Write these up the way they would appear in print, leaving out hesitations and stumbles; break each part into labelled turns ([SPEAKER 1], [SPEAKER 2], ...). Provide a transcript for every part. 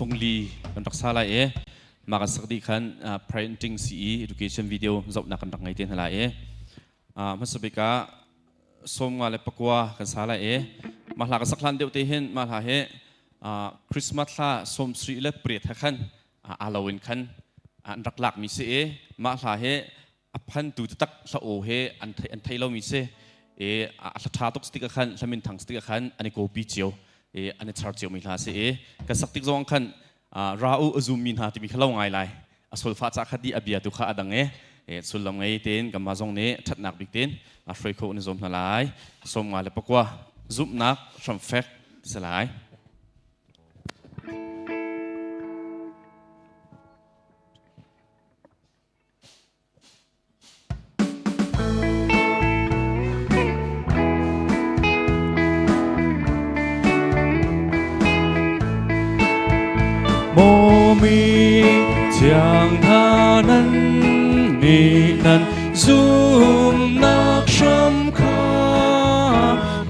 [SPEAKER 1] Fungli kan rak sa lai i mah kan sak dih khan parenting CE education video zohnak kan rak ngei te hna lai i hmasa bik ah 59 kan sa lai i mah hla kan sak hlan deuh te hin mah hla hi Christmas hla 78 he khan aa lo in khan an rak lakmi si i mah hla hi a phantu taktak hla aw he an thei lomi si i a hla ṭha tuk tik ah khan hla min thang tik ah khan an i copy cio i an i char ciomi hla si i kan sak tik zong khan ra u a zummi hna timi kha lo ngai lai a solfa ca kha di a bia tu kha a dang i sullam ngei tein kanmah zong nih ṭhatnak bik tein a hruai kho an i zuam hna lai 59 zumhnak hramfek si lai.
[SPEAKER 2] Mawmi thiang hna nan nih nan zumnak hram kha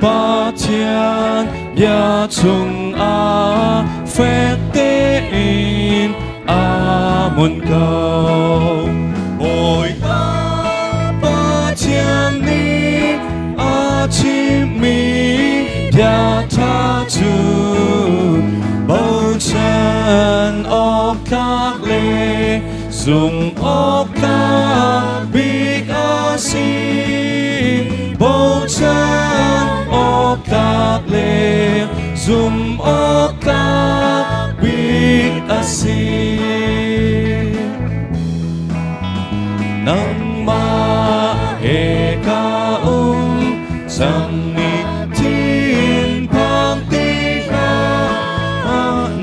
[SPEAKER 2] Pathian bia chungah fek tein a mun ko. Bawipa Pathian nih a chimmi bia ṭha cu bochan awk tlak le zumh awk tlak bik a si. Bochan awk tlak le zumh awk tlak bik a si. Nangmah he ka um cangmi thinphang ti hlah.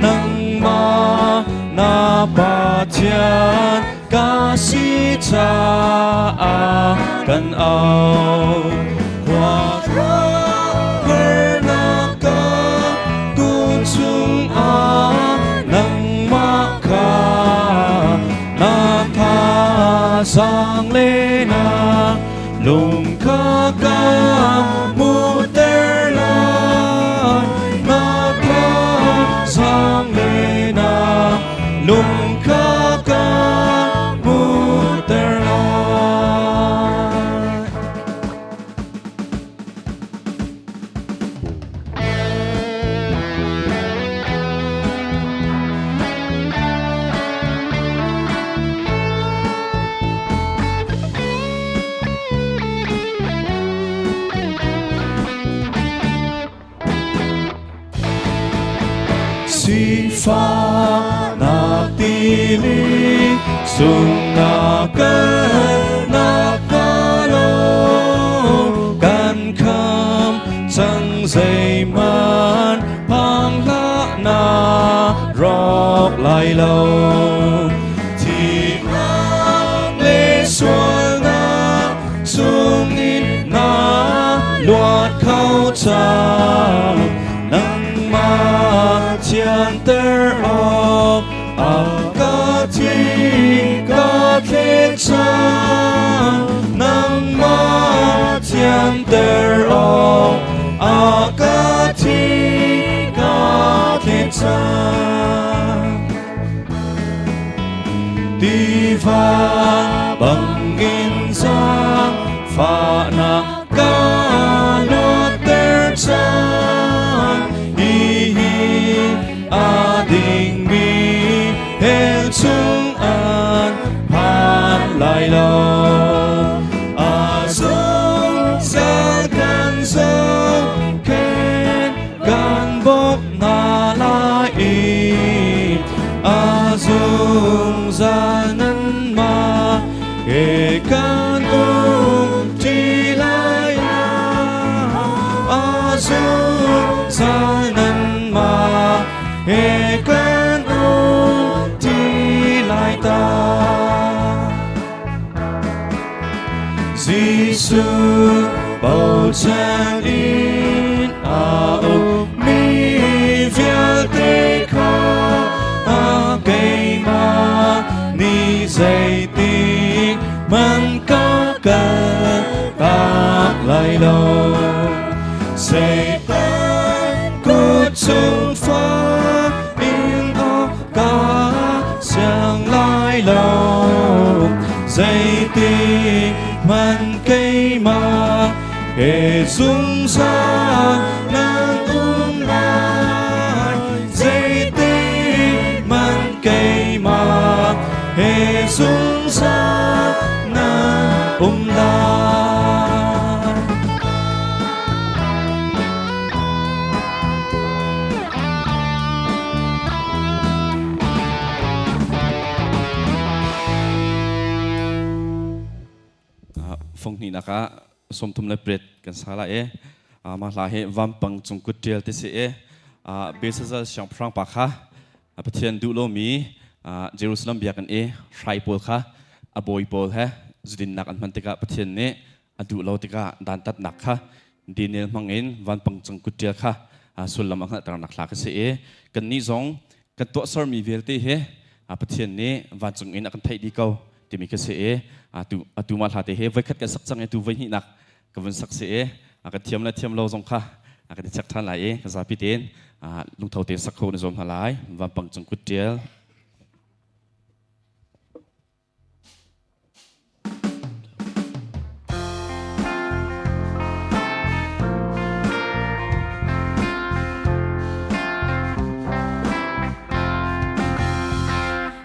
[SPEAKER 2] Nangmah na Pathian ka si caah kan au. Khua harnak ka tu chungah nangmah kha na thazaang le na lung kha ka hmuhter lai. Na thazaang le na lung kha ka hmuhter lai. Sifahnak tili sungnak kalnak hna lo kan kham cang zeihmanh phang hlah na rawk lai lo. Thihnak le sualnak chungin na luat kho cang. Nangmah thianter awk a ka thi ka thlet cang. Nangmah thianter awk a ka thi ka thlet cang. Tiva bangin zaangfahnak ka luatter cang. Hihi a dingmi hell chung an phan lai lo. A zungzal kan zohkhenh kan bawmh hna lai i a zungzal nanmah he kan um ṭi lai. A zungzal nanmah he kan um ṭi lai ta. Jesuh bochan in a ummi vialte kha keimah nih zeitik hmanh ka kaltak lai lo. Satan kut chung fa in a Ka siang lai lo, zeitik hmanh keimah he zungzal nan um lai. Zeitik hmanh keimah he zungzal nan um lai.
[SPEAKER 1] Funghnihnak ah 38 kan sa lai i mah hla hi vampang cung kut ṭial ti si i Belshazzar siangpahrang pa kha Pathian duh lomi Jerusalem biakinn i hrai pawl kha a bawi pawl he zudinnak an hman tikah Pathian nih a duh lo tikah dantatnak kha Daniel hmangin vanpang cung kutṭial kha sullam a hngalhternak hla ka si i kannih zong kan tuahsermi vialte hi Pathian nih vancung in a kan theih dih ko timi ka si i atu mah hla te hi voikhat kan sak cang i tu voihnihnak ka vun sak si i ka thiam le thiam lo zong kha kan i check ṭhan lai i ka zapi tein lungtho tein sak kho na zuam hna lai. Vampang cung kutṭial.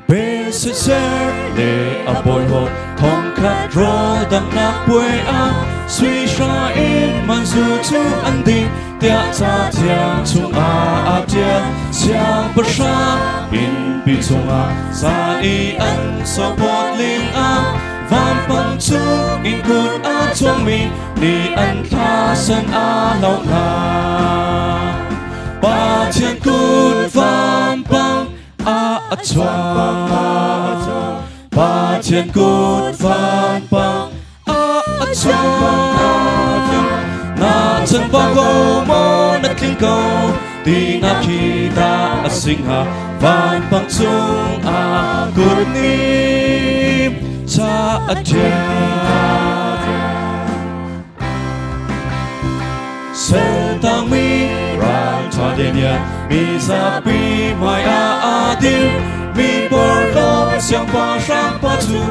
[SPEAKER 2] Belshazzar le a bawihaw thongkhat rawl danghnak puai ah sui hra in manzu cu an ding tiah ca thiang chungah aa ṭial. Siangpahrang innpi chungah zan i an sopawt lengah vampang cung in kut a chuangmi nih an thla san a hlauh hna. Pathian kut vampang a chuang, Pathian kut vampang a chuang. Na chan pa ko maw na tling ko ti na khi ta a singha vanpang cung ah kut nih cha a ṭial. Seltangmi ralṭha Daniel mi zapi hmai ah aa dir, mi porhlaw siangpahrang pa cu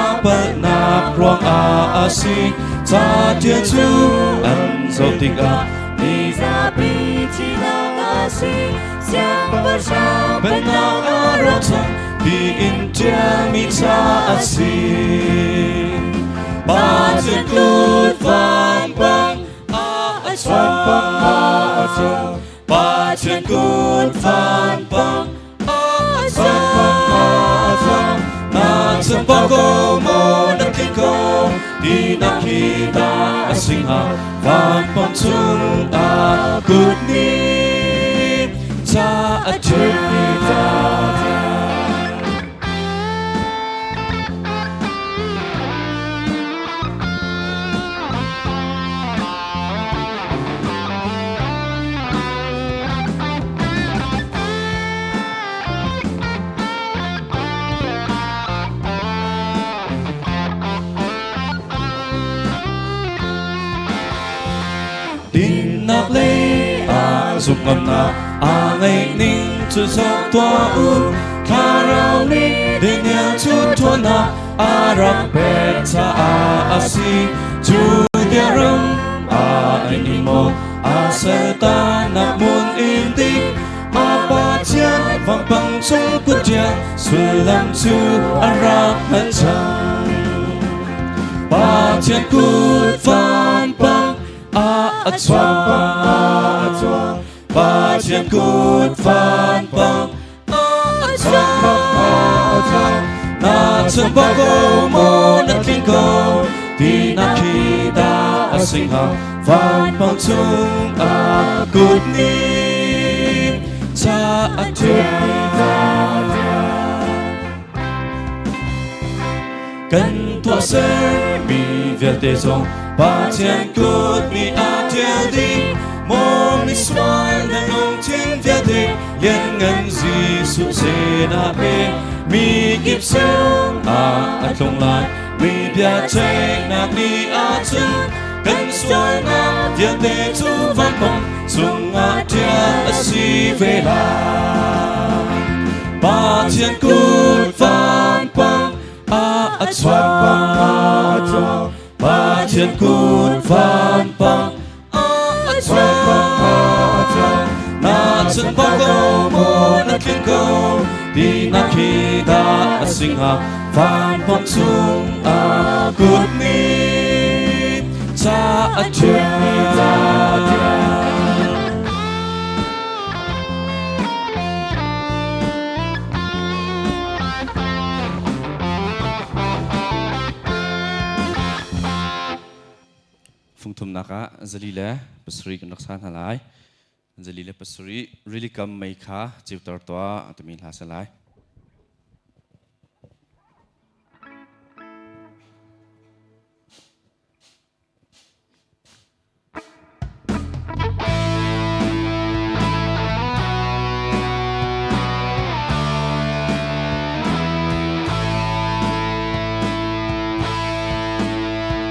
[SPEAKER 2] a palhnak ruangah a si. Ca ṭial cu an zoh tikah
[SPEAKER 3] mi zapi thinak a si, siangpahrang
[SPEAKER 2] pennak a rak cang tiin ṭialmi ca a si. Pathian kut vampang a chuang, Pathian kut vampang a chuang. Na chamba ko maw na tling ko ti na khi ta a sing hnga vampang chung ah kut nih ca a ṭial. Dinnak lei ah zumhngamnak a ngeih ning cu zoh tuah u. Thlarau nih Daniel cu ṭhawnnak a rak pek caah a si. Judea ram ah an in maw a saltanak hmun in dik a Pathian vampang cung kutṭial sullam cu a rak hngalh cang. Pathian kut vampang a chuang, Pathian kut vampang a chuang. Na chamba ko maw na tling ko ti na khi ta a sing hnga vampang chung ah kut nih cha a ṭial. Kan tuahsermi vialte zong Pathian kut nih aa ṭial dih. Maw misual na lungthin vialte lianngan Jesuh sinah pe. Mi kip sin ah a tlung lai mi biaceihnak ni ahcun kan sualnak vialte cu vampang cungah ṭial a si ve lai. Pathian kut vanpang a chuang. Pathian kut vanpang a chuang. Na chun bak ko maw na tling ko ti na khi dah a singha vanpang chung a kut nih ca a ṭial.
[SPEAKER 1] Fungthumnak ah zali le pasarih kan rak sa hna lai. Zali le pasarih rili kam mei kha ceuter tuah timi hla si lai.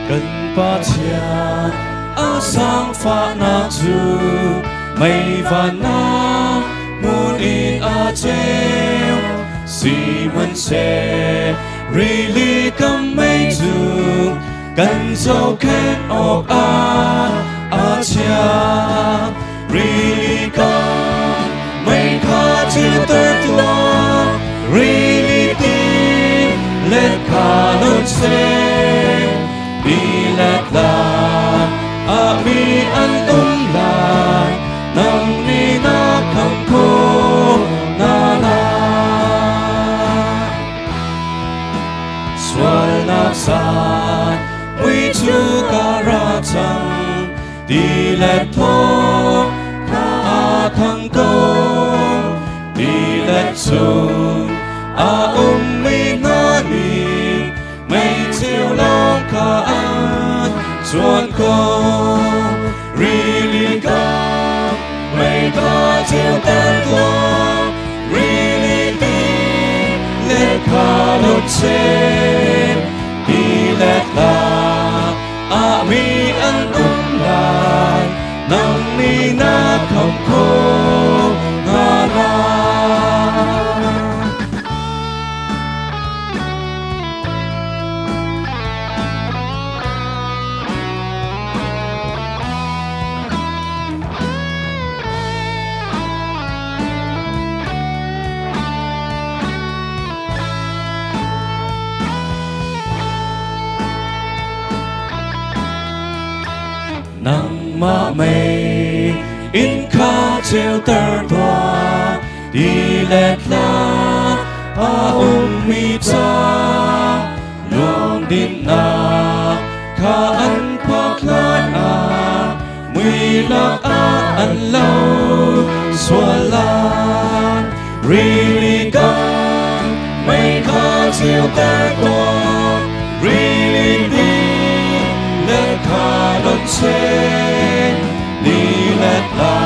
[SPEAKER 2] Kan Pathian a sangfahnak cu mei vannak hmun in a ceu. Sihmanhseh rili kam mei cu kan zohkhenh awkah a chia. Rili kam mei kha ceuter tuah, rili ti let kha non seh. Ti le tla a mi an um lai, nang nih na kham khawh na lai. Sualnak san mui cu ka ra cang, ti le thaw kha a thang ko. Ti le chung a ummi hna nih mei ceu lawng kha an chuan ko. Rili kam mei kha ceuter tuah, rili ti le kha lo chen. Ti le tla a mi an um lai, nang nih na kham khawh hna lai. Nangmah mei in kha ceuter tuah, ti le tla a ummi ca lungdinnak kha an phak hlan ah mui lak ah an lo sual lai. Rili kam mei kha ceuter tuah, rili ti le kha non seh. Ni le tla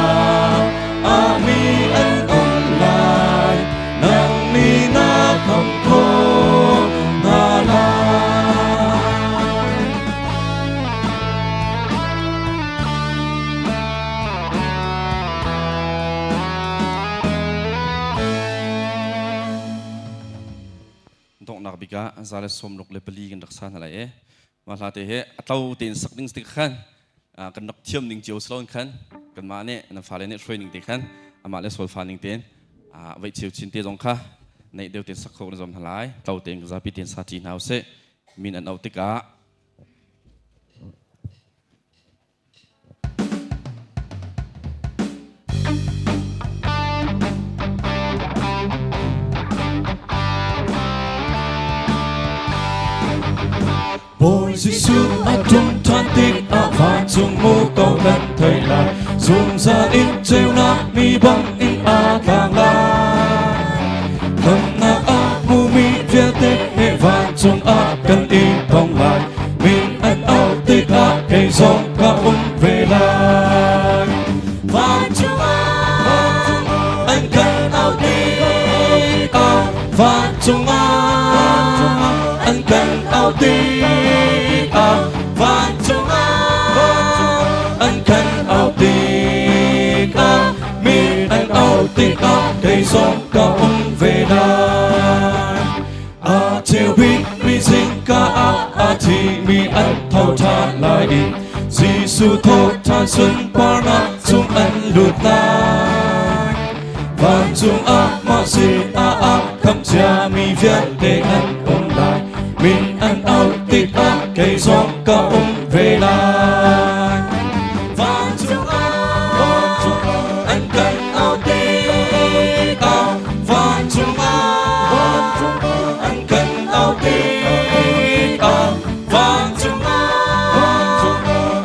[SPEAKER 2] a mi an um lai, nang nih na kham khawh hna lai.
[SPEAKER 1] Donghnak bik ah za le 64 kan rak sa hna lai e. Mah hla te he a tlo tein sak ding tik khan kan rak thiam ning cio salon khan kanmah nih nan fale nih hruai ning te khan amah le solfa ning tein veih cheu chin te zong kha neih deuh tein sak kho na zom hna lai. Tlo tein zapi tein sa ṭi hna usih. Min an auh tikah
[SPEAKER 2] Bawi Jesuh a ṭum ṭhan tikah vancung muko kan theih lai. Zungzal in ceunak ni bang in aa tlang lai. Khamnak a hmumi vialte he vancung ah kan i tong lai. Min an auh tikah kei zong ka um ve lai. Vancung ah an kan auh tikah, vancung ah an kan auh tikah, vancung ah an kan auh tikah, min an auh tikah kei zong ka um ve lai. Van sunparnak chung an lut lai. Vancung ah mah sinah ah khamh ciami vialte an um lai. Min an auh tikah kei zong ka um ve lai. Vancung ah an kan auh tikah vancung ah an kan auh tikah vancung ah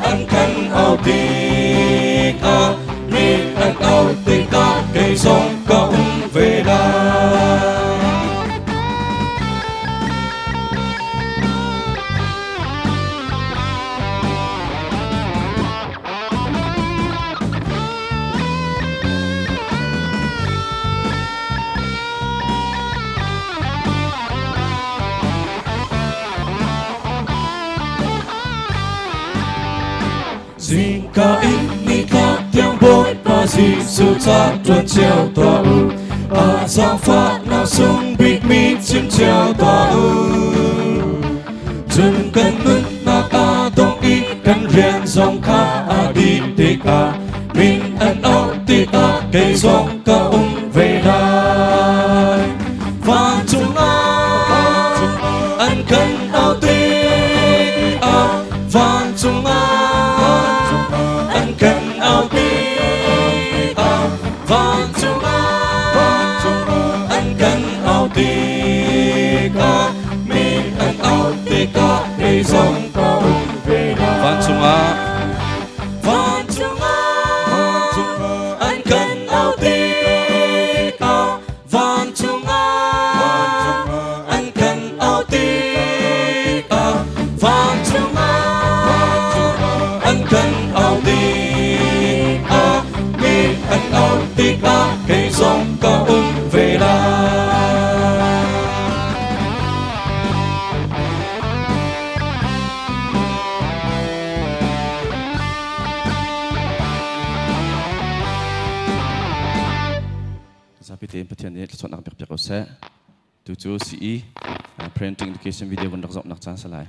[SPEAKER 2] an kan auh tikah min an auh tikah kei zong ka um ve lai. Zingka in nitlak tiang Bawipa Jesuh ca ṭuan cio tuah u. A zaangfahnak sung bikmi chim cio tuah u. Cun kan nunnak aa dong i kan rian zong kha a dih tikah min an auh tikah kei zong ka um ve lai. Vancung ah an kan auh tikah vancung ah an kan auh tikah vancung ah an kan auh tikah min an auh tikah kei zong ka um ve lai.
[SPEAKER 1] Vancung ah
[SPEAKER 2] Vancung ah an kan auh tikah vancung ah an kan auh tikah vancung ah an kan auh tikah mi an auh tikah kei zong ka um ve lai.
[SPEAKER 1] Zapi tein Pathian nih thluachuahnak pek piak ko seh. Tu cu CE parenting education video kan rak zohnak caan si lai.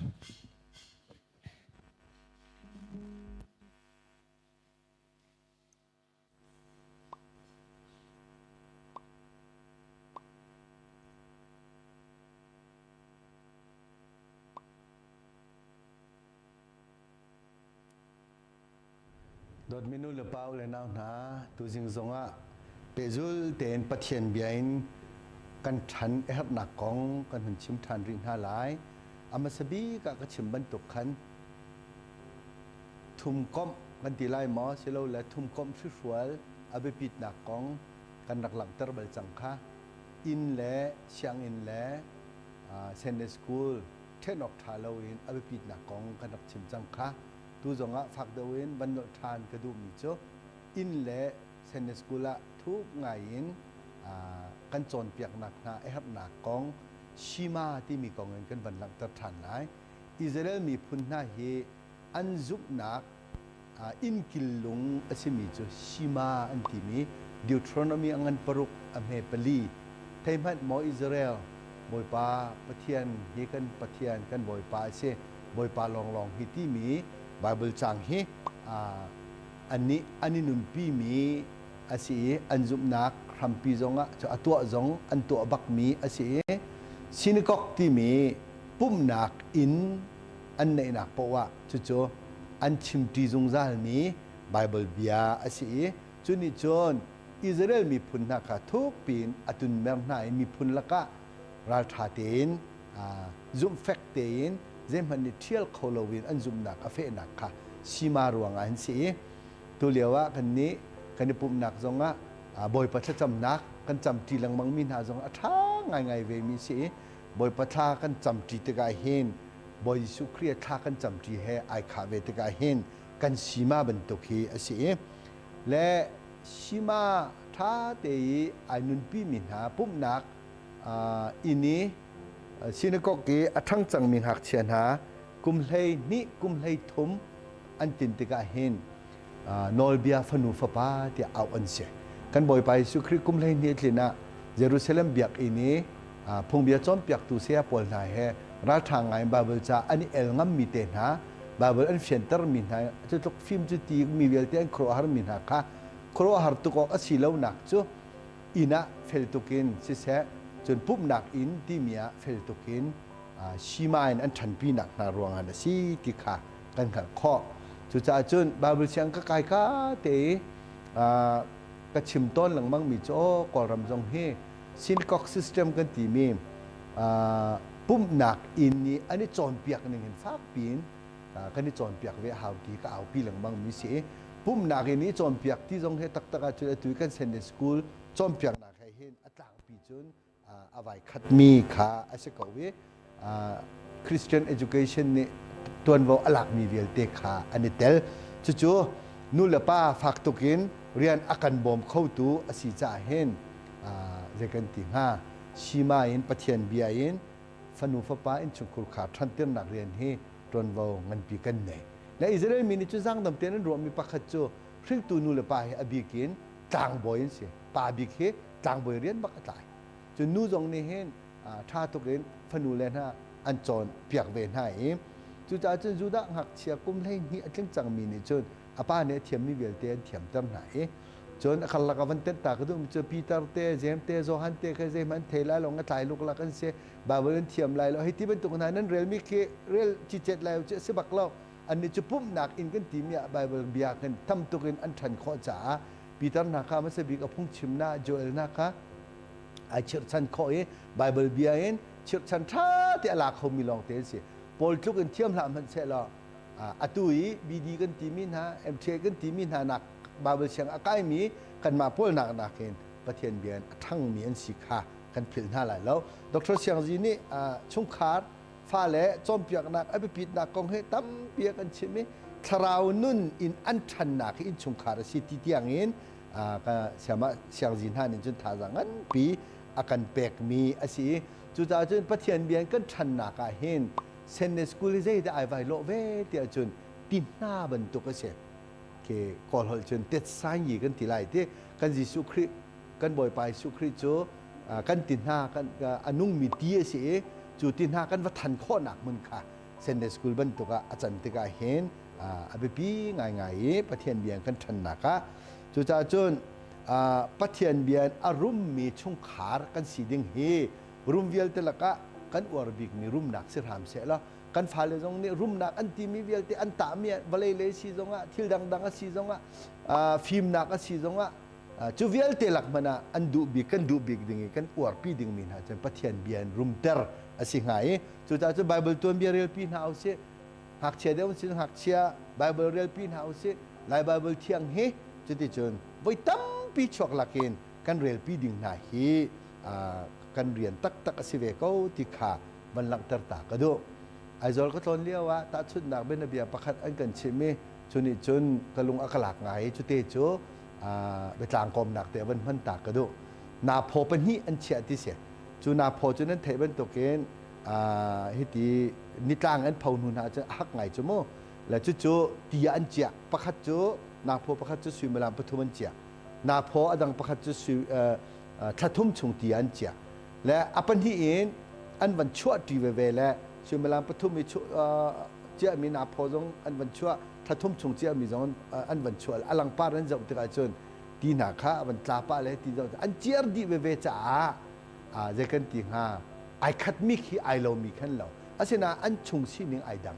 [SPEAKER 4] Dawtmi nu le pa u le nau hna, tuzing zongah pehzul tein Pathian bia in kan ṭhan a herhnak kong kan hun chim ṭhan rih hna lai. A hmasa bik ah ka chim bantuk khan thumkomh kan ti lai maw silole thumkomh hrihrual a biapitnak kong kan rak langhter bal cang kha. Inn le sianginn le Sunday school ṭhen awk ṭha loin a biapitnak kong kan rak chim cang kha. Tu zongah fak deuh in van nolh ṭhan ka duhmi cu inn le Sunday school ah thuk ngai in kan cawnpiaknak hna a herhnak kong Shema timi kong in kan van langhter ṭhan lai. Israel miphun hna hi an zumhnak innkil lung a simi cu Shema an timi Deuteronomy a ngan paruk a hme pali thei hmanh maw Israel Bawipa Pathian hi kan Pathian kan Bawipa a si Bawipa lawnglawng hi timi Bible cang hi annih an i nunpimi a si i an zumhnak hrampi zongah cu a tuah zong an tuah bakmi a si i synagogue timi pumhnak inn an neihnak poah cucu an chimṭi zungzalmi Bible bia a si i cu nih cun Israel miphun hna kha thukpi in a tunmer hna i miphun lakah ralṭha tein zumhfek tein zeihmanh nih ṭhial kho loin an zumhnak a fehnak kha sima ruangah an si i tulio ah kannih kan i pumhnak zongah Bawipa thlacamnak kan camṭi lengmangmi hna zong a ṭha ngaingai vemi a si i Bawipa thla kan camṭi tikah hin Bawi Jesuh Khrih thla kan camṭi he ai khah ve tikah hin kan sima bantuk hi a si i le sima ṭha te i ai nunpimi hna pumhnak inn i synagogue i a ṭhang cangmi ngakchia hna kum 12 kum 13 an tin tikah hin nawlbia fanu fapa tiah auh an si. Kan Bawipa Jesuh Khrih kum 12 tlin ah Jerusalem biakinn i phungbia cawnpiaktu saya pawl hna he ralṭha ngai in Baibal ca an i el ngammi te hna Bible an fianter mi hna cu tluk fim cu ti mi vialte an khuaruahhar mi hna kha khuaruahhar tuk awk a si lonak cu inn ah fel tuk in siseh cun pumhnak inn timi ah fel tuk in sima in an ṭhanpinak hna ruangah a si ti kha kan hngalh khawh. Cucaah cun Bible siang ka kai ka te i ka chim tawn lengmang mi cu aw Kawlram zong hi synagogue system kan timi pumhnak inn nih an i cawnpiak ning hin fakpi in kan i cawnpiak ve a hau ti ka aupi lengmang mi si i pumhnak inn i cawnpiak ti zong hi taktak ahcun atu kan Sunday school cawnpiaknak he hin a tlangpi cun a vai khatmi kha a si ko i Christian education nih tuanvo a lakmi vialte kha an i tel. Cucu nu le pa fak tuk in rian a kan bawm khotu a si caah hin zei kan ti hnga sima in Pathian bia in fanu fapa innchungkhur kha ṭhantirnak rian hi ṭuanvo nganpi kan nei. Le Israel mi nih cu zaangdam tein an ruahmi pakhat cu hringtu nu le pa hi a bik in tlangbawi an si. Pa bik hi tlangbawi rian bak a tlai. Cun nu zong nih hin ṭha tuk in fanu le hna an cawn piak ve hna i cucaah cun Judah ngakchia kum 12 a tling cangmi nih cun a pa nih a thiammi vialte an thiamter hna i cun a karlak ah van tenh ta ka duhmi cu Peter te Jeim te Johan te kha zeihmanh thei lai lo nga tlai luklak an si Bible an thiam lai lo hei ti bantuk hna nan relmi khi rel cicet lai cu a si bak lo annih cu pumhnak inn kan timi ah Bible bia kan tam tuk in an ṭhan khawh caah Peter hna kha hmasa bik a phungchimnak Joel hna kha ai chirhchan khawh i Bible bia in chirhchan ṭha te a la khomi lawng te an si. Paul tluk in thiam hlah hmanh seh law atu i BD kan timi hna MTA kan timi hna nak Bible siang a kaimi kanmah pawl nak nakin Pathian bia in a ṭhangmi an si kha kan philh hna lai lo. Dr. Siang Zi nih chungkhar fale cawnpiaknak a biapitnak kong hi tampi a kan chimh i thlarau nun in an ṭhannak hi innchungkhar a si ti tiang in ka siamah siangzi hna nih cun thazaang nganpi a kan pekmi a si i cucaah cun Pathian bia in kan ṭhannak ah hin Sunday school hi zeidah ai vai lawh ve tiah cun ti hna bantuk a si ke kawl holh cun tet sain yi kan ti lai ti kan Jesuh Khrih kan Bawipa Jesuh Khrih cu kan ti hna kan a nungmi ti a si i cu ti hna kan va than khawhnak hmun kha Sunday school bantuk ah a can tikah hin a biapi ngaingai i Pathian bia kan ṭhannak ah cucaah cun Pathian bia a rummi chungkhar kan si ding hi rum vialte lakah kan uar bikmi rumnak si hram seh law kan fale zong nih rumnak an timi vialte an tahmi vawlei lei si zongah thil dangdang a si zongah fimnak a si zongah Cu vialte lak hmanh ah an duh bik kan duh bik ding i kan uarpi dingmi hna cun Pathian bia in rumter a si hnga i cucaah cu Bible tuanbia relpi hna usih ngakchia deuh sin ngakchia Bible relpi hna usih Lai Bible thiang hi cuticun voi tampi chuak lakin kan relpi ding hna hi kan rian taktak a si ve ko ti kha van langhter ta ka duh. Aizawl ka tlawn lio ah tahchunhnak bianabia pakhat an kan chimh i cu nih cun ka lung a ka lak ngai i cute cu biatlang kawmnak te van hman ta ka duh. Naphaw pahnih an chiah ti si. Cu naphaw cu nan theih bantukin hiti nitlang an pho hnu hna cun a hak ngai cu mu. Le cucu ti ah an ciah. Pakhat cu naphaw pakhat cu suimilam pathum an ciah. Naphaw a dang pakhat cu sui thla thum chung ti ah an ciah. Le a pahnih in an van chuah ṭi veve le suimilam pathum i ciahmi naphaw zong an van chuah thla thum chung ciahmi zong an van chuah a langpar an zoh tikah cun ti hna kha a van tla pah le ti zoh an ciar dih veve caah zei kan ti hnga ai khatmi khi ai lomi khan lo asinain an chung sining ai dang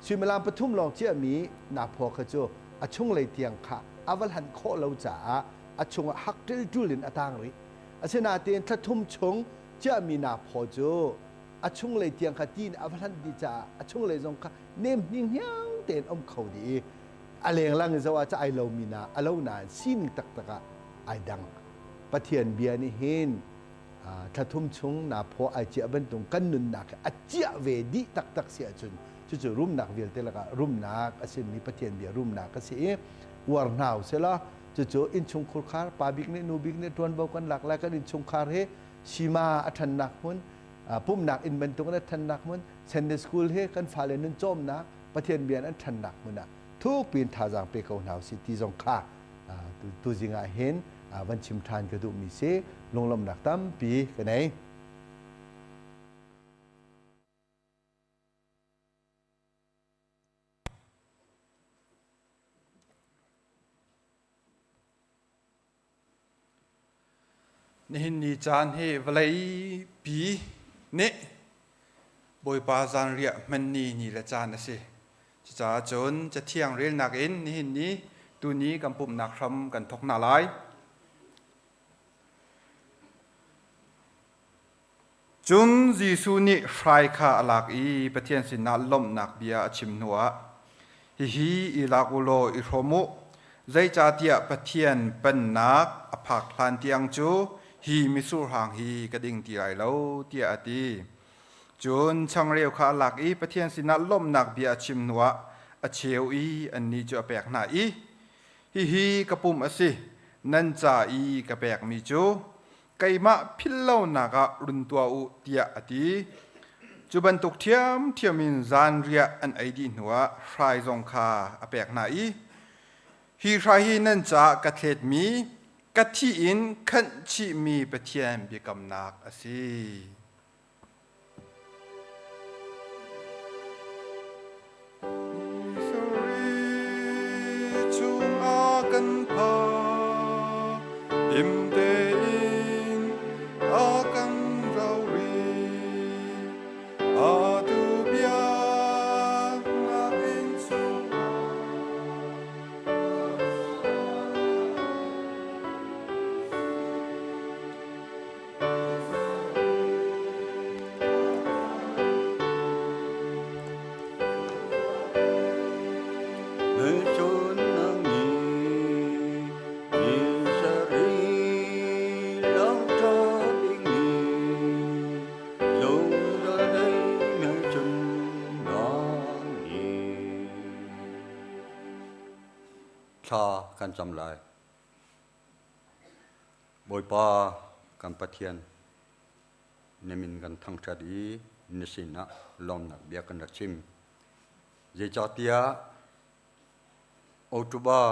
[SPEAKER 4] suimilam pathum lawng ciahmi naphaw kha cu a chunglei tiang kha a va hlan khawh lo caah a chungah hak ṭilṭul in a tang rih asinain thla thum chung ciahmi naphaw cu a chunglei tiang kha ti in a va hlanh dih caah a chunglei zong kha nem hninghniang tein um kho dih i a lenglang in zoh ah ai lomi na a lo nain sining taktak ah ai dang Pathian bia nih hin thla thum chung na phaw ai ciah bantuk kan nunnak hi a ciah ve dih taktak si ahcun cucu rumnak vialte lakah rumnak a simi Pathian bia rumnak a si i uar hna usila cucu innchungkhur khar pa bik nih nu bik nih ṭuanvo kan lak lai kan innchungkhar hi sima a ṭhannak hmun pumhnak inn bantuk in a ṭhannak hmun Sunday school hi kan fale nun cawmnak Pathian bia in an ṭhannak hmun ah thukpi in thazaang pe ko hna usih ti zong kha tuzing ah hin van chim ṭhan ka duhmi si lunglawmhnak tampi ka nei.
[SPEAKER 5] Nihin ni caan hi vawlei pi nih Bawipa zanriah hmanni ni le caan a si. Cucaah cun Cathiang relnak in nihin ni tuni kan pumhnak hram kan thawk hna lai. Cun Jesuh nih hrai kha a lak i Pathian sinah lawmhnak bia a chim hnuah, Hihi i lak u law i hrawm u, zeicahtiah Pathian Pennak a phak hlan tiang cu hi mitsur hang hi ka ding ti lai lo, tiah a ti. Cun changreu kha a lak i Pathian sinah lawmhnak bia a chim hnuah a cheu i annih cu a pek hna i, Hihi ka pum a si, nan ca i ka pekmi cu keimah philhlonak ah run tuah u tiah a ti. Cu bantuk ṭhiamṭhiam in zanriah an ei dih hnuah hrai zong kha a pek hna i, Hi hrai hi nan caah ka thletmi, ka thi in khanh chihmi Pathian biakamnak a si. Chungah kan phak, him tein a kan rau rih. Atu biaknak inn chungah
[SPEAKER 6] Thla kan cam lai. Bawipa kan Pathian, na min kan thangṭhat i na sinah lawmnak bia kan rak chim. Zeicahtiah October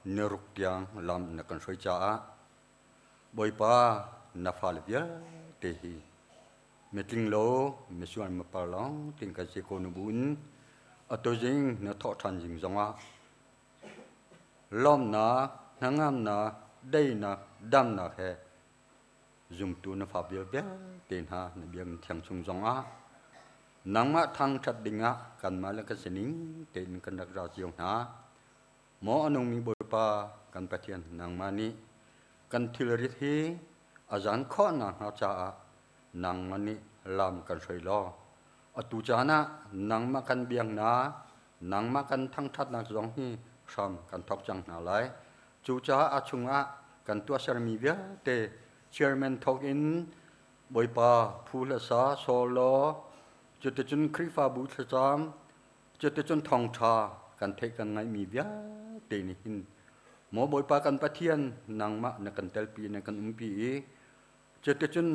[SPEAKER 6] ni ruk tiang lam na kan hruai caah Bawipa na fale vialte hi mitling lo misual mapar lawng ting kan si ko nu buin atuzing na thawh ṭhan zing zongah Lawmhnak, hnangamnak, daihnak, damnak he zumtu na fa vialte hna na biakinn thiang chung zongah nangmah thangṭhat dingah kanmah le kan sining tein kan rak ra cio hna. Maw a nungmi Bawipa kan Pathian nangmah nih kan thilrit hi a zan khawh nakhnga caah nangmah nih lam kan hruai law atu caan ah nangmah kan biaknak nangmah kan thangṭhatnak zong hi hram kan thawk cang hna lai. Cucaah a chungah kan tuahsermi vialte chairman thawk in Bawipa phu le sa solo cuticun Khrihfabu thlacam cuticun thawngṭha kan theih kan ngaihmi vialte nih hin maw Bawipa kan Pathian nangmah na kan telpi na kan umpi i cuticun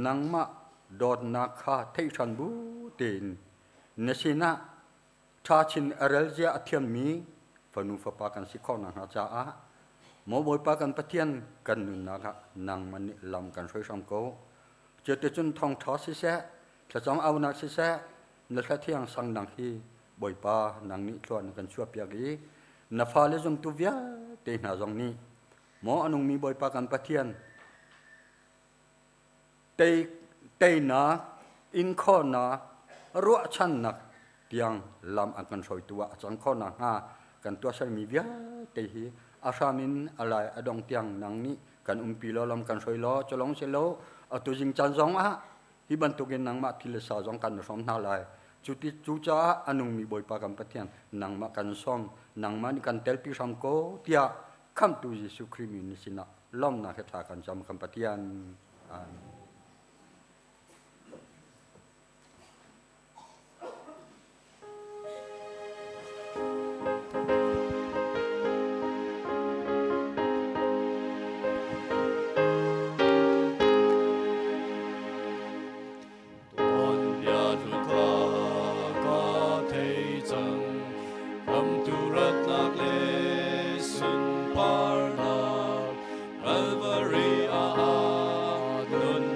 [SPEAKER 6] nangmah dawtnak kha theih hran bu tein na sinah ṭha chin a rel zia a thiammi fanu fapa kan si khawh nakhnga caah maw Bawipa kan Pathian kan nunnak ah nangmah nih lam kan hruai hram ko. Cuticun thawngṭha siseh, thlacam aunak siseh, na thla thiang sang nang hi Bawipa nang nih tluan kan chuahpiak i na fale zumtu vialte hna zong nih maw a nungmi Bawipa kan Pathian teinak, inkhawhnak, ruahchannak tiang lam an kan hruaitu ah a cang khawh nakhnga kan tuahsermi vialte hi a hram in a lai a dong tiang nang nih kan umpi law lam kan hruai law culong si lo atu zing caan zong ah hi bantukin nangmah thil le sa zong kan hrawm hna lai cuti cucaah a nungmi Bawipa kan Pathian nangmah kan sawm nangmah nih kan telpi hram ko tiah khamhtu Jesuh Khrih min sinah lawmnak he thla kan cam kan Pathian. Amen.
[SPEAKER 2] Tuanbia hlun ka thei cang, Ramtu ratnak le sunparnak, Calvary ah nunnak.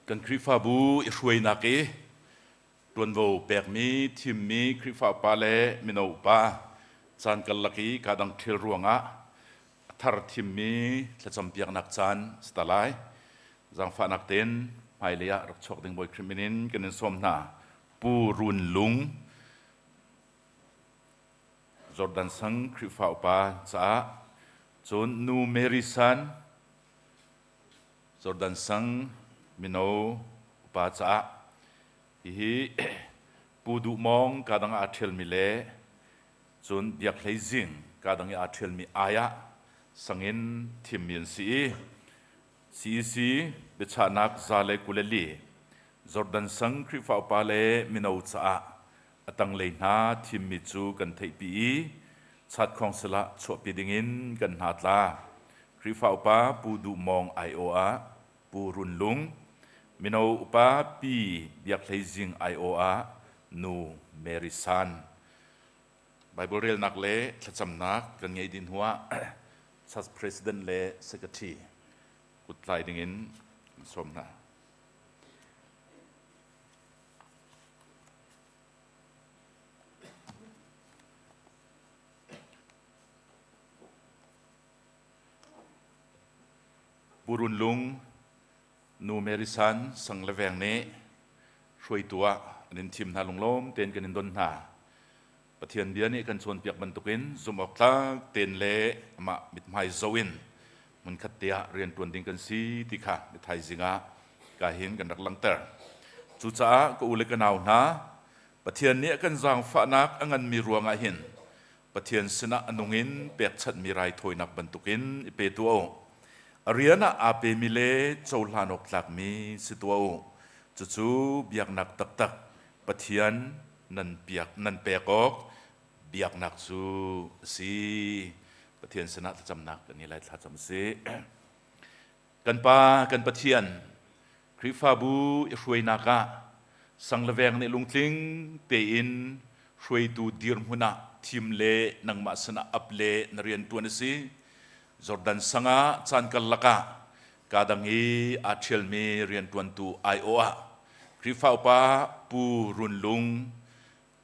[SPEAKER 7] Kan Khrihfabu i hruainak i ṭuanvo pekmi thimmi Khrihfa upa le mino upa caan karlak i kaa dang ṭhil ruangah a thar thimmi thlacampiaknak caan si ta lai. Zaangfahnak tein hmailei ah rak chuak ding Bawi Khrih min in kan in sawm hna. Pu Run Lung, Jordan Sang Khrihfa upa caah cun Nu Mary San, Jordan Sang mino upa caah hihi Pu Duh Mawng kadang ah aa ṭhialmi le cun Biak Hlei Zing kadang i aa ṭhialmi ai ah sangin thimmi an si i CEC biachahnak 124 Jordan Sang Khrihfa upa le mino caah a tanglei hna thimmi cu kan theihpi i chatkhawng sal ah chuahpi dingin kan hna tla. Khrihfa upa Pu Duh Mawng aiawh ah Pu Run Lung, mino upa Pi Biak Hlei Zing aiawh ah Nu Mary San. Bible relnak le thlacamnak kan ngei dih hnuah Church President le Secretary kuttlai dingin kan sawm hna. Purun lung nu Mary San sang le veng nih hruaitu ah an in thim hna lunglawm tein kan in don hna. Pathian bia nih kan cawnpiak bantukin zumh awk tlak tein le amah mithmai zoh in hmunkhat te ah rianṭuan ding kan si ti kha mithaizing ah ka hin kan rak langhter. Cucaah ka u le ka nau hna, Pathian nih a kan zaangfahnak a nganmi ruangah hin Pathian sinah a nung in pekchanhmi raithawinak bantukin i pe tuah u. A rian ah aa pemi le cohlan awk tlakmi si tuah u. Cucu biaknak taktak Pathian nan piak nan pek awk biaknak cu a si. Pathian sinah thlacamnak kan ngei lai thlacam si. Kan Pa, kan Pathian, Khrihfabu i hruainak ah sang le veng nih lungtling tein hruaitu dirhmun ah thim le nangmah sinah ap le na rian ṭuan a si. Jordan sang ah caan karlak ah kaa dang i aa ṭhialmi rianṭuantu aiawh ah Khrihfa upa Pu Run Lung,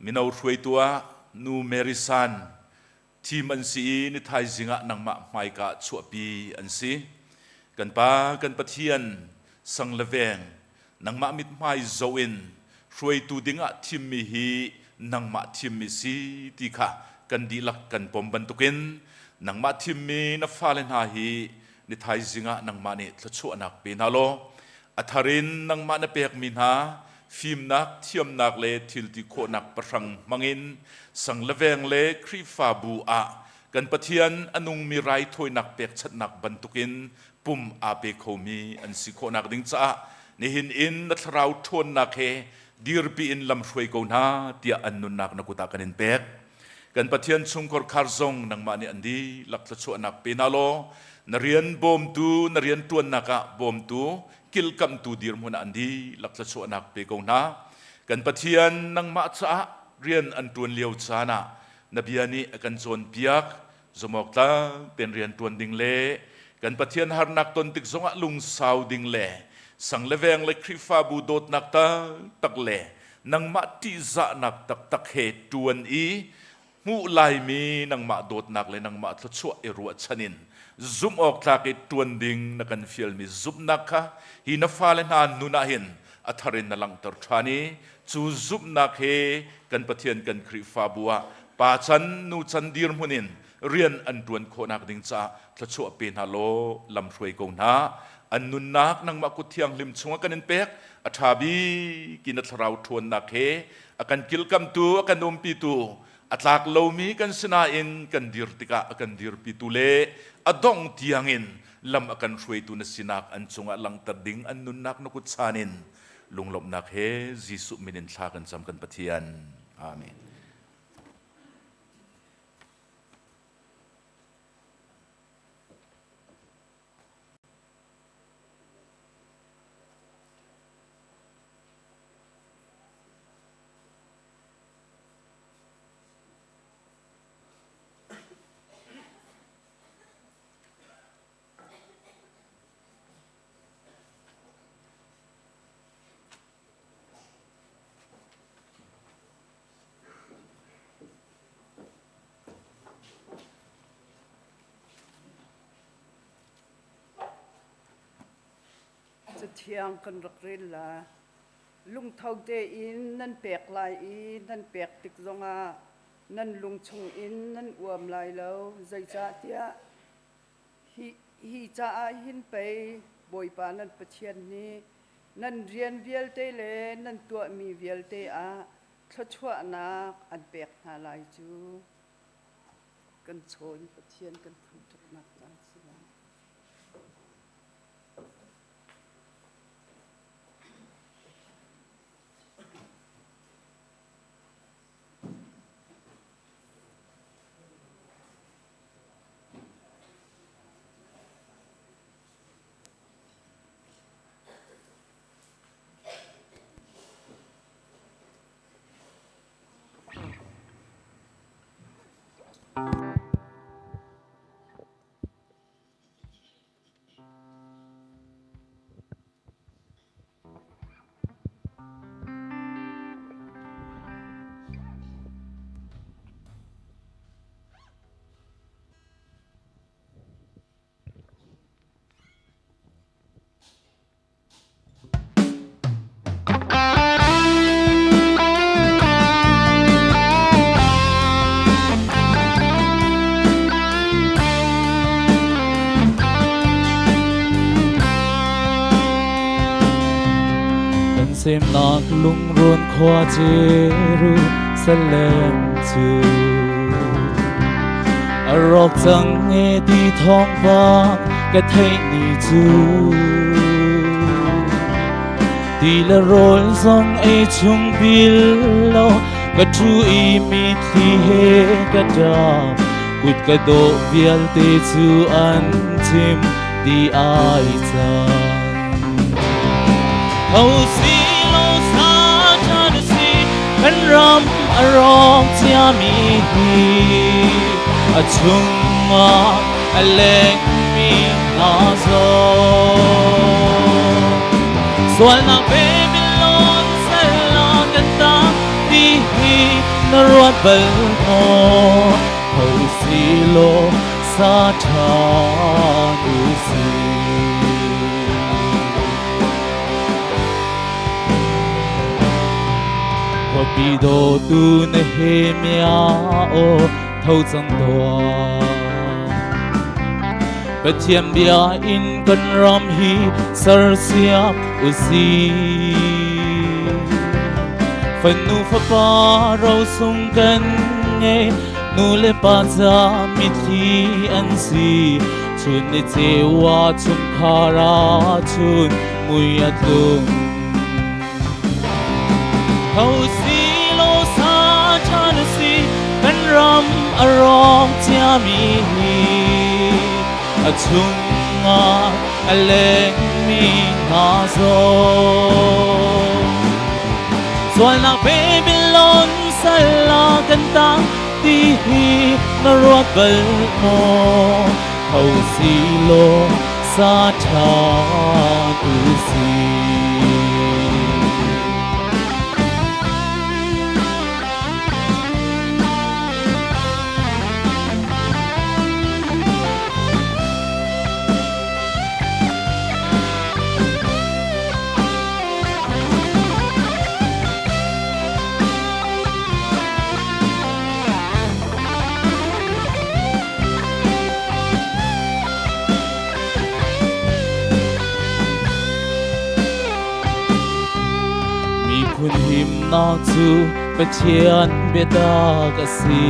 [SPEAKER 7] mino hruaitu ah Nu Mary San, thim an si i ni thaizing ah nangmah hmaika ah chuahpi an si. Kan Pa, kan Pathian, sang le veng, nangmah mithmai zoh in hruaitu dingah thimmi hi nangmah thimmi si ti kha kan dihlak kan pom bantukin nangmah thimmi na fale hna hi ni thaizing ah nangmah nih thluachuahnak pe hna law a thar in nangmah na pekmi hna fimnak thiamnak le thilti khawhnak pahrang hmangin sang le veng le Khrihfabu ah kan Pathian a nungmi raithawinak pekchanhnak bantukin pum aa pe khomi an si khawhnak ding caah nihin in na thlarau ṭhawnnak he dirpi in lamhruai ko hna tiah an nunnak na kut ah kan in pek. Kan Pathian chungkhar khar zong nangmah nih an dihlak thluachuahnak pe hna law na rian bawmtu na rian ṭuannak ah bawmtu kilkamtu dirhmun ah an dihlak thluachuahnak pe ko hna. Kan Pathian nangmah caah rian an ṭuan lio caan ah na bia nih a kan cawnpiak zumawk tlak tein rian ṭuan ding le kan Pathian harnak ton tik zongah lungsau ding le sang le veng le Khrihfabu dawtnak taktak le nangmah ṭihzahnak taktak he ṭuan i hmuh laimi nangmah dawtnak le nangmah thluachuah i ruahchan in zumh awk tlak i ṭuan ding na kan fialmi zumhnak kha hi na fale hna nun ah hin a thar in na langhter ṭhan i cu zumhnak he kan Pathian kan Khrihfabu ah pa chan nu chan dirhmun in rian an ṭuan khawhnak ding caah thluachuah pe hna law lamhruai ko hna. An nunnak nangmah kut thianghlim chungah kan in pek. A ṭha bik in a thlarau ṭhawnnak he a kan kilkamtu, a kan umpitu, a tlak lomi kan sinain kan dir tikah a kan dirpitu le a dong tiangin lam a kan hruaitu na sinak an cungah langhter ding an nunnak na kut chan in lunglawmhnak he Jesuh min in thla kan cam kan Pathian. Amen.
[SPEAKER 8] Cathiang kan rak rel la. Lungtho tein nan pek lai i nan pek tik zongah nan lung chungin nan uam lai lo, zeicahtiah hi, hi caah hin pei Bawipa nan Pathian nih nan rian vialte le nan tuahmi vialte ah thluachuahnak an pek hna lai cu. Kan chawn Pathian kan thangṭhatnak caan si lai.
[SPEAKER 2] Kan semnak lungrun khua Jerusalem cu a rawk cang e ti thawngpang ka theih ni cu ti le rawl zong ei chung bil lo ka ṭhu i mitthli he ka ṭap kut ka dawh vialte cu an chim ti ai cang Tho si lo sa ṭha si kan ram a rawk ciami hi a chungah a lengmi hna zong sualnak Babylon sal ah kan tang ti hi na ruat bal maw? Tho si law sa ṭhan u sih. Khuapi dawtu Nehemiah aw tho cang tuah. Pathian bia in kan ram hi sersiam usih. Fanu fapa rosung kan ngei, nu le pa ca mitthli an si. Chun ni cewa chungkhar ah chun mui a tlung. Ho si lo sa ṭhan si kan ram a rawk ciami hi a chungah a lengmi hna zong sualnak Babylon sal ah kan tang ti hi na ruat bal maw? Ho si law sa ṭhan u sih. Miphun himnak cu Pathian biatak a si.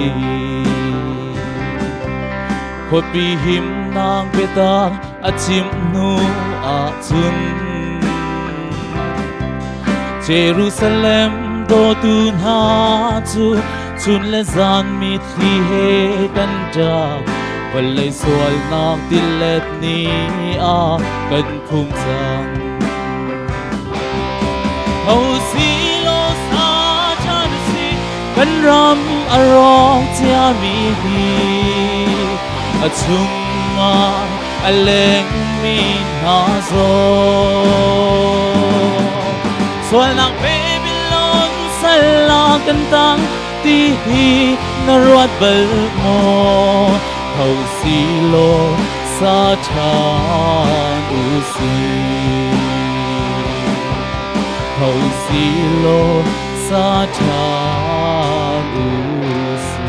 [SPEAKER 2] Khuapi himnak biatak a chim hnu ahcun Jerusalem dawtu hna cu chun le zan mitthli he kan ṭap vawlei sualnak tilet ni ah kan phum cang. Ho si law sa ṭhan si kan ram a rawk ciami hi a chungah a lengmi hna zong sualnak Babylon sal ah kan tang ti hi na ruat bal maw? Tho si law sa ṭhan u sih. Tho silaw sa ṭhan u sih.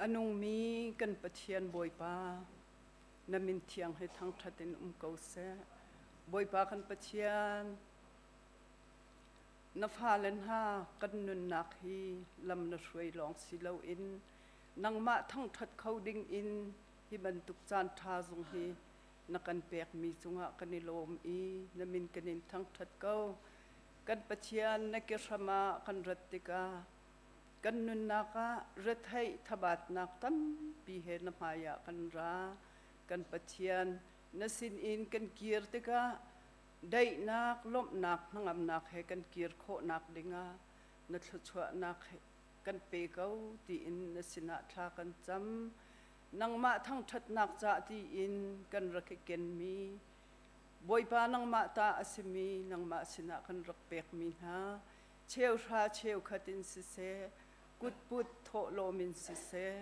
[SPEAKER 8] A nungmi kan Pathian Bawipa, na min thiang hi thangṭhat in um ko seh. Bawipa kan Pathian, na fale hna kan nunnak hi lam na hruai lawng si loin nangmah thangṭhat kho ding in hi bantuk caan ṭha zong hi na kan pekmi cungah kan i lawm i na min kan in thangṭhat ko. Kan Pathian na ke hram ah kan rat tikah kan nunnak ah retheih thabatnak tampi he na hmaiah kan ra. Kan Pathian na sinin kan kir tikah daihnak, lawmhnak, hnangamnak he kan kir khawhnak dingah na thluachuahnak kan pe ko tiin na sinah thla kan cam. Nangmah thangṭhatnak cah tiin kan rak i kenmi Bawipa nangmah ta a simi nangmah sinah kan rak pekmi hna cheuhra cheukhat in siseh, kutput thawhlawm in siseh,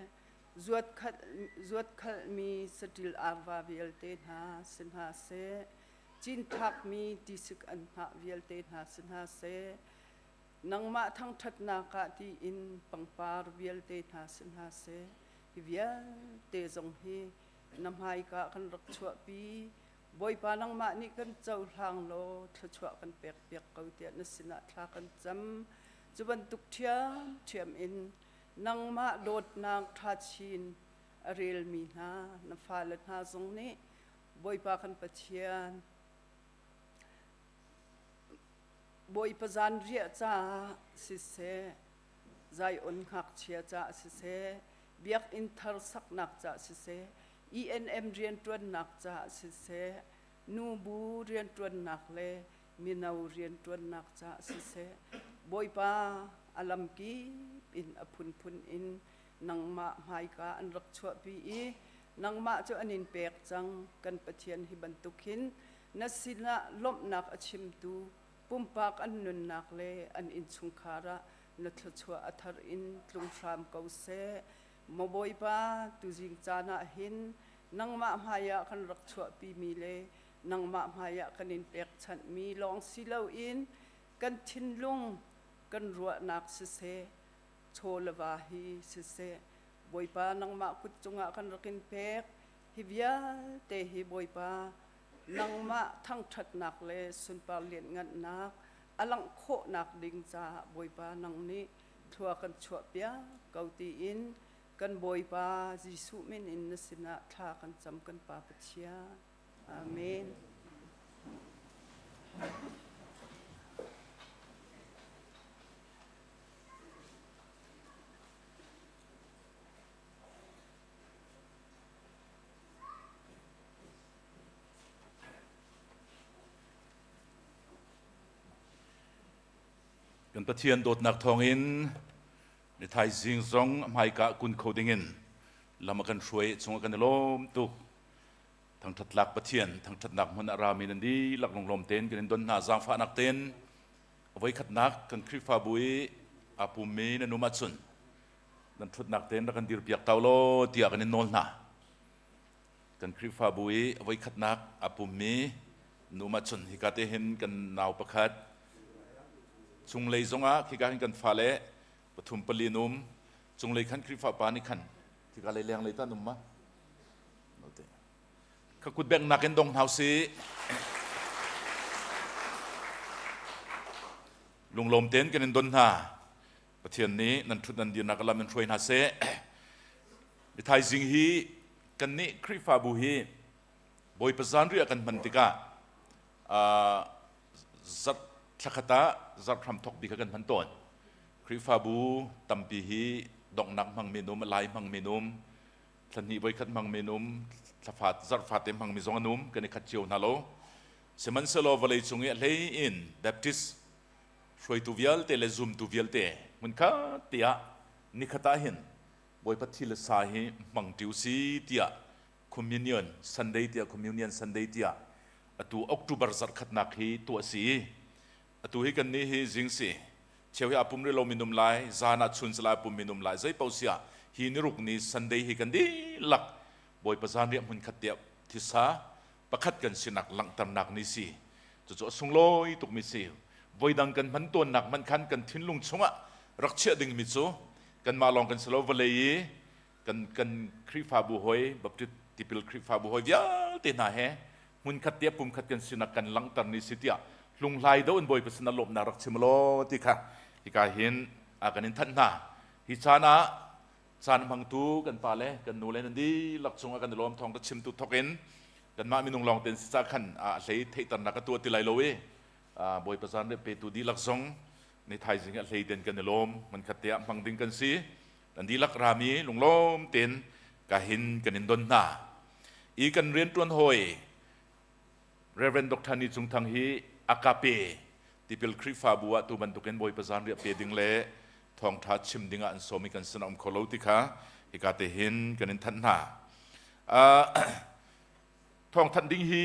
[SPEAKER 8] zuatkhalhmi saṭil arva vialte hna si hna seh, cinthlakmi tisik anhnah vialte hna si hna seh, nangmah thangṭhatnak ah tiin pangpar vialte hna si hna seh, hi vialte zong hi na hmaika kan rak chuahpi. Bawipa nangmah nih kan cohlang law thluachuah kan pekpiak ko tiah na sinah thla kan cam. Cu bantuk ṭhiamṭhiam in nangmah dawtnak ṭha chin a relmi hna na fale hna zong nih Bawipa kan Pathian Bawipa zanriah caah siseh, Zion ngakchia caah siseh, biakinn thar saknak caah siseh, ENM rianṭuannak caah siseh, nubu rianṭuannak le mino rianṭuannak caah siseh, Bawipa a lamkip in a phunphun in nangmah hmaika an rak chuahpi i nangmah cu an in pek cang. Kan Pathian hi bantuk hin na sinah lawmhnak a chimtu pumpak an nunnak le an innchungkhar ah na thluachuah a thar in tlung hram ko seh. Maw Bawipa, tuzing caan ah hin nangmah hmaiah kan rak chuahpimi le nangmah hmaiah kan in pekchanhmi lawng si loin kan thinlung kan ruahnak siseh, chaw le va hi siseh, Bawipa nangmah kut cungah kan rak in pek. Hi vialte hi Bawipa nangmah thangṭhatnak le sunpar lianhngannak a langh khawhnak ding caah Bawipa nang nih thlua kan chuahpiak ko tiin kan Bawipa Jesuh min in na sinah thla kan cam kan Pa Pathian. Amen.
[SPEAKER 7] Kan Pathian dawtnak thawngin ni thaizing zong hmaika kun kho dingin lam a kan hruai chung kan i lawm tuk. Thangṭhatlak Pathian thangṭhatnak hmun a rami nan dihlak lunglawm tein kan in don hna zaangfahnak tein voikhatnak kan Khrihfabu i aa pummi nan um ahcun nan ṭhutnak tein rak kan dirpiak tau law tiah kan in nawl hna. Kan Khrihfabu i voikhatnak aa pummi nan um ahcun hika te hin kan nau pakhat chunglei zongah khika hin kan fale pathum pali an um cunglei khan Khrihfa pa nih khan khika lei lenglei ta an um ma Ka kut benghnak in dong hna usih. Lunglawm tein kan in don hna. Pathian nih nan ṭhut nan dirnak lam in hruai hna seh. Mi thaizing hi kan nih Khrihfabu hi Bawipa zanriah kan hman tikah zarh thlakhat ah zarh hram thok bik kan hman tawn. Khrihfabu tampi hi donghnak hmang minum, lai hmang minum, thlahnih voikhat hmang men um thlafat zarhfate hmangmi zong an um kan i khat cio hna lo sihmanhsehlaw vawlei cung i a hlei in Baptist hruaitu vialte le zumtu vialte hmunkhat te ah nikhat ah hin Bawipa thi le sa hi hmang ṭi usi tiah Communion Sunday tiah Communion Sunday tiah atu October zarhkhatnak hi tuah si i atu hi kan nih hi zing si cheu hi a pum rih lo minum lai zan ah chun salai pum minum lai zei paoh siah hi niruk ni Sunday hi kan dihlak Bawipa zanriah hmun khat tiah thisa pakhat kan sinak langhternak ni si cucu a sunglawi tukmi si voidang kan hman tawnnak hmanh khan kan thinlung chungah rak chiah dingmi cu kanmah lawng kan si lo vawlei i Kan kan Khrihfabu hoi Baptist tipil Khrihfabu hoi vialte hna he hmunkhat te pumkhat kan sinak kan langhter ni si tiah hlunghlai do in Bawipa sin ah lawmhnak rak chim law ti kha hika hin a kan in thanh hna. Hi caan ah caan hmangtu kan pa le kan nu le nan dihlak cungah kan i lawm. Thawng ka chimtu thawk in kanmah minung lawng ten si ca khan a hlei theihternak ka tuah ti lai lo i Bawipa zan re petu dihlak zong ni thaizing a hlei ten kan i lawm. Man khat te ah hmang ding kan si. Nan dihlak rami lunglawm ten ka hin kan in don hna. I kan riantuan hawi Reverend Dr. Ni Cung Thang hi Akape tipil Khrihfabu ah tu bantukin Bawipa zan riah pe ding le thawngtha chim ding ah an sawm i kan sin a um kho lo ti kha hika te hin kan in thanh hna. Thawng thanh ding hi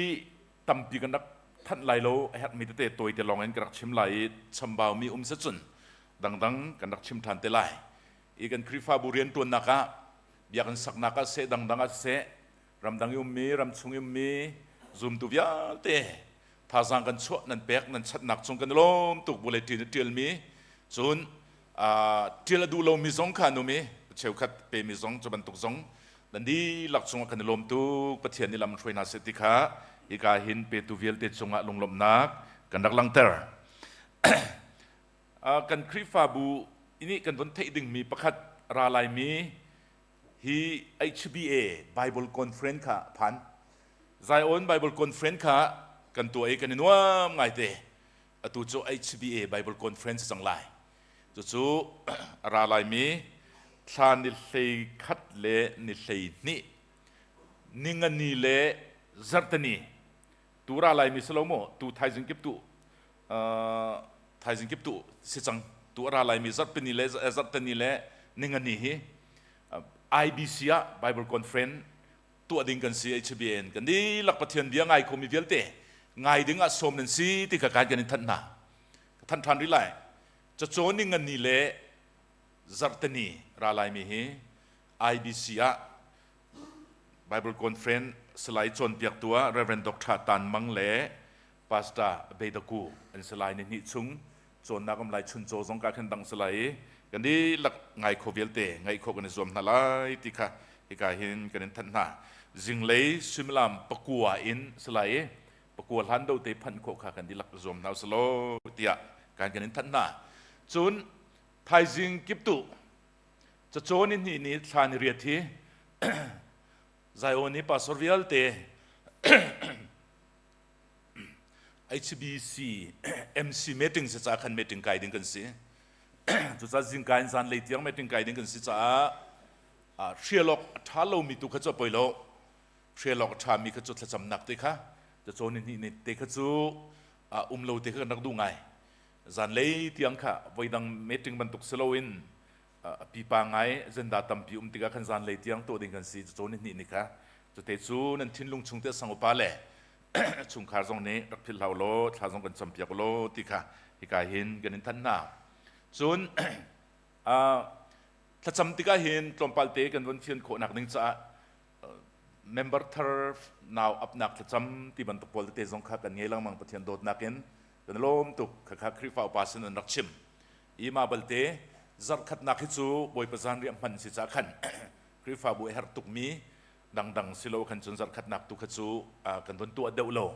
[SPEAKER 7] tampi kan rak thanh lai lo, a herhmi tete tawi te lawng in ka rak chim lai i chambau mi um se cun dangdang kan rak chim ṭhan te lai. I kan Khrihfabu rianṭuannak ah biakinn saknak ah seh, dangdang ah seh, ramdang i ummi, ramchung i ummi zumtu vialte thazaang kan chuah, nan pek nan chatnak cung kan i lawm tuk. Vulei ṭin i ṭialmi cun ṭial a duh lomi zong kha an um i cheukhat pemi zong cu bantuk zong nan dihlak cungah kan i lawm tuk. Pathian nih lam hruai hna seh ti kha hika hin petu vialte cungah lunglawmhnak kan rak langhter. Kan Khrihfabu nih kan von theih dingmi pakhat ra laimi hi HBA Bible Conference kha phan. Zion Bible Conference kha kan tuah i kan i nuam ngaite. Atu cu HBA Bible Conference cang lai. Cucu a ra laimi thla ni 11 le ni 12, ningani le zarhteni tu ra laimi si lo mu, tu thaizing kip tu thaizing kip tu si cang. Tu a ra laimi zarhpini le zarhteni le ningani hi IBC ah Bible Conference tuah ding kan si. HBN kan dihlak Pathian bia ngai khomi vialte ngai ding ah sawm nan si ti kha kan in thanh hna. Thanh ṭhan rih lai. Cacawn ningani le zarhteni ra laimi hi IBC ah Bible Conference Salai cawnpiaktu ah Reverend Dr. Tan Mang le Pastor Beidaku an si lai. Ni hnih chung cawnnak um lai, chuncaw zong ka khan dang si lai i kan dihlak ngai kho vialte ngaih khawh kan i zuam hna lai ti kha hika hin kan in thanh hna. Zinglei suimilam 9 in si lai i 9 hlan do te phanh khawh kha kan dihlak zuam hna usalaw tiah kan kan in thanh hna. Cun thaizing kiptu cacawn ni hnih ni thla ni riat hi Zion i pastor vialte HBC MC meeting si caah khan meeting kai ding kan si. Cucaah zingka in zan lei tiang meeting kai ding kan si caah hrialok a ṭha lomi tu kha cu a poi lo. Hrialok a ṭhami kha cu thlacamnak te kha cacawn ni hnih ni te kha cu um lo te kha kan rak duh ngai. Zanlei tiang kha voidang meeting bantuk si loin a pipa ngai agenda tampi um tikah khan zanlei tiang tuah ding kan si cacawn ni hnih ni kha. Cute cu nan thinlung chung te sang upa le chungkhar zong nih rak philh hlau law thla zong kan campiak law ti kha hika hin kan in thanh hna. Cun thlacam tikah hin tlawmpal te kan von fian khawh nak ding caah member thar nau apnak thlacam ti bantuk pawl tete zong kha kan ngei lengmang. Pathian dawtnak in kan lawm tuk. Khakha Khrihfa upa sin an rak chim i ma balte zarhkhatnak hi cu Bawipa zan riah hman si ca khan Khrihfabu a herh tukmi dangdang si lo khan cun zarhkhatnak tu kha cu kan von tuah deuh lo.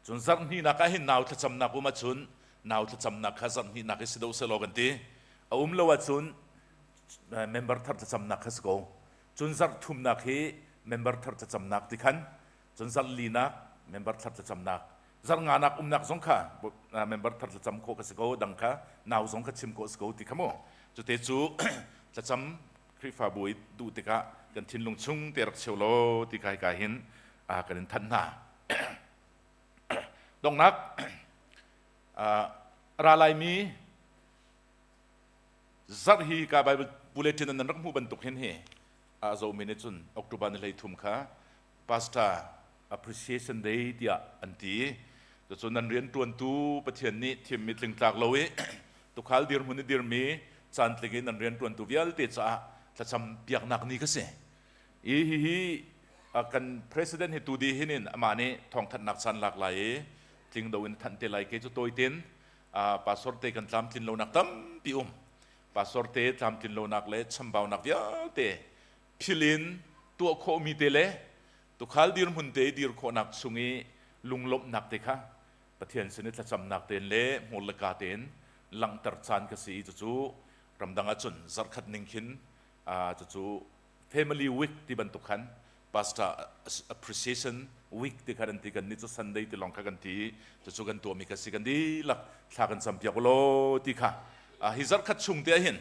[SPEAKER 7] Cun zarhhnihnak ah hin nau thlacamnak um ahcun nau thlacamnak kha zarhhnihnak hi si deuh selaw kan ti. A um lo ahcun member thar thlacamnak kha si ko. Cun zarh thumnak hi member thar thlacamnak ti khan, cun zarh linak member thar thlacamnak, zarh nganak umnak zong kha member thar thlacam khawh kha si ko, dang kha nau zong kha chim khawh si ko ti kha mu. Cute cu thlacam Khrihfabu i duh tikah kan thinlung chung te rak cheu law ti kai ka hin kan in thanh hna. Donghnak ra laimi zarh hi ka Bible bulletin nan rak hmuh bantuk hin hi a zomi nih cun October ni 13 kha Pastor Appreciation Day tiah an ti. Cucu nan rian ṭuantu Pathian nih thimmi tlingtlak lo i tukhal dirhmun i dirmi caan tling in nan rian ṭuantu vialte caah thlacam piaknak ni kha si. I hihi kan president hi tu di hin in amah nih thawngthanhnak caan lak lai i tling do in thanh te lai. Ke cu tawitein pastor te kan tlamtlin lonak tampi um. Pastor te tlamtlin lonak le chambaunak vialte. Philin tuah khawhmi te le tukhal dirhmun te dir khawhnak chung i lunglawmhnak te kha Pathian sin i thlacamnak tein le hmur le ka tein langhter caan ka si i cucu ramdang ahcun zarhkhat ning khin cucu family week ti bantuk khan pastor appreciation week ti khan an ti. Kan nih cu Sunday ti lawng kha kan ti. Cucu kan tuahmi kha si. Kan dihlak thla kan campiak ulaw ti kha hi zarhkhat chung te ahhin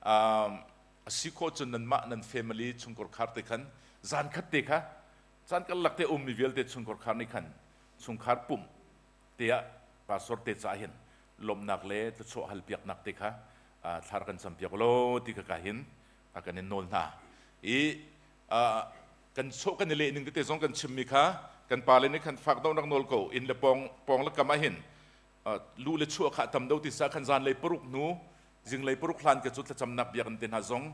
[SPEAKER 7] a si khawh cun nanmah nan family chungkhar khar te khan zan khat te kha caan karlak te ummi vialte chungkhar khar nih khan chungkhar pumh te ah pastor te ca hin lawmhnak le thluachuah halpiaknak te kha thlar kan campiak ulaw ti kha ka hin a kan in nawl hna i kan sawh kan i leh ning tete zong kan chimmi kha kan pale nih khan fak do nak nawl ko. Inn le pawng pawng le kam ah hin lu le chuah kha tam do ti sa khan zan lei paruk hnu zinglei 6 hlan ka cu thlacamnak biakinn te hna zong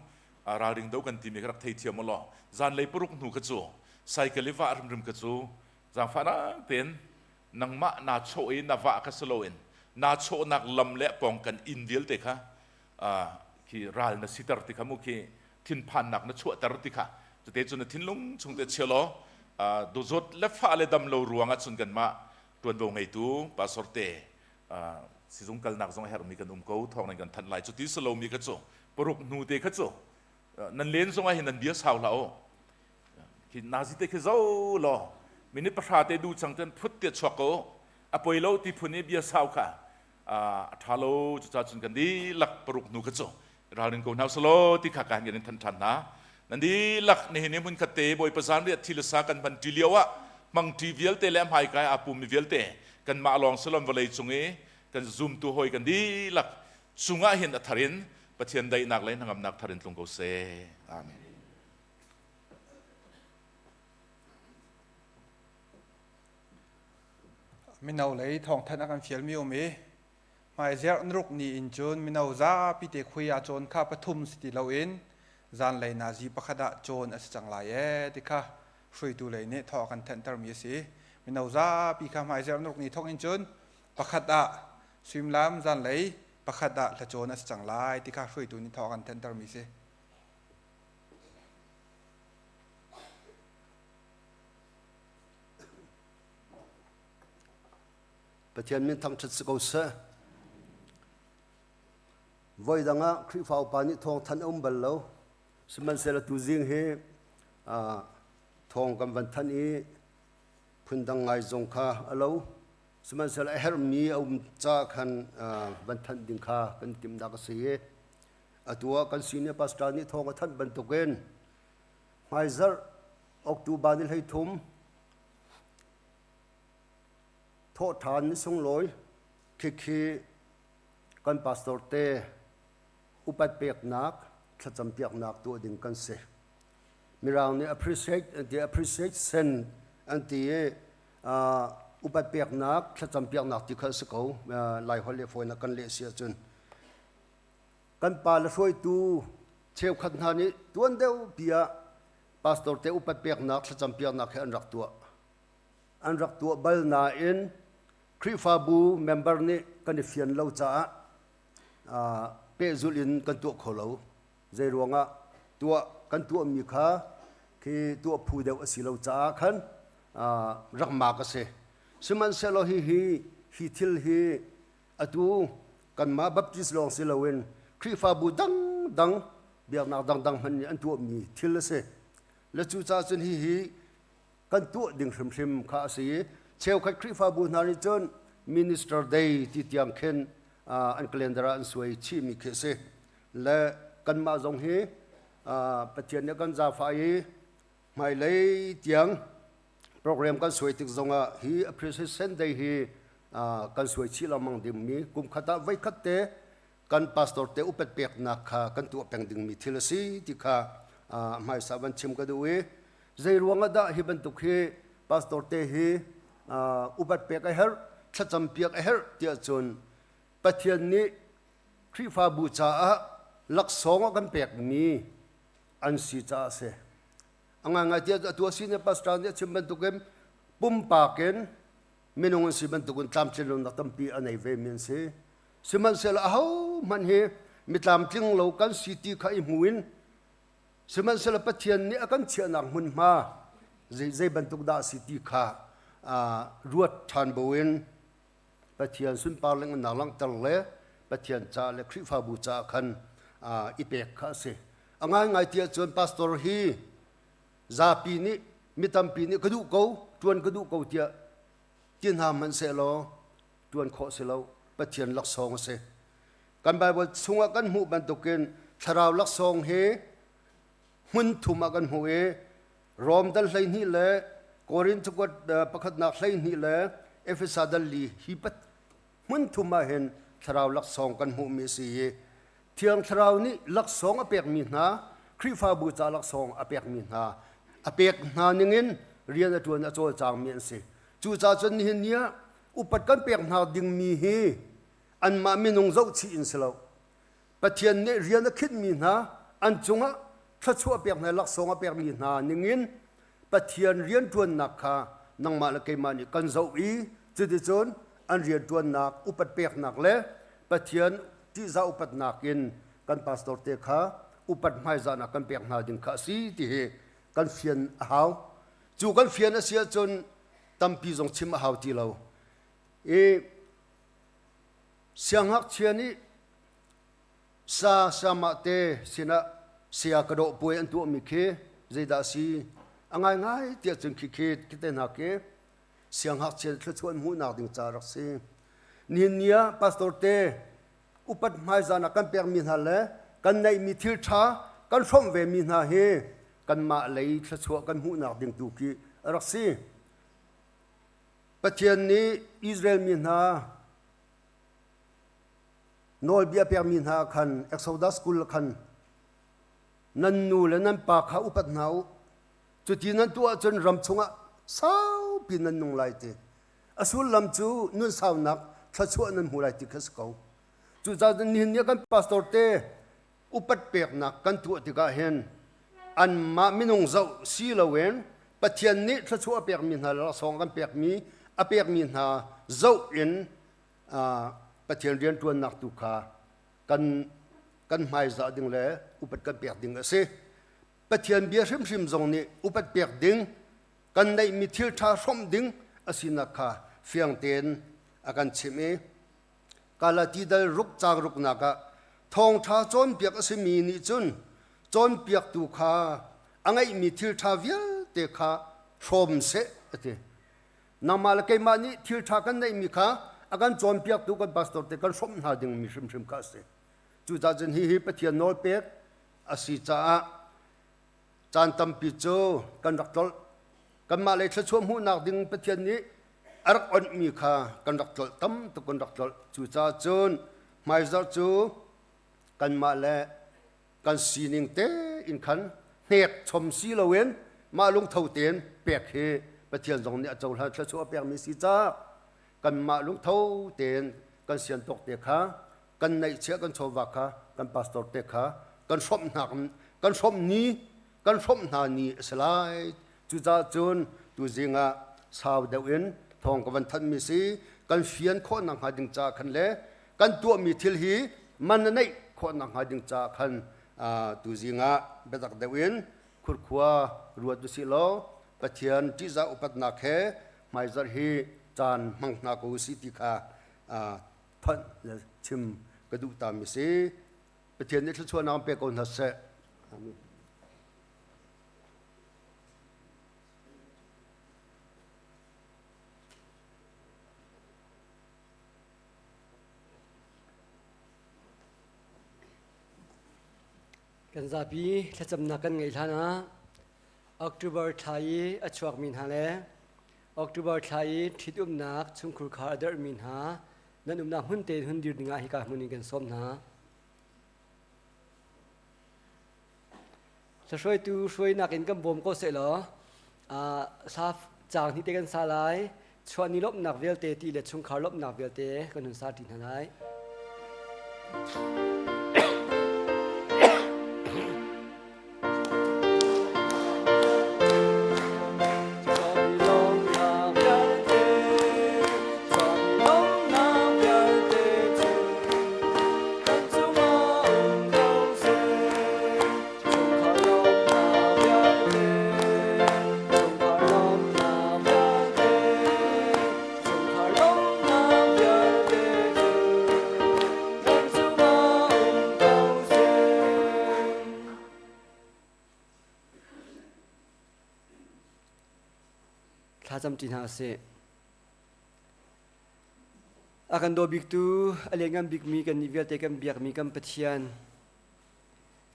[SPEAKER 7] ralring do kan timi ka rak thei thiam law. Zanlei 6 hnu ka cu cycle i vah rimrim ka cu zaangfah nak tein nangmah na chawh i na vah ka si loin na chawhnak lam le pawng kan inn vialte kha khi ral na siter ti kha mu, khi thinphannak na chuahter ti kha cute cun na thinlung chung te chia law dawzawt le fah le dam lo ruang ah cun kanmah tuanvo ngeitu pastor te sizung kalnak zong a herhmi kan um ko, thawng nan kan thanh lai. Cuti si lomi kha cu 6 hnu te kha cu nan len zong ah hin nan bia sau hlah u. Khi nazi te khi zo law minute 10 te du chang ten phut te chuak ko, a poi lo ti phun i bia sau kha a tha lo. Cuca cun kan dihlak 6 hnu kha cu ralring ko hna selaw ti kha kan in than than hna. Nan dihlak nihin ni hmun khat te Bawipa zan riat thil sa kan hman ṭi lio ah mang ṭi vialte le hmai kai aa pum mi vialte, kanmah lawng silon vawlei cung i kan zumtu hawi kan dihlak cungah hin a thar in Pathian daihnak le hnangamnak thar in tlung ko seh. Amen.
[SPEAKER 5] Mino lei thawngthanh a kan fialmi um i hmaizerh nruk ni in cun mino zapi te khui ah cawn kha 3 si ti loin zanlei nazi 1 ah cawn a si cang lai ee ti kha hruaitu lei nih thaw kan thenhtermi a si. Mino zapi kha hmaizerh nruk ni thawk in cun 1 ah suimilam zanlei 1 ah hlacawn a si cang lai ti kha hruaitu nih thaw kan thenhtermi a si.
[SPEAKER 6] Pathian min thangṭhat si ko seh. Voi dang ah Khrihfa upa nih thawng thanh a um bal lo. Sihmanhsehlaw tuzing hi thawng kan van thanh i phundang ngai zong kha a lo. Sihmanhsehlaw a herhmi a um ca khan van thanh ding kha kan timhnak a si i atu ah kan senior pastor nih thawng a thanh bantukin hmaizarh October ni 13 thawhṭhan ni sunglawi khikhi kan pastor te upat peknak thlacam piaknak tuah ding kan si. Mirang nih appreciate an ti, appreciation an ti i upat peknak thlacam piaknak ti kha a si ko. Lai holh le fawinak kan leh si ahcun kan pa le hruaitu cheukhat hna nih tuan deuh pi ah pastor te upat peknak thlacam piaknak he an rak tuah, an rak tuah bal nain Khrihfabu member nih kan i fian lo caah pehzulh in kan tuah kho lo. Zei ruangah tuah kan tuahmi kha khi tuah phu deuh a si lo caah khan rak mak a si. Sihmanhsehlaw hihi hi thil hi atu kanmah Baptist lawng si loin Khrihfabu dangdang, biaknak dangdang hmanh nih an tuahmi thil a si. Le cucaah cun hihi kan tuah ding hrimhrim kha a si i cheukhat Khrihfabu hna nih cun Minister Day ti tiang khin an calendar ah an suai chihmi khi a si. Le kanmah zong hi Pathian nih kan zaangfah i hmailei tiang program kan suai tik zongah hi Appreciation Day hi kan suai chih lengmang dingmi, kum khat ah voikhat te kan pastor te upat peknak kha kan tuah peng dingmi thil a si ti kha hmaisa van chim ka duh i zei ruang ah dah hi bantuk hi pastor te hi upat pek a herh, thlacam piak a herh tiah cun Pathian nih Khrihfabu caah laksawng a kan pekmi an si caah a si. A ngaingai tiah atu a si ne pastor nih a chim bantukin pumpak in minung an si bantukin tlamtlin lonak tampi a nei ve mi an si. Sihmanhsehlaw ahohmanh hi mi tlamtling lo kan si ti kha i hmu in
[SPEAKER 9] Sihmanhsehlaw Pathian nih a kan chiahnak hmunhma zei bantuk dah a si ti kha ruat ṭhan buin Pathian sunpar le ngannak langhter le Pathian ca le Khrihfabu caah khan i pek kha a si. A ngaingai ti ahcun pastor hi zapi nih mi tampi nih ka duh ko, ṭuan ka duh ko tiah ti hna hmanhsehlaw ṭuan khawh si lo. Pathian laksawng a si. Kan Baibal chungah kan hmuh bantukin thlarau laksawng hi hmun thum ah kan hmuh i Rom dal 12 le Korin cakuat pakhatnak 12 le Efesa dal li hi hmun thum ah hin thlarau laksawng kan hmuhmi a si i Thiang Thlarau nih laksawng a pekmi hna Khrihfabu ca laksawng a pekmi hna a pek hna ningin rian a ṭuan a cawlcangmi an si. Cucaah cun nihin ni ah upat kan pek hna dingmi hi anmah minung zohchih in si lo. Pathian nih rian a khinhmi hna an cungah thluachuah pek hna laksawng a pekmi hna ningin Pathian rianṭuannak kha nangmah le keimah nih kan zoh i cuticun an rianṭuannak upat peknak le Pathian ṭihzah upatnak in kan pastor te kha upat hmaizahnak kan pek hna ding kha a si ti hi kan fian a hau. Cu kan fian a si ahcun tampi zong chim a hau ti lo. I siangngakchia nih sa sama te sinah saya ka dawh puai an tuahmi khi zeidah a si a ngaingai tiah cun khi khi khi te hna khi siangngakchia thluachuah an hmuhnak ding ca rak si nihin ni ah pastor te upat hmaizahnak kan pekmi hna le kan neihmi thil ṭha kan hrawmh vemi hna hi kanmah lei thluachuah kan hmuhnak ding tu khi a rak si. Pathian nih Israel mi hna nawlbia pekmi hna khan Exodus 20 khan nan nu le nan pa kha upat hna u cuti nan tuah ahcun ram chungah saupi nan nung lai ti a sullam cu nun saunak thluachuah nan hmu lai ti kha si ko. Cucaah nihin ni kan pastor te upat peknak kan tuah tikah hin anmah minung zoh si loin Pathian nih thluachuah a pekmi hna le laksawng kan pekmi a pekmi hna zoh in Pathian rianṭuannak tu kha kan kan hmaizah ding le upat kan pek ding a si. Pathian bia hrimhrim zong nih upat pek ding kan neihmi thil ṭha hrawmh ding a sinak kha fiang tein a kan chimh i Galati dal ruk caang ruknak ah thawngṭha cawnpiak a simi nih cun cawnpiaktu kha a ngeihmi thil ṭha vialte kha hrawm seh a ti. Nangmah le keimah nih thil ṭha kan neihmi kha a kan cawnpiaktu kan pastor te kan hrawmh hna dingmi hrimhrim kha a si. Cucaah cun hihi Pathian nawlpek a si caah caan tampi cu kan rak tlolh. Kanmah lei thluachuah hmuhnak ding Pathian nih a rak onhmi kha kan rak tlolh tam tuk kan rak tlolh. Cucaah cun hmaizarh cu kanmah le kan sining tein khan hnek chom si loin mah lungtho tein pek hi Pathian zong nih a cohlan thluachuah a pekmi si caah kanmah lungtho tein kan sian tawk te kha kan neihchiah kan chawva kha kan pastor te kha kan hrawmh hna kan hrawmh ni kan hrawmh hna ni a si lai. Cucaah cun tuzing ah sau deuh in thawng ka van thanhmi si kan fian khawh nakhnga ding caah khan le kan tuahmi thil hi man a neih khawh nakhnga ding caah khan tuzing ah biatak deuh in khurkhua ruat usih law Pathian ṭihzah upatnak he hmaizarh hi caan hmang hna ko usih ti kha phanh le chim ka duh tami si. Pathian nih thluachuahnak pe ko hna seh. Amen.
[SPEAKER 10] Kan zapi thlacamnak kan ngeih hlan ah October thla i a chuakmi hna le October thla i ṭhitumnak chungkhur khar a derhmi hna nan umnak hmun tein hun dir dingah hika hmun in kan sawm hna. Hruaitu hruainak in kan bawm ko seh law sa caang hnih te kan sa lai. Chuahni lawmhnak vialte ti le chungkhar lawmhnak vialte kan hun sa ṭi hna lai. Thlacam ṭi hna usih. A kan daw biktu, a lianngan bikmi kan nih vialte kan biakmi kan Pathian,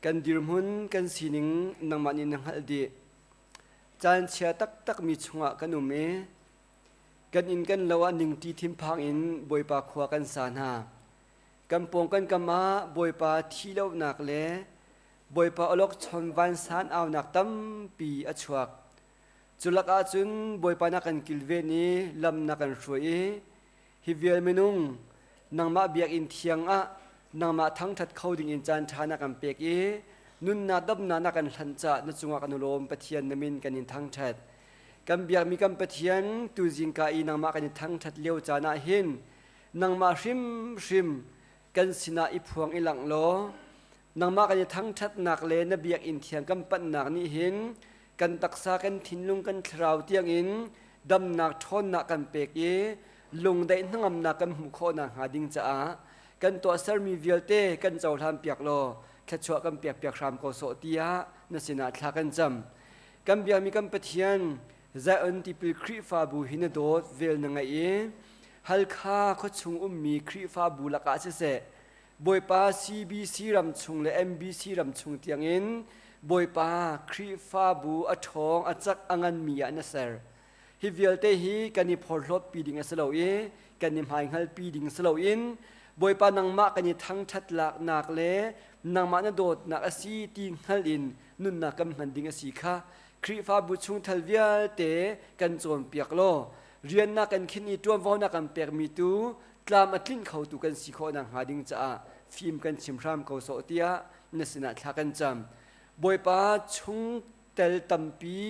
[SPEAKER 10] kan dirhmun, kan sining nangmah nih na hngalh dih. Caan chia taktakmi chungah kan um i kan inn kan lo ah ningṭi thinphang in Bawipa khua kan sa hna. Kan pawng kan kam ah Bawipa thihlohnak le Bawipa awlokchon vansan aunak tampi a chuak. Cu lakah cun Bawipa na kan kilven i lam na kan hruai i hi vial minung nangmah biakinn thiang ah nangmah thangṭhat kho ding in caan ṭha na kan pek i nunnak damnak na kan hlanh caah na cungah kan i lawm Pathian na min kan in thangṭhat. Kan biakmi kan Pathian tuzing ka i nangmah kan i thangṭhat lio caan ah hin nangmah hrimhrim kan sinah i phuang i langh law nangmah kan i thangṭhatnak le na biakinn thiang kan panhnak nih hin kan taksa kan thinlung kan thlarau tiangin damnak ṭhawnnak kan pek i lungdaih hnangamnak kan hmuh khawh nakhnga ding caah kan tuahsermi vialte kan cohlan piak law thluachuah kan pek piak hram ko sawh tiah na sinah thla kan cam. Kan biakmi kan Pathian Zion tipil Khrihfabu hi na dawt vel na ngaih i Halkha khuachung ummi Khrihfabu lakah siseh Bawipa CBC ram chung le MBC ram chung tiangin Bawipa Khrihfabu a ṭhawng a cak a nganmi ah na ser. Hi vialte hi kan i phorhlawtpi ding a si lo i kan i hmaihngalpi ding si loin Bawipa nangmah kan i thangṭhat laknak le nangmah na dawtnak a si ti hngal in nunnak kan hman ding a si kha Khrihfabu chungthal vialte kan cawnpiak law rian na kan khin i ṭuanvo na kan pekmi tu tlam a tlinh khotu kan si khawh nakhnga ding caah fim kan chim hram ko sawh tiah na sinah thla kan cam. Bawipa chungtel tampi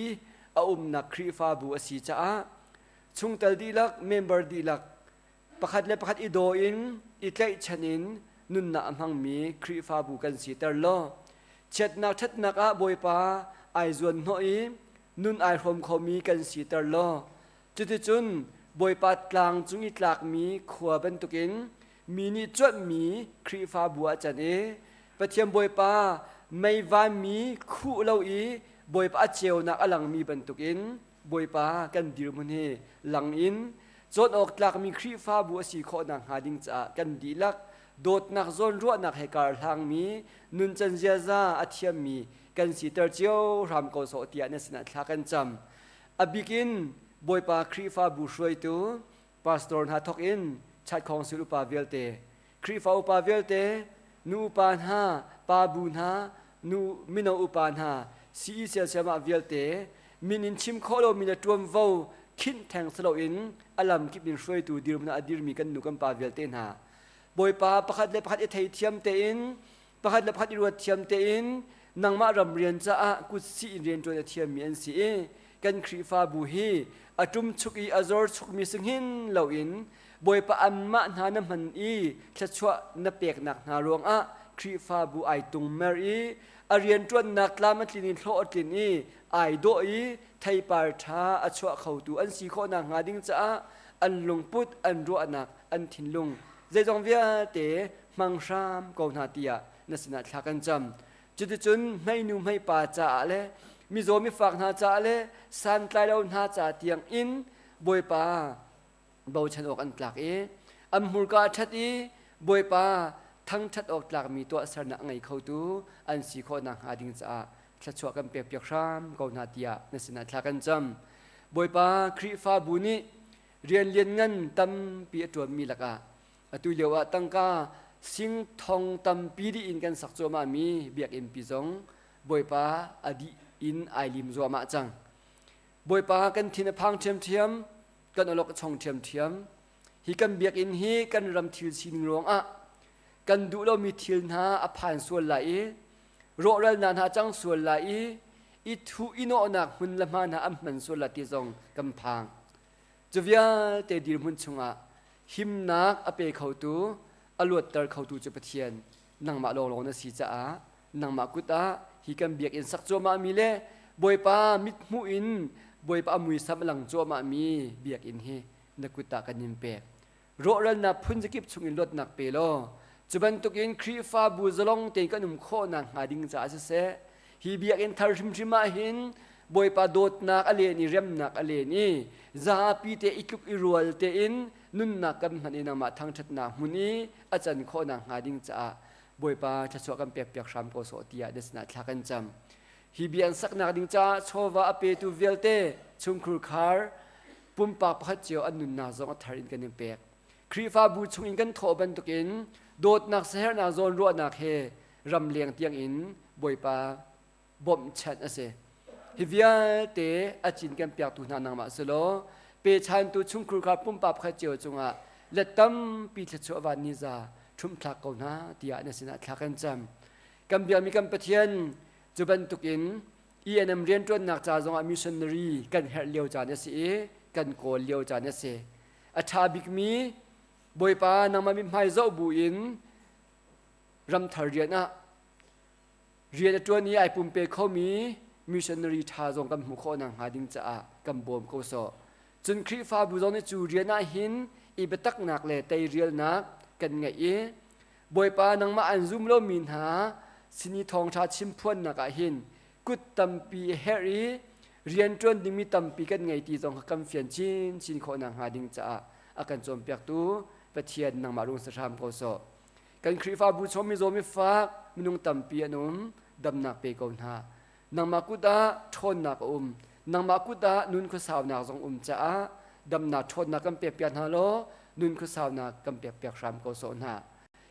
[SPEAKER 10] a umnak Khrihfabu a si caah chungtel dihlak, member dihlak pakhat le pakhat i daw in i tlaihchan in nunnak a hmangmi Khrihfabu kan siter law chiatnak ṭhatnak ah Bawipa ai zuan hnawh i nun ai hrawm khomi kan siter law Cuticun Bawipa tlang cung i tlakmi khua bantukin mi nih cuanhmi Khrihfabu ah can i Pathian Bawipa mei vanmi khuh lo i Bawipa a ceunak a langmi bantukin Bawipa kan dirhmun hi lang in cawn awk tlakmi Khrihfabu a si khawh nakhnga ding caah kan dihlak dawtnak zawnruahnak he kar hlangmi nuncan ziaza a thiammi kan siter cio hram ko sawh tiah na sinah thla kan cam. A bik in Bawipa Khrihfabu hruaitu pastor hna thawk in chatkhawngsil upa vialte, Khrihfa upa vialte, nu upa hna, pa bu hna, nu mino upa hna, CE siasiamah vialte, min in chim khawh lomi le ṭuanvo khinh theng si loin a lam kip in hruaitu dirhmun ah a dirmi kan nu kan pa vialte hna. Bawipa pakhat le pakhat i theithiam tein pakhat le pakhat i ruat thiam tein nangmah ram rian caah kutsih in rianṭuan a thiammi an si i kan Khrihfabu hi a ṭumchuk i a zor chukmi si hngin loin Bawipa anmah hna na hman i thluachuah na peknak hna ruangah Khrihfabu ai tungmer i a rianṭuannak tlam a tlin i hlawh a tlin i ai dawh i theipar ṭha a chuah khotu an si khawh nakhnga ding caah an lungput an ruahnak an thinlung zeizong vialte hmang hram ko hna tiah na sinah thla kan cam. Cuticun hmeinu hmeipa caah le mizaw mifak hna caah le santlailo hna ca tiang in Bawipa bochan awk an tlak i an hmurka a ṭhat i Bawipa thangṭhat awk tlakmi tuahsernak a ngei khotu an si khawh nakhnga ding caah thluachuah kan pekpiak hram ko hna tiah na sinah thla kan cam. Bawipa Khrihfabu nih rian lianngan tampi a ṭuanmi lakah Atu lio ah tangka sing thong tampi dih in kan sak cuahmahmi biakinn pi zong Bawipa a dih in ai lim zuahmah cang. Bawipa kan thin a phang ṭhiamṭhiam, kan awlok a chong ṭhiamṭhiam. Hi kan biakinn hi kan ram thil sining ruangah kan duh lomi thil hna a phan sual lai i rawhralnak hna cang sual lai i i thuh i nawhnak hmun le hma hna an hman sual lai ti zong kan phang. Cu vialte dirhmun chungah himnak a pe khotu, a luatter khotu cu Pathian nangmah lawnglawng na si caah nangmah kut ah hi kan biakinn sak cuahmahmi le Bawipa mithmuh in Bawipa a muisam a lang cuahmahmi biakinn hi na kut ah kan in pek. Rawhralnak phun zakip chungin luatnak pe law cu bantukin Khrihfabu zalong tein kan um khawh nakhnga ding caah siseh hi biakinn thar hrimhrim ah hin Bawipa dawtnak a len i remnak a len i zapi te i tluk i rual tein nunnak kan hman i nangmah thangṭhatnak hmun i a can khawhnak hnga ding caah Bawipa thluachuah kan pekpiak hram ko sawh tiah na sinah thla kan cam. Hi bia an saknak ding caah chawva a petu vialte chungkhur khar pumpak pakhat cio an nunnak zong a thar in kan in pek. Khrihfabu chungin kan thawh bantukin dawtnak sahernak zawnruahnak he ramleng tiangin Bawipa bawmhchanh a si. Hi vialte a cin kan piaktu hna nangmah si law pechantu chungkhur kha pumpak pakhat cio cungah let tampi thluachuah van ni za ṭhumhthlak ko hna tiah na sinah thla kan cam. Kan biakmi kan Pathian cu bantukin ENM rianṭuannak ca zongah missionary kan herh lio caan a si i kan kawl lio caan a si. A ṭha bikmi Bawipa nangmah mithmai zoh bu in ramthar rian ah rian a ṭuan i ai pumpe khomi missionary ṭha zong kan hmuh khawh nakhnga ding caah kan bawm ko sawh. Cun Khrihfabu zong nih cu rian ah hin i biataknak le teirialnak kan ngeih i Bawipa nangmah an zum lomi hna sin i thawngṭha chimphuannak ah hin kut tampi a herh i rianṭuan dingmi tampi kan ngei ti zong kha kan fian chinchin khawh nakhnga ding caah a kan cawnpiaktu Pathian nangmah rung si hram ko sawh. Kan Khrihfabu chung mizaw mifak minung tampi an um, damnak pe ko hna. Nangmah kut ah ṭhawnnak a um. Nangmah kut ah nun khuasaunak zong um caah damnak ṭhawnnak kan pekpiak hna law nun khuasaunak kan pekpiak hram ko sawh hna.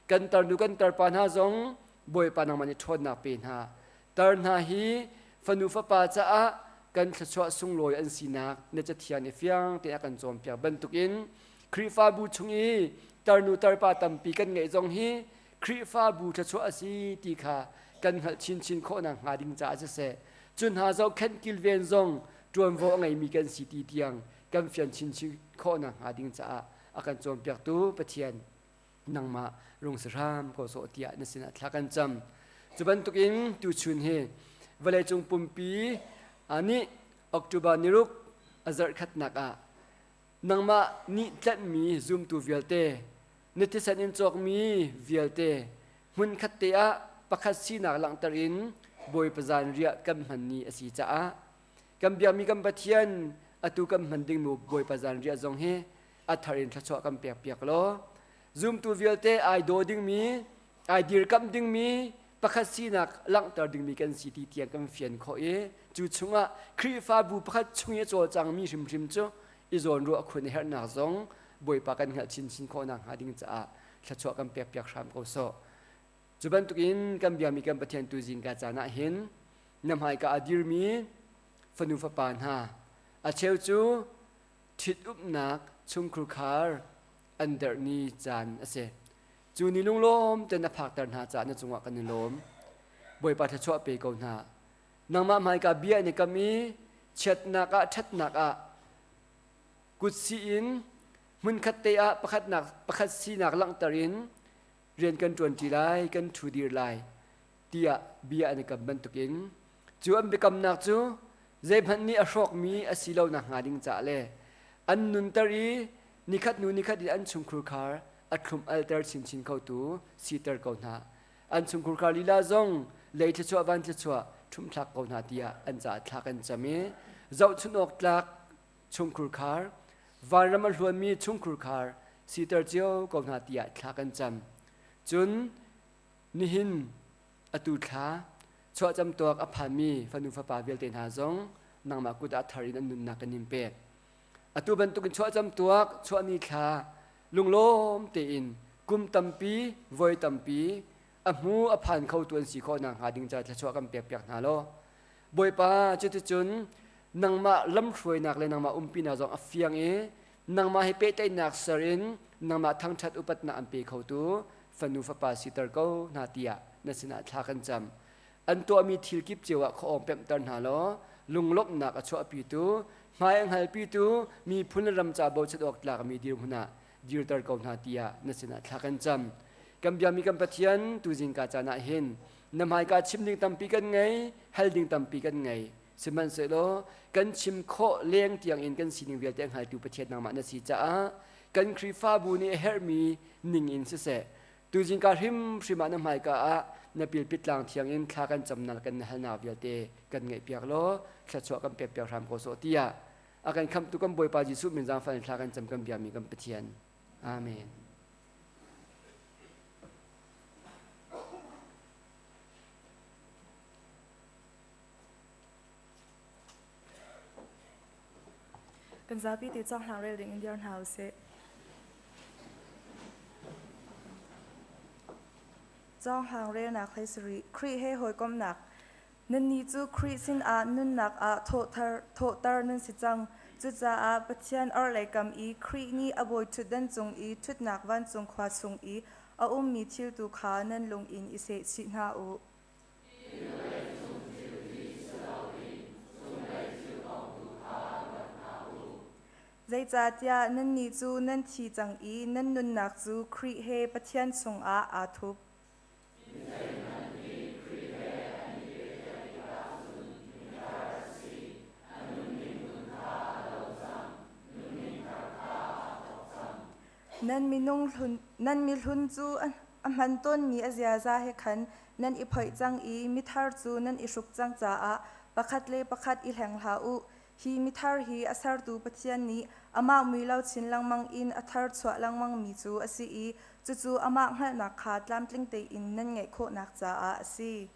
[SPEAKER 10] Kan tarnu kan tarpa hna zong Bawipa nangmah nih ṭhawnnak pe hna. Tar hna hi fanu fapa caah kan thluachuah sunglawi an sinak na Cathiang nih fiang tein a kan cawnpiak bantukin Khrihfabu chung i tarnu tarpa tampi kan ngeih zong hi Khrihfabu thluachuah a si ti kha kan hngalh chinchin khawh nakhnga ding caah siseh, cu hna zohkhenh kilven zong ṭuanvo a ngeimi kan si ti tiang kan fian chinchin khawh nakhnga ding caah a kan cawnpiaktu Pathian nangmah rung si hram ko sawh tiah na sinah thla kan cam. Cu bantukin tuchun hi vawleicung pumpi nih October niruk a zarh khatnak ah nangmah nih tlanhmi zumtu vialte na thisen in cawkmi vialte hmunkhat te ah pakhat sinak langhter in Bawipa zan riah kan hman ni a si caah kan biakmi kan Pathian atu kan hman dingmi Bawipa zan riah zong hi a thar in thluachuah kan pek piak law zumtu vialte ai daw dingmi ai dirkamh dingmi pakhat sinak langhter dingmi kan si ti tiang kan fian khawh i cu chungah Khrihfabu pakhat chung i a cawlcangmi hrimhrim cu i zawnruah khun a herhnak zong Bawipa kan hngalh chinchin khawh nakhnga ding caah thluachuah kan pekpiak hram ko sawh. Cu bantukin kan biami kan Pathian tu zingka caan ah hin na hmaika a dirmi fanu fapa hna a cheu cu ṭhitumnak chungkhur khar an derh ni caan a si. Cu ni lunglawm ten na phakter hna caah na cungah kan i lawm. Bawipa thluachuah pe ko hna. Nangmah hmaika bia in i kam i chiatnak ah ṭhatnak ah kut si in hmunkhat te ah pakhatnak pakhat sinak langhter in rian kan ṭuanṭi lai, kan ṭhu dir lai tiah bia an i kam bantukin cu an biakamnak cu zeihmanh nih a hrawkmi a si lo nakhnga ding caah le an nunter i nikhat hnu nikhat in an chungkhur khar a thlum alter chinchin khotu siter ko hna. An chungkhur khar lila zong lei thluachuah van thluachuah ṭhumthlak ko hna tiah an caah thla kan cam i zohchunh awk tlak chungkhur khar vanram a hluanmi chungkhur khar siter cio ko hna tiah thla kan cam. Cun nihin atu thla chuahcam tuak a phanmi fanu fapa vialte hna zong nangmah kut ah thar in an nunnak kan in pek. Atu bantukin chuahcam tuak chuahni thla lunglawm tein kum tampi voi tampi a hmu a phan kho tu an si khawh nakhnga ding ca thluachuah kan pekpiak hna law Bawipa cuticun nangmah lamhruainak le nangmah umpinak zong a fiang i nangmah he pehtlaihnak ser in nangmah thangṭhat upatnak an pe khotu fanu fapa siter ko hna tiah na sinah thla kan cam. An tuahmi thil kip cio ah khuaawng pemhter hna law lunglawmhnak a chuahpitu, hmai a hngalpitu miphun le ram ca bochan awk tlakmi dirhmun ah dirter ko hna tiah na sinah thla kan cam. Kan biami kan Pathian tuzingka caan ah hin na hmaika chim ding tampi kan ngei, hal ding tampi kan ngei. Sihmanhsehlaw kan chim khawh leng tiangin kan sining vialte a hngaltu Pathian nangmah na si caah kan Khrihfabu nih a herhmi ning in siseh. Tuzing ka hrimhrim ah na hmaika ah na pilpit tlang thiang in thla kan camnak kan halnak vialte kan ngaihpiak law thluachuah kan pekpiak hram ko sawh tiah a kan khamhtu kan Bawipa Jesuh min zaangfah in thla kan cam kan biami kan Pathian. Amen.
[SPEAKER 11] Kan zapi te cawng hlang rel ding in dir hna usih. Cawng hlang relnak hlei sarih Khrih he hawikomhnak Nannih cu Khrih sinah nunnak ah thawhter nan si cang. Cucaah Pathian orhlei kam i Khrih nih a bawi ṭhutdan cung i ṭhutnak vancung khua chung i a ummi thil tu kha nan lung in i sehchih hna u. Zeicahtiah nannih cu nan thi cang i nan nunnak cu Khrih he Pathian chungah aa thup. Nan mihlun cu a hman tawnmi a ziaza he khan nan i phoih cang i mithar cu nan i hruk cang caah pakhat le pakhat i hleng hlah u. Hi mithar hi a sertu Pathian nih amah mui lo chin lengmang in a thar chuah lengmangmi cu a si i cucu amah hngalhnak kha tlamtling tein nan ngeih khawhnak caah a si.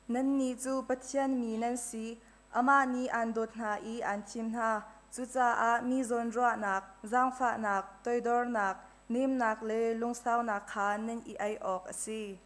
[SPEAKER 11] Nannih cu Pathian mi nan si. Amah nih aan dawt hna i aan thim hna. Cucaah mi zawnruahnak, zaangfahnak, toidornak, nemnak le lungsaunak kha nan i aih awk a si.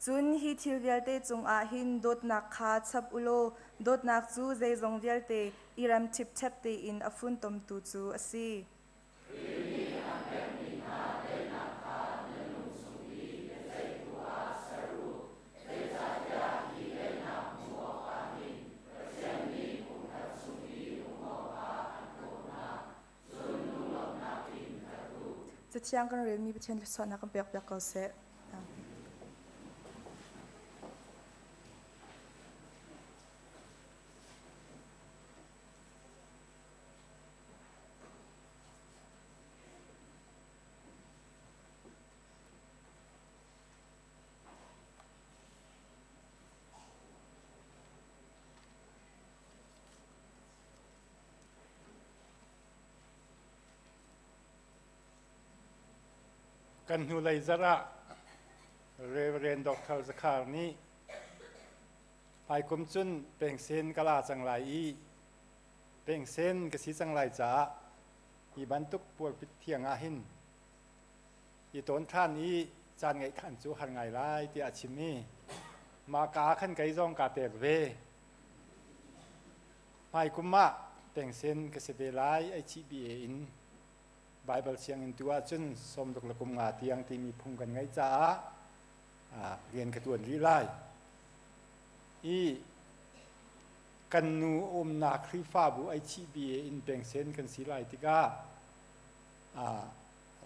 [SPEAKER 11] Cun hi thil vialte cungah hin dawtnak kha chap u law dawtnak cu zeizong vialte i rem ṭhipṭhep tein a funtomtu cu a si. Cathiang kan relmi Pathian thluachuahnak kan pekpiak ko seh.
[SPEAKER 12] Kan hnulei zarh ah Reverend Dr. Zakhar nih hmaikum cun pengsen ka la cang lai i pengsen ka si cang lai caah hi bantuk pualpit thiang ah hin i tawn ṭhan i caan ngeih ṭhan cu har ngai lai tiah a chim i mah ka ah khan kei zong kaa pek ve. Hmaikum ah pengsen ka si ve lai HBA in Baibal sianginn tu ahcun sawmruk le kum nga tiang timi phung kan ngeih caah rian ka ṭuan rih lai. I kan nu umnak Khrihfabu HBA in pengsen kan si lai tikah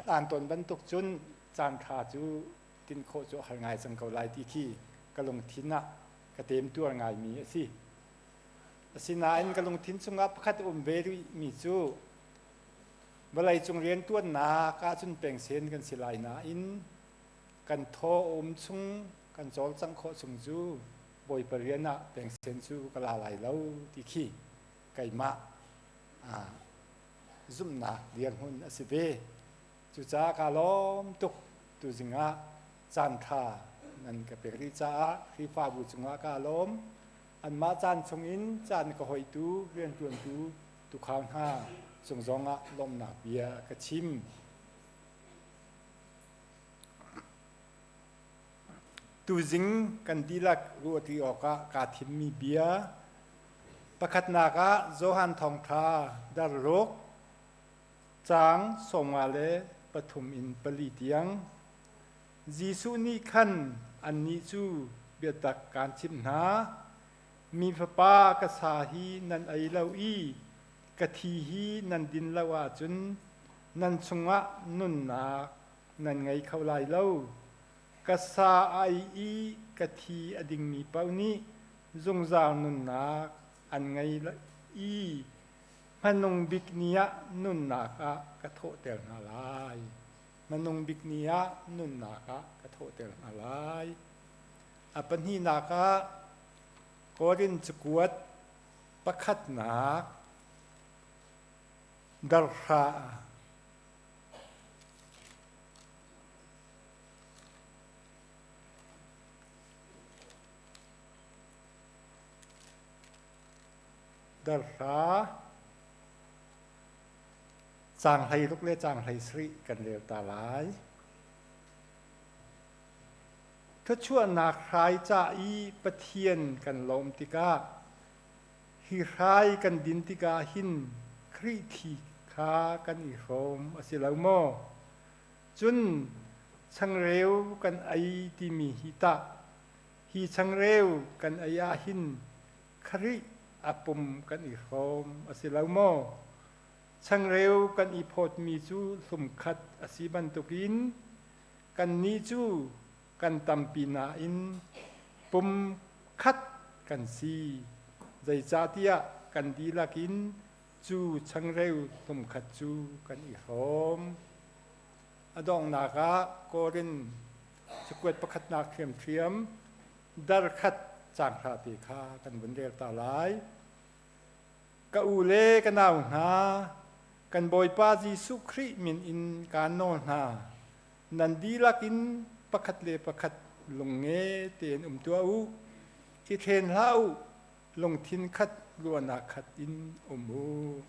[SPEAKER 12] hlan tawn bantuk cun caan ṭha cu tin khawh cu a har ngai cang ko lai ti khi ka lungthin ah ka temtuar ngaimi a si. Asinain ka lungthin chungah pakhat a um ve rihmi cu vawleicung rianṭuannak ahcun pengsen kan si lai nain kan thaw a um chung kan cawlcangh khawh chung cu Bawipa rian ah pengsen cu ka la lai lo ti khi keimah zumhnak dirhmun a si ve. Cucaah kaa lawm tuk tuzing ah caanṭha nan ka pek rih caah Khrihfabu cungah kaa lawm. Anmah caan chungin caan ka hoihtu rianṭuantu tuukhal hna cung zongah lawmhnak bia ka chim. Tuzing kan dihlak ruahṭi awkah kaa thimmi bia pakhatnak ah Johan Thawngṭha darruk caang 53 in 4 tiang. Jesuh nih khan annih cu biatak kaan chimh hna, mi Fapa ka sa hi nan ei lo i ka thi hi nan din lo ahcun nan chungah nunnak nan ngei kho lai lo. Ka sa a ei i ka thi a dingmi paoh nih zungzal nunnak an ngei i hmanung bik ni ah nunnak ah ka thawhter hna lai. Hmanung bik ni ah nunnak ah ka thawhter hna lai. A pahnihnak ah Korin cakuat pakhatnak darhra Darhra caang 16 le caang 17 kan rel ta lai. Thluachuahnak hrai ca i Pathian kan lawm tikah hi hrai kan din tikah hin Khrih thi kha kan i hrawm a si lo maw? Cun changreu kan ei timi hi tah hi changreu kan ei ah hin Khrih a pum kan i hrawm a si lo maw? Changreu kan i phawtmi cu hlumkhat a si bantukin kannih cu kan tampi nain pum khat kan si. Zeicahtiah kan dihlak in cu changreu hlumkhat cu kan i hrawm. A donghnak ah Korin cakuat pakhatnak ṭhiamṭhiam dar khat caang hra te kha kan vun rel ta lai. Ka u le ka nau hna, kan Bawipa Jesuh Khrih min in kaan nawl hna. Nan dihlak in pakhat le pakhat lungnge tein um tuah u. I ṭhen hlah u, lungthin khat ruahnak khat in um u.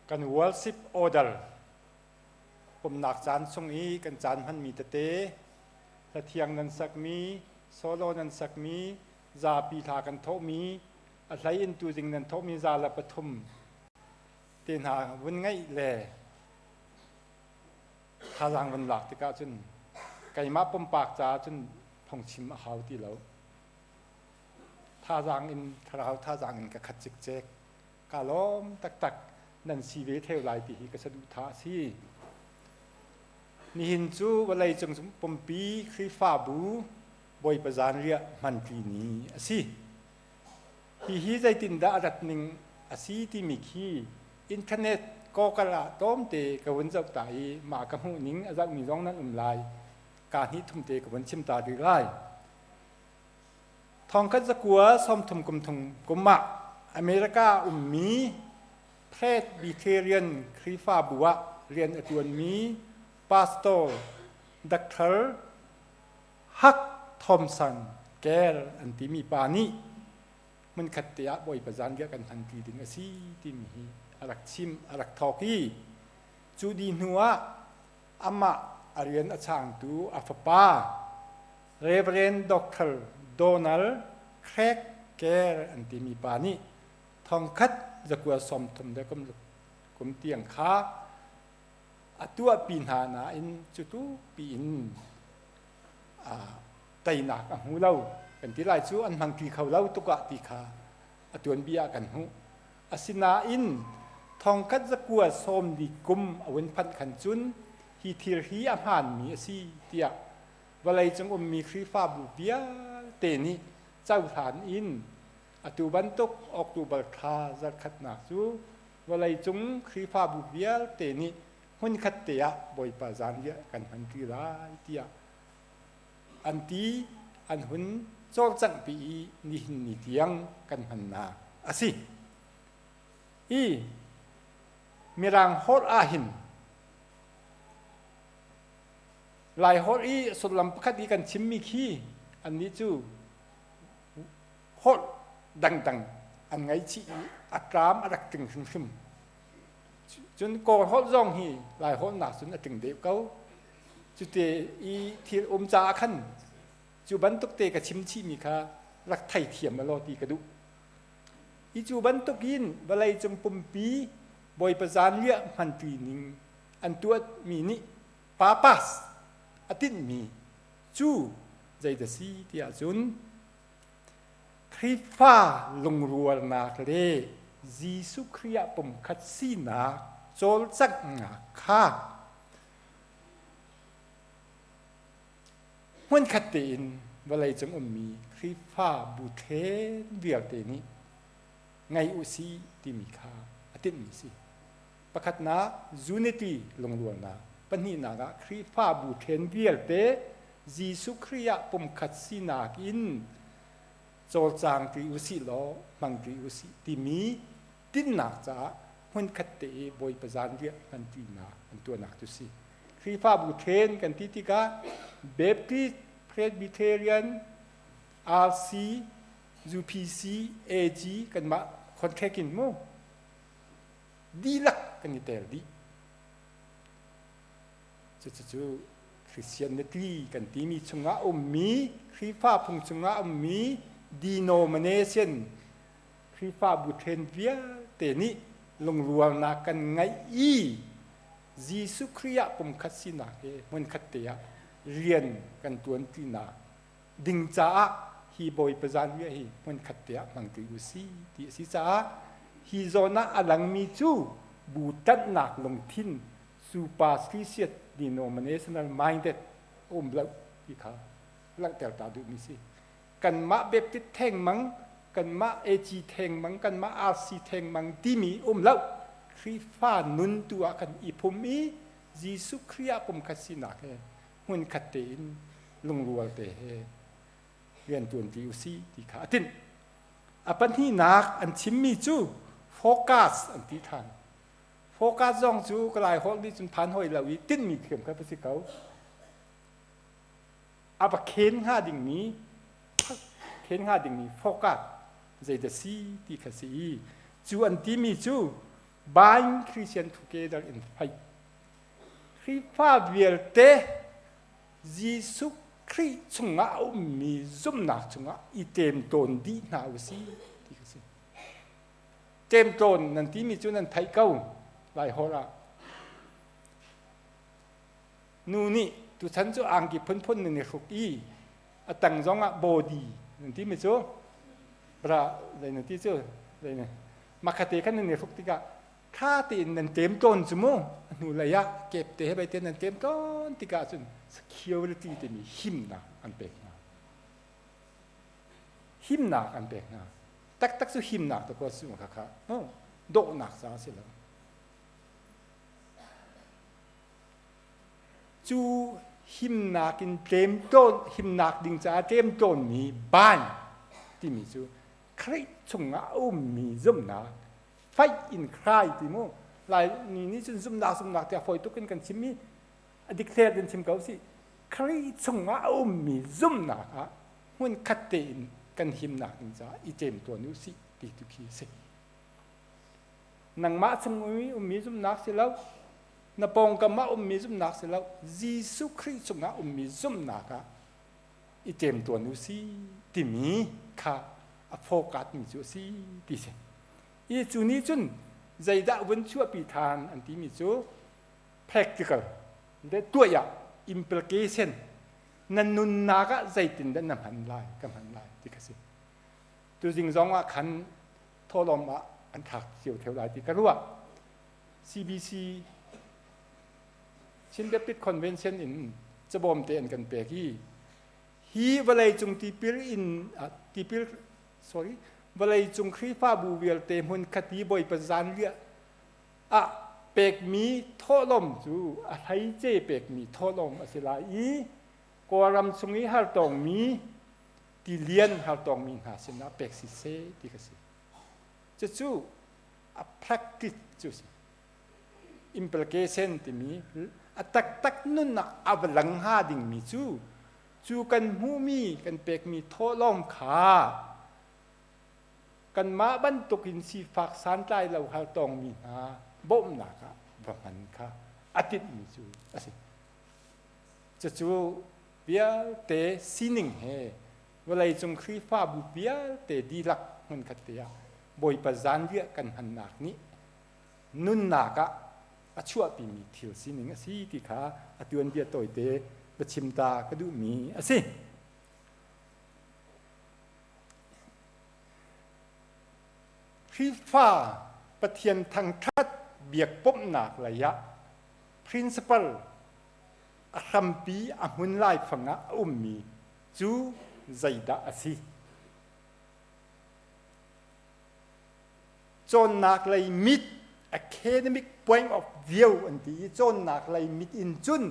[SPEAKER 12] Kan worship order pumnak caan chung i kan caan hmanmi tete, hlathiang nan sakmi, solo nan sakmi, zapi hla kan thawhmi, a hlei in tuzing nan thawhmi za le pathum te hna vun ngaih le thazaang vun lak tikah cun keimah pumpak caah cun phungchim a hau ti lo. Thazaang in thlarau thazaang in ka khat cikcek. Ka lawm taktak nan si ve theu lai ti hi ka saduhthah a si. Nihin cu vawlei cung pumpi Khrihfabu Bawipa zanriah hmanṭi ni a si. Hihi zeitindah a rat ning a si timi khi internet kawkal ah tlawmte ka vun zoh ta i mah ka hmuh ning a zohmi zong nan um lai. Kaa hnih thumte ka vun chim ta rih lai. Thongkhat zakua sawmthum kum thum kum ah America ummi Presbyterian Khrihfabu ah rian a ṭuanmi Pastor Dr. Huck Thompson Kerr an timi pa nih hmunkhat te ah Bawipa zanriah kan hmanṭi ding a si timi hi a rak chim, a rak thawk i cu dih hnu ah amah a rian a changtu a fapa Reverend Dr. Donald Craig Kerr an timi pa nih thongkhat zakua sawmthum le kum tiang kha a tuahpi hna nain cutu piin teinak a hmu lo kan ti lai cu an hmangṭi kho lo tuk ah ti kha a tuanbia ah kan hmuh. Asinain thongkhat zakua sawmli kum a vun phanh khan cun hi thil hi a hmaanmi a si tiah vawleicung ummi Khrihfabu vialte nih cohlan in atu bantuk October thla zarkhatnak cu vawleicung Khrihfabu vialte nih hmunkhat te ah Bawipa zanriah kan hmanṭi lai tiah an ti an hun cawlcanghpi i nihin ni tiang kan hmannak a si. I Mirang holh ahhin Lai holh i sullam pakhat i kan chimmi khi annih cu holh dangdang an ngaihchih i a tlam a rak tling hrimhrim. Cun Kawl holh zong hi Lai holh nak cun a tling deuh ko. Cute i thil um caah khan cu bantuk te ka chim chihmi kha rak theithiam law ti ka duh. Hi cu bantuk in vawlei cung pumpi Bawipa zanriah hmanṭi ning an tuahmi nih papas a tinhmi cu zeidah si tiah cun Khrihfa lungrualnak le Jesuh Khrih ah pumkhat sinak cawlcanghnak kha hmunkhat tein vawleicung ummi Khrihfabu ṭhen vialte nih ngei u sih timi kha a tinhmi a si. Pakhatnak unity lungrualnak, pahnihnak ah Khrihfabu ṭhen vialte Jesuh Khrih ah pumkhat sinak in cawlcang ṭi u sih law hmang ṭi u sih timi tinhnak caah hmunkhat te i Bawipa zanriah hmanṭinak an tuahnak cu si. Khrihfabu ṭhen kan ti tikah Baptist, Presbyterian, RC, UPC, AG kanmah contract in mu dihlak kan i tel dih. Cucu Christianity kan timi chungah ummi Khrihfa phung chungah ummi denomination Khrihfabu ṭhen vialte nih lungrualnak kan ngeih i Jesuh Khrih ah pumkhat sinak he hmunkhat te ah rian kan ṭuanṭinak ding caah hi Bawipa zanriah hi hmunkhat te ah hmangṭi u si ti a si caah hi zawn ah a langmi cu bu ṭanhnak lungthin superstitious denominational minded a um lo ti kha langhter ta duhmi si. Kanmah Baptist thengmang, kanmah AG thengmang, kanmah RC thengmang timi um lo. Khrihfa nun tu ah kan i phum i Jesuh Khrih ah pumkhat sinak he hmunkhat tein lungrual te he rian ṭuanṭi u si ti kha a tinh. A pahnihnak an chimmi cu focus an ti ṭhan. Focus zong cu ka lai holh nih cun phan hoi lo i tinhmi thiam kha va si ko. A va khen hnga dingmi khen hnga dingmi focus zeidah si ti kha si i cu an timi cu Bind Christian together in faith. Khrihfa vialte Jesuh Khrih chungah a ummi zumhnak chungah i ṭemṭawn dih hna u sih ti kha si. Ṭemṭawn nan timi cu nan theih ko lai hawr ah. Nu nih tuchan cu angki phunphun nan i hruk i a tang zong ah body nan timi cu bra zei nan ti cu zei ne makhate khan nan i hruk tikah tha tein nan tem tawn cu mu a hnu lei ah kep te he bai te nan tem tawn tikah cun security timi himnak an pek hna himnak an pek hna taktak cu himnak te ko su kha kha no dawhnak ca si lo Cu himnak in ṭemṭawn himnak ding caah ṭemṭawnmi ban timi cu Khrih chungah a ummi zumhnak fight in cry ti mu lai ni nih cun zumhnak zumhnak tiah fawi tuk in kan chimmi a dikthler in chim ko si Khrih chungah a ummi zumhnak ah hmun khat tein kan himnak ding caah i ṭemtuan u sih ti tu khi a si. Nangmah chung ummi zumhnak si lo na pawngkam ah ummi zumhnak si lo Jesuh Khrih cungah ummi zumhnak ah i ṭemtuan u si timi kha a fawkatmi cu a si ti si. I cu nih cun zeidah vun chuahpi ṭhan an timi cu practical de tuah ah implication na nunnak ah zeitindah na hman lai ka hman lai ti kha si. Tuzing zong ah khan thawhlawm ah an thlak cio theo lai ti ka ruah. CBC Chin Baptist Convention in cabawm te an kan pek i hi vawlei cung tipil in tipil sorry vawlei cung Khrihfabu vialte hmun khat i Bawipa zanriah ah pekmi thawhlawm cu a hleice pekmi thawhlawm a si lai i Kawlram chung i hartongmi tilian hartongmi hna sinah pek si seh ti ka si. Cucu a practice cu si. Implication timi a taktak nunnak a va lang hnga dingmi cu cu kan hmuhmi kan pekmi thawhlawm kha kanmah bantukin sifak santlai lo hal tongmi hna bawmhnak ah va hman kha a tinhmi cu a si. Cucu vialte sining he vawleicung Khrihfabu vialte dihlak hmunkhat te ah Bawipa zanriah kan hmannak nih nunnak ah a chuahpimi thil sining a si ti kha a tuanbia tawite va chim ta ka duhmi a si. Khrihfa Pathian thangṭhat biakpomhnak lei ah principle a hrampi a hmun laifang ah a ummi cu zeidah a si? Cawnnak lei mit academic point of view an ti i cawnnak lei mit in cun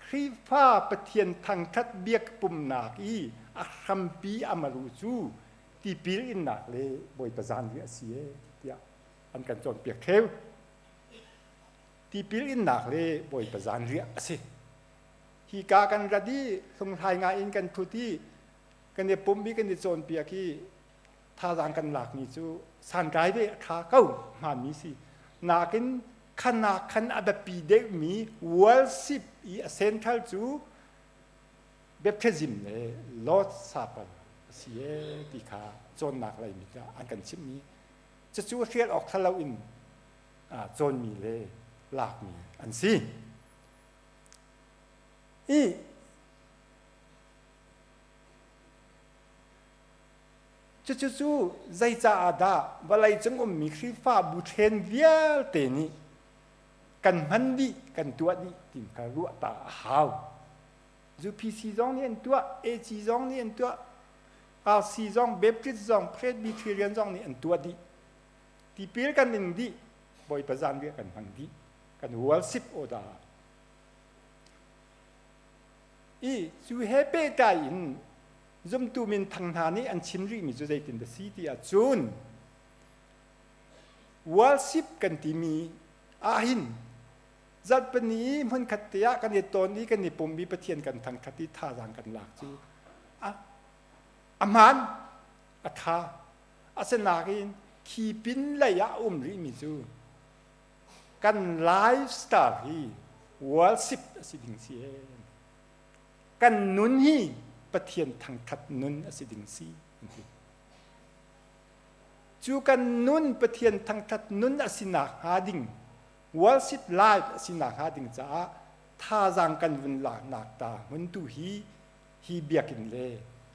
[SPEAKER 12] Khrihfa Pathian thangṭhat biakpumnak i a hrampi a maru cu tipil innak le Bawipa zanriah a si e tiah an kan cawnpiak ṭheu. Tipil innak le Bawipa zanriah a si. Hika kan rat i hlunghlai ngai in kan ṭhut i kan i pumh i kan i cawnpiak i thazaang kan lakmi cu santlai ve a ṭha ko hmaanmi si. Nakin khanak khan a biapi deuhmi worship i a central cu baptism le Lord's Supper a si ee ti kha cawnnak lei mit ah an kan chimhmi cucu hrial awk ṭha loin cawnmi le lakmi an si. I Cucu cu zeicaah dah vawleicung ummi Khrihfabu ṭhen vialte nih kan hman dih, kan tuah dih ti kha ruah ta a hau. UPC zong nih an tuah, AC zong nih an tuah, RC zong, Baptist zong, Presbyterian zong nih an tuah dih. Tipil kan ing dih, Bawipa zanriah kan hmang dih. Kan worship order. I cu he pehtlai in zumtu minthang hna nih an chim rihmi cu zeitin dah si ti ahcun worship kan timi ahhin zarhpini i hmunkhat te ah kan i ton i kan i pum i Pathian kan thangṭhat i thazaang kan lak cu a a hmaan a ṭha asinain khi pin lei ah a um rihmi cu. Kan lifestyle hi worship a si ding si ee. Kan nun hi Pathian thangthat nun a si ding si. Cu kan nun Pathian thangthat nun a si nak hnga ding worship life a si nak hnga ding caah thazaang kan vun laknak ta hmun tu hi hi biakinn le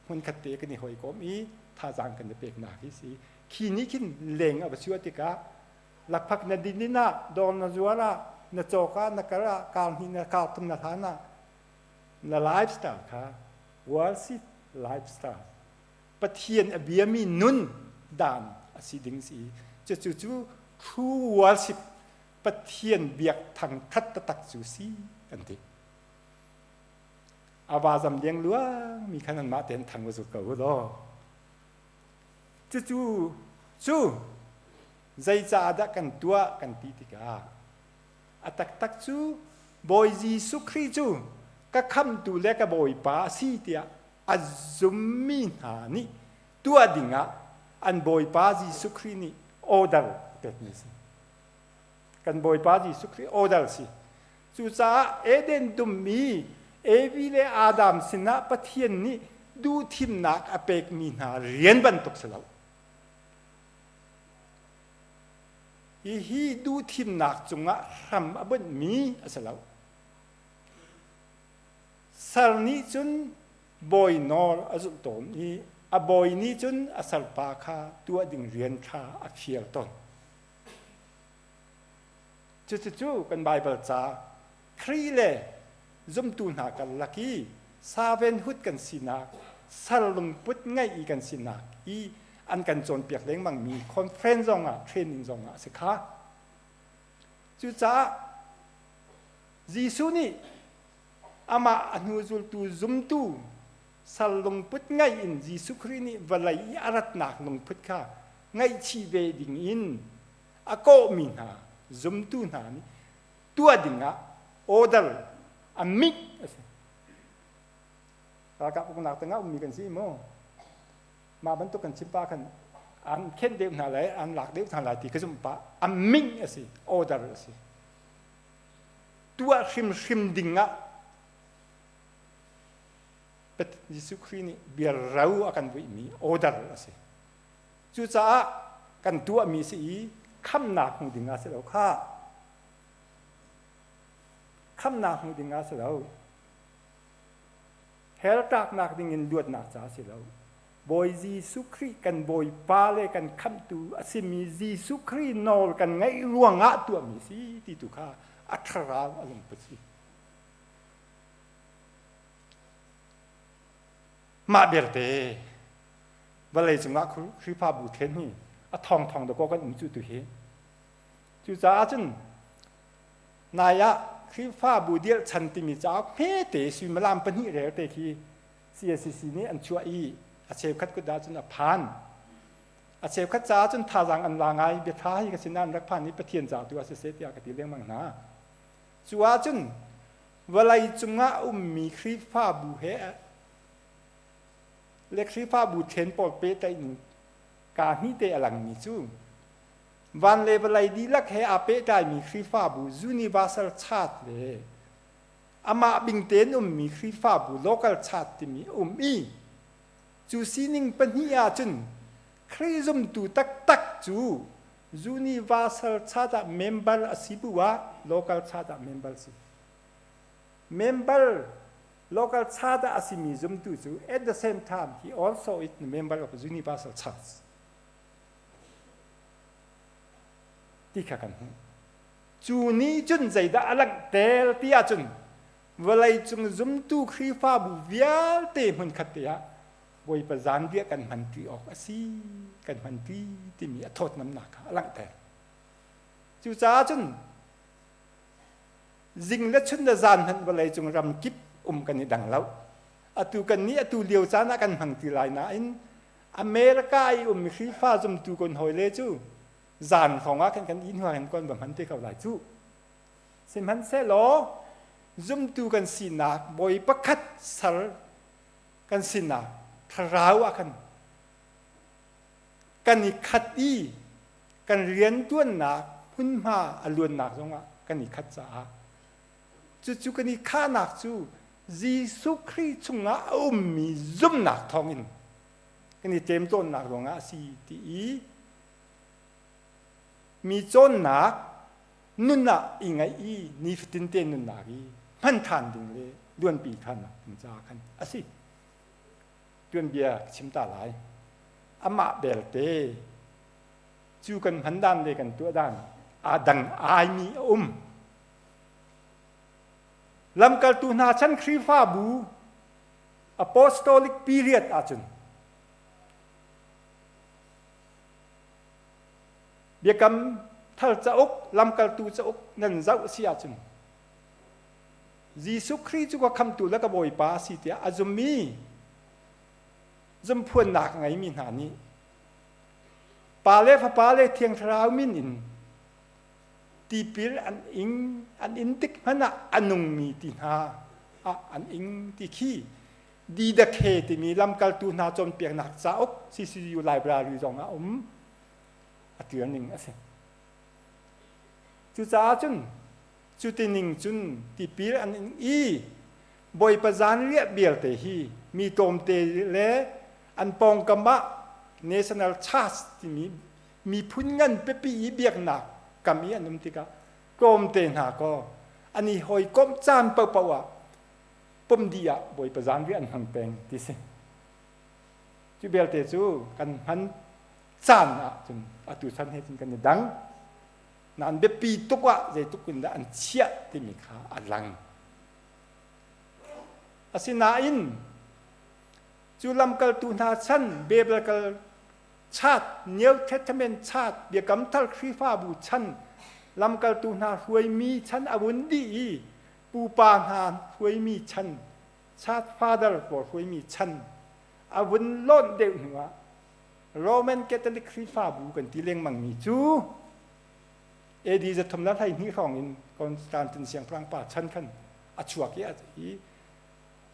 [SPEAKER 12] hmunkhat te kan i hawikom i thazaang kan i peknak hi si. Khi nih khin leng a va chuah tikah lakphak na din in ah dawr na zuar ah na cawk ah na kar ah kar hnih na kar thum na hlan ah na lifestyle kha worship lifestyle Pathian a biami nun dan a si ding si. Cucu cu true worship Pathian biak thangthat taktak cu si an ti. A va zam liang luang mi khan anmah tein thang va zut ko u law. Cucu cu zeicaah dah kan tuah kan ti tikah a taktak cu Bawi Jesuh Khrih cu ka khamtu le ka Bawipa a si tiah a zummi hna nih tuah dingah an Bawipa Jesuh Khrih nih order a pekmi a si. Kan Bawipa Jesuh Khrih order si. Cucaah Eden dum i Evi le Adam sinah Pathian nih duhthimnak a pekmi hna rian bantuk si lo. Hihi duhthimnak cungah hram a bunhmi a si lo. Sar nih cun bawi nawl a zulh tawn i a bawi nih cun a salpa kha tuah ding rian kha a fial tawn. Cucucu kan Baibal ca Khrih le zumtu hna karlak i servanthood kan sinak, sal lungput ngeih i kan sinak i an kan cawnpiak lengmangmi conference zongah training zongah a si kha. Cucaah Jesuh nih amah a hnu zultu zumtu sal lungput ngeih in Jesuh Khrih nih vawlei i a ratnak lungput kha ngaihchih ve ding in a kawhmi hna zumtu hna nih tuah dingah order a mit a si. Ralkap uknak tangah ummi kan si maw? Mah bantuk kan chim pa khan an khenh deuh hna lai, an lak deuh hna lai ti ka zumh pah. A ming a si, order a si. Tuah hrimhrim dingah Jesuh Khrih nih bia ro a kan vuihmi order a si. Cucaah kan tuahmi si i khamnak hmu ding ah si lo kha. Khamnak hmu ding ah si lo. Hell tlaknak ding in luatnak ca si lo. Bawi Jesuh Khrih kan Bawipa le kan khamhtu a simi Jesuh Khrih nawl kan ngaih ruangah tuahmi si ti tu kha a thlarau a lungput si. Mah belte vawlei cungah Khrihfabu then hi a thawngthawng dakaw kan um cu tu hi. Cucaah cun nai ah Khrihfabu dirh chan timi cauk hmete suimilam pahnih rel te khi CACC nih an chuah i a cheukhat kut ah cun a phan. A cheukhat caah cun thazaang an la ngai biatha hi ka sinah an rak phan i Pathian ca tu ah siseh tiah ka ti lengmang hna. Cu ahcun vawlei cungah ummi Khrihfabu he le Khrihfabu then pawl pehtlaih ning kaa hnih te a langmi cu van le vawlei dihlak he aa pehtlaimi Khrihfabu Universal Church le amah bing tein ummi Khrihfabu Local Church timi a um i cu sining pahnih ahcun Khrih zumtu taktak cu Universal Church ah member a si bu ah Local Church ah member si. Member local church ah a simi zumtu cu at the same time he also is the member of Universal Church. Ti kha kan hmuh. Cu nih cun zeidah a langhter ti ahcun vawlei cung zumtu Khrihfabu vialte hmunkhat te ah Bawipa zanriah kan hmanṭi awk a si, kan hmanṭi timi a thawtnamnak kha a langhter. Cucaah cun zing le chun le zan hmanh vawlei cung ram kip um kan i dang lo. Atu kan nih atu lio caan ah kan hmang ti lai nain America i ummi Khrihfa zumtu kan hawile cu zan hrawng ah khan kan inn hnuai kan kon va hman te ko lai cu. Sihmanhsehlaw zumtu kan sinak bawi pakhat sar kan sinak thlarau ah khan kan i khat i kan riantuannak. hmunhma a luannak zongah kan i khat caah cucu kan i khahnak cu Jesuh Khrih chungah a ummi zumnak thawngin kan i ṭemtawnnak ruangah a si ti i mi cawnnak nun ah i ngaih i nifatin te nunnak i hman ṭhan ding le luanpi ṭhannak ding caah khan a si. Tuanbia ka chim ta lai. Amah belte cu kan hman dan le kan tuah dan aa dang aimi a um. Lamkaltu hna chan Khrihfabu Apostolic period ahcun Biakam thar cauk, lamkaltu cauk nan zoh si ahcun Jesuh Khrih cu ka khamtu le ka Bawipa a si tiah a zummi zumphuannak a ngeimi hna nih Pa le Fapa le Thiang Thlarau min in tipil an ing an in tik hmanh ah a nungmi ti hna ah an ing ti khi Didakhe timi lamkaltu hna cawnpiaknak cauk CCU library zong ah um a ṭial ning a si. Cucaah cun cuti ning cun tipil an ing i Bawipa zanriah vialte hi mi tlawmte le an pawngkam ah National Church timi miphun ngan pipi i biaknak kam i an um tikah tlawmte hna kaw an i hawikomh caan paohpaoh ah pum dih ah Bawipa zanriah an hmang peng ti si. Cu belte cu kan hman caan ah cun atu chan he cun kan i dang. Nain biapi tuk ah zeitluk in dah an chiah timi kha a lang. Asinain cu lamkaltu hna chan biblical chat New Testament chat Biakam Thar Khrihfabu chan lamkaltu hna hruaimi chan a vun dih i pupa hna hruaimi chan chat father pawl hruaimi chan a vun lawnh deuh hnuah Roman Catholic Khrihfabu kan ti lengmangmi cu AD 312 hrawng in Constantine siangpahrang pa chan khan a chuak i i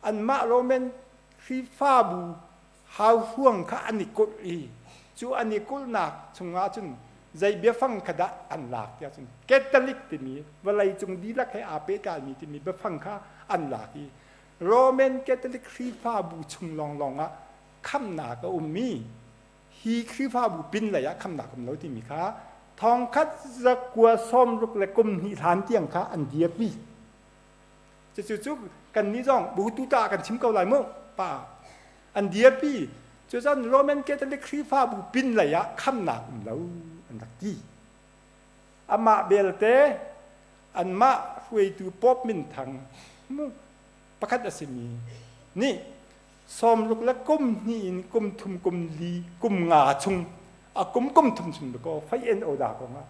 [SPEAKER 12] anmah Roman Khrihfabu hauhruang kha an i kulh i cu an i kulhnak chungah cun zei biafang kha dah an lak tiah cun Catholic timi vawleicung dihlak he aa pehtlaimi timi biafang kha an lak i Roman Catholic Khrihfabu chung lawnglawng ah khamnak a ummi hi Khrihfabu pin lei ah khamnak um lo timi kha thongkhat zakua sawmruk le kum hnih hlan tiang kha an dirpi. Cucu cu kan nih zong butu ta kan chim ko lai mu pa an dirpi. Cucun Roman Catholic Khrihfabu pin lei ah khamnak um lo an rak ti. Amah belte anmah hruaitu Pope minthang mu pakhat a simi nih sawmruk le kum hnih in kum thum kum li kum nga chung a kum kum thum chung ko fai en oda ko nga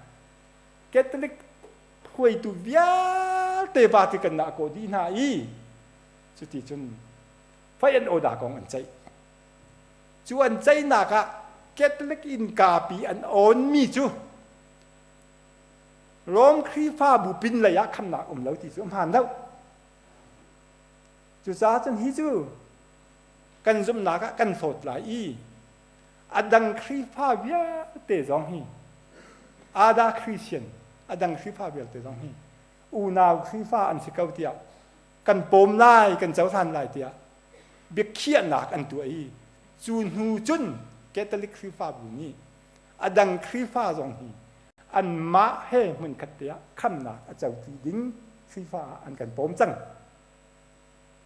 [SPEAKER 12] Catholic hruaitu vialte Vatican ah ko dih hna i cuti cun fai en oda kong an ceih cu an ceihnak ah Catholic innka pi an on mi cu Rome Khrihfabu pin lei ah khamnak um lo ti cu hmaan lo Cucaah cun hi cu kan zumhnak ah kan hlawt lai i a dang Khrihfa vialte zong hi ada Christian a dang Khrihfa vialte zong hi unau Khrihfa an si ko tiah kan pawm lai kan cohlan lai tiah biakhiahnak an tuah i cu hnu cun Catholic Khrihfabu nih a dang Khrihfa zong hi anmah he hmunkhat te ah khamnak a cotu ding Khrihfa ah an kan pawm cang.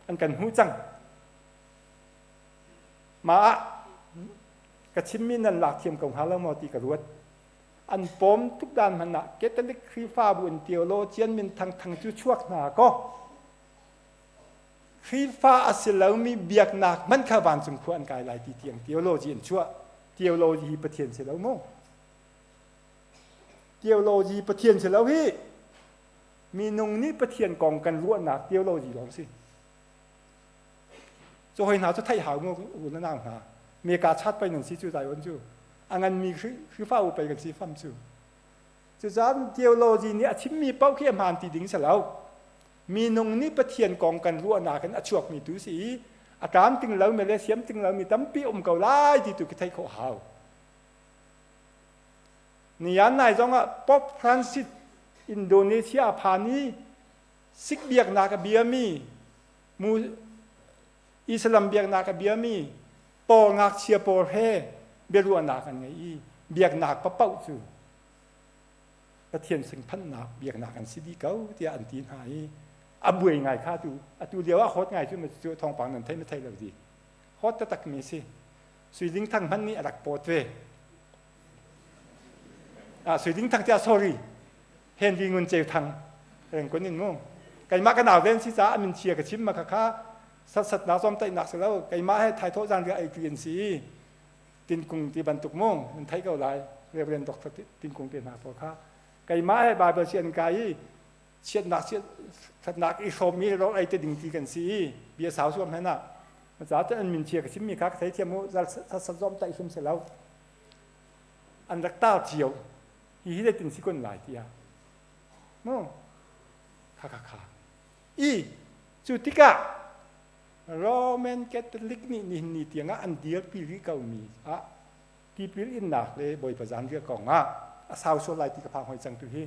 [SPEAKER 12] An kan hmuh cang. Mah ah ka chimmi nan lak thiam ko hnga lo maw ti ka ruat. An pawm tuk dan hmanh ah Catholic Khrihfabu in theologian min thangthang cu chuak hna kaw Khrihfa a si lomi biaknak hmanh kha vancung khua an kai lai ti tiang theology an chuah. Theology hi Pathian si lo mu. Theology Pathian si lo hi. Minung nih Pathian kong kan ruahnak theology lawng si. Cu hoi hna cu theih hau mu u na nau hna. Meka chat pei nan si cu zai on cu. A nganmi Khrihfa u pei kan si fam cu. Cucaah theology nih a chimmi paoh khi a hmaan ti ding si lo. Minung nih Pathian kong kan ruahnak in a chuakmi tu si i a tlamtling lomi le siamtling lomi tampi um ko lai ti tu khi theih khawh hau. Nian nai zongah Pope Francis Indonesia a phan i Sikh biaknak a biami mu Islam biaknak a biami pawl ngakchia pawl he biaruahnak an ngei i biaknak paoh cu Pathian singphanhnak biaknak an si dih ko tiah an ti hna i a buai ngai kha tu atu lio ah hot ngai cu cu thawngpang nan thei ma thei lo di hot taktak mi si Sui Ling Thang hmanh nih a rak pawt ve ah Sui Ling Thang tiah sorry Henry Ngun Ceu Thang reng kun in mu keimah ka nau ven si caah min chia ka chim ma kha kha sat nak zom taih nak si lo keimah he thai thawh zan ria ei ti an si tinkung ti bantuk mu nan thei ko lai Reverend Dr. Tinkung te hna pawl kha keimah he Bible si an kai i chiatnak chiatnak i hrawm i rawl ei te ding ti kan si i bia sau suam hen ah ca te an min chia ka chim mi kha ka thei thiam mu zal sat zom taih hrim si lo an rak tar cio hi hi zeitin si kun lai tiah mu kha kha kha i cu tikah Roman Catholic nih nihin ni tiangah an dirpi rih ko mi ah tipil innak le Bawipa zanriah kong ah a sau sual lai ti ka phang hoi cang tu hi.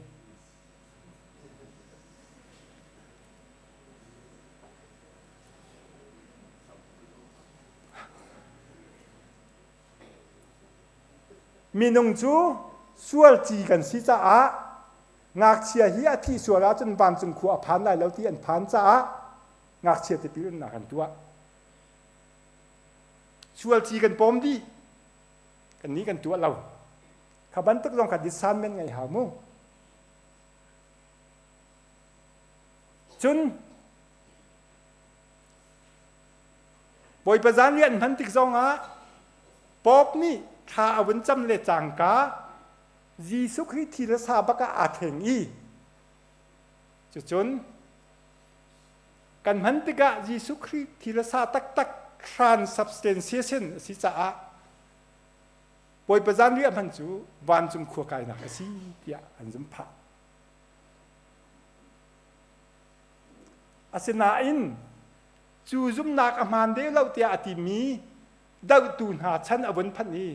[SPEAKER 12] Minung cu sual ci kan si caah ngakchia hi a thih sual ahcun vancung khua a phan lai lo ti an phan caah ngakchia tipil innak an tuah. Sual ci kan pawm dih. Kannih kan tuah lo. Kha bantuk zong kha discernment ngei hau mu. Cun Bawipa zanriah an hman tik zongah Pope nih thla a vun cam le cangka Jesuh Khrih thi le sa bak ah aa thleng i cucun kan hman tikah Jesuh Khrih thi le sa taktak transubstantiation a si caah Bawipa zanriah hman cu vancung khua kainak a si tiah an zum phah. Asinain cu zumhnak a hmaan deuh lo tiah a timi dohtu hna chan a vun phanh i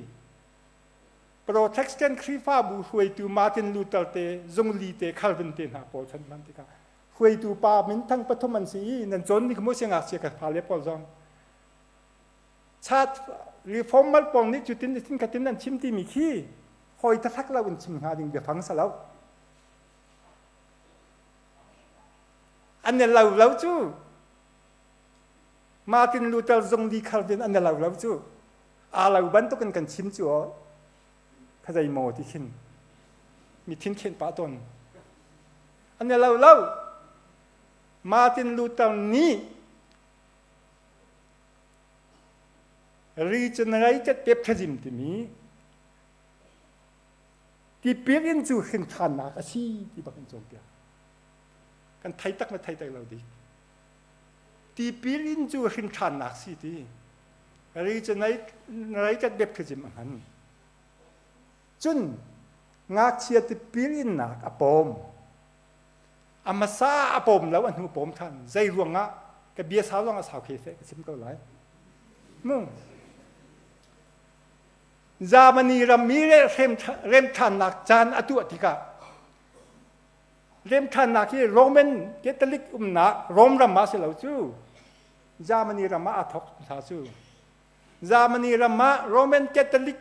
[SPEAKER 12] Protestant Khrihfabu hruaitu Martin Luther te Zungli te Calvin te hna pawl chan hman tikah hruaitu pa minthang pathum an si i nan cawn ni khamu siangngakchia ka fale pawl zong chat reformer pawl nih cutin tin khatin an chim timi khi hoi taktak lo in chim hnga ding biafang sa lo an lo lo cu Martin Luther zung li Calvin an lo lo cu aa lo bantukin kan chim cu aw kha zei maw ti khin mi thin khen pah tawn an lo lo Martin Luther nih regenerated baptism timi tipil in cu hrinṭhannak a si ti bak in cawnpiak kan thei tak na thei tak lo dik tipil in cu hrinṭhannak si ti regenerated baptism a hman cun ngakchia tipil innak a pawm a hmasa a pawm lo a hnu pawm ṭhan zei ruangah ka bia sau zong a sau khe fe ka chim ko lai mu Germany ram i remṭhannak caan a tuah tikah remṭhannak hi Roman Catholic umnak Rome ram ah si lo cu Germany ram ah aa thawk hmasa cu Germany ram ah Roman Catholic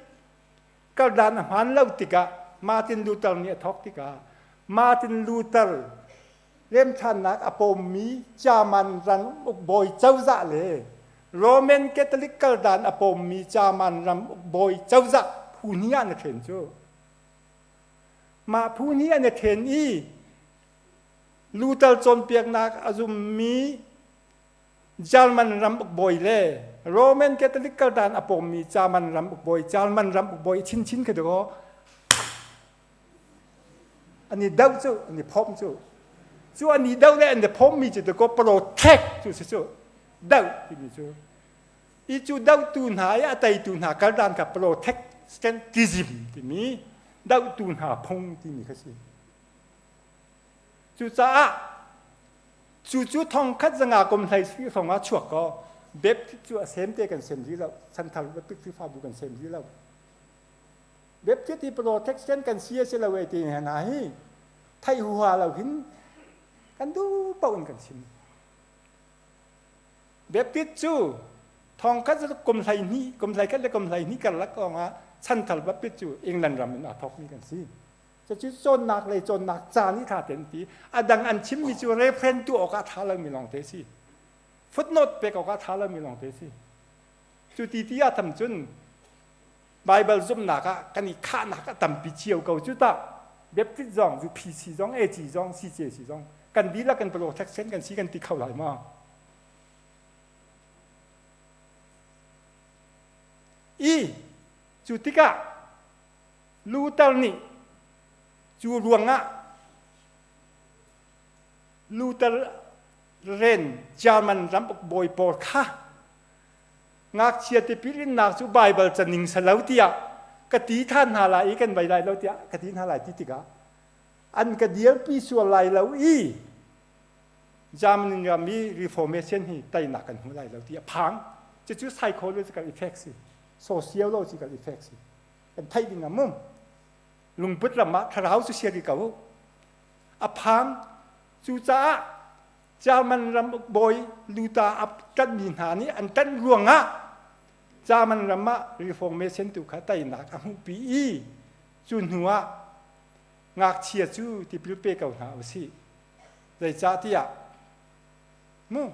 [SPEAKER 12] kaldan a hmaan lo tikah Martin Luther nih a thawk tikah Martin Luther remṭhannak a pawmmi German ram ukbawi cozah le Roman Catholic kaldan a pawmmi German ram ukbawi cozah phu hnih ah na ṭhen cu. Mah phu hnih an i ṭhen i Luther cawnpiaknak a zummi German ram ukbawi le Roman Catholic kaldan a pawmmi German ram ukbawi German ram ukbawi chinchin kha dakaw an i doh cu an i phawm cu cu an i doh le an i phawmmi cu dakaw protect cu si cu doh timi cu i cu dohtu hna i a teitu hna kaldan kha protestantism timi dohtu hna phung timi kha si cucaah cu cu thong khat zanga kum hlei hrawng ah chuak ko Baptist cu a sem te kan sem rih lo chanthar Baptist Khrihfabu kan sem rih lo. Baptist hi protection kan si a si lo e ti hna hi thei huha lo hin kan duh paoh in kan chim. Baptist cu thongkhat kum 12 kum 11 le kum 12 karlak ah chanthar Baptist cu England ram in aa thawkmi kan si. Cucu cawnnak lei cawnnak ca nih tha ten ti a dang an chimmi cu reference tuah awk ah tha lomi lawngte si. Footnote pek awk ah tha lomi lawngte si. Cu ti ti ah tham cun Bible zumhnak ah kan i khahnak a tampi cio ko cu tah. Baptist zong, UPC zong, AG zong, CJC zong kan dihlak kan protection kan si kan ti kho lai maw? I cu tikah Luther nih cu ruangah Luther ren German ramuk bawi pawl kha ngakchia tipil innak cu Baibal caning salo tiah ka ti than hna lai i kan vai lai lo tiah ka ti hna lai ti tikah an ka dirpi sual lai lo i Germany ram i Reformation hi teinak kan hmu lai lo ti a phang. Cucu psychological effect si, sociological effect si. Kan theih ding ah mu. Lungput ram ah thlarau cu sia ko. A phang. Cucaah German ram bawi Luther a ṭanhmi hna nih an ṭanh ruangah German ram ah Reformation tu kha teinak a hmuhpi i cu hnu ah ngakchia cu tipil pe ko hna usih. Zeicahtiah mu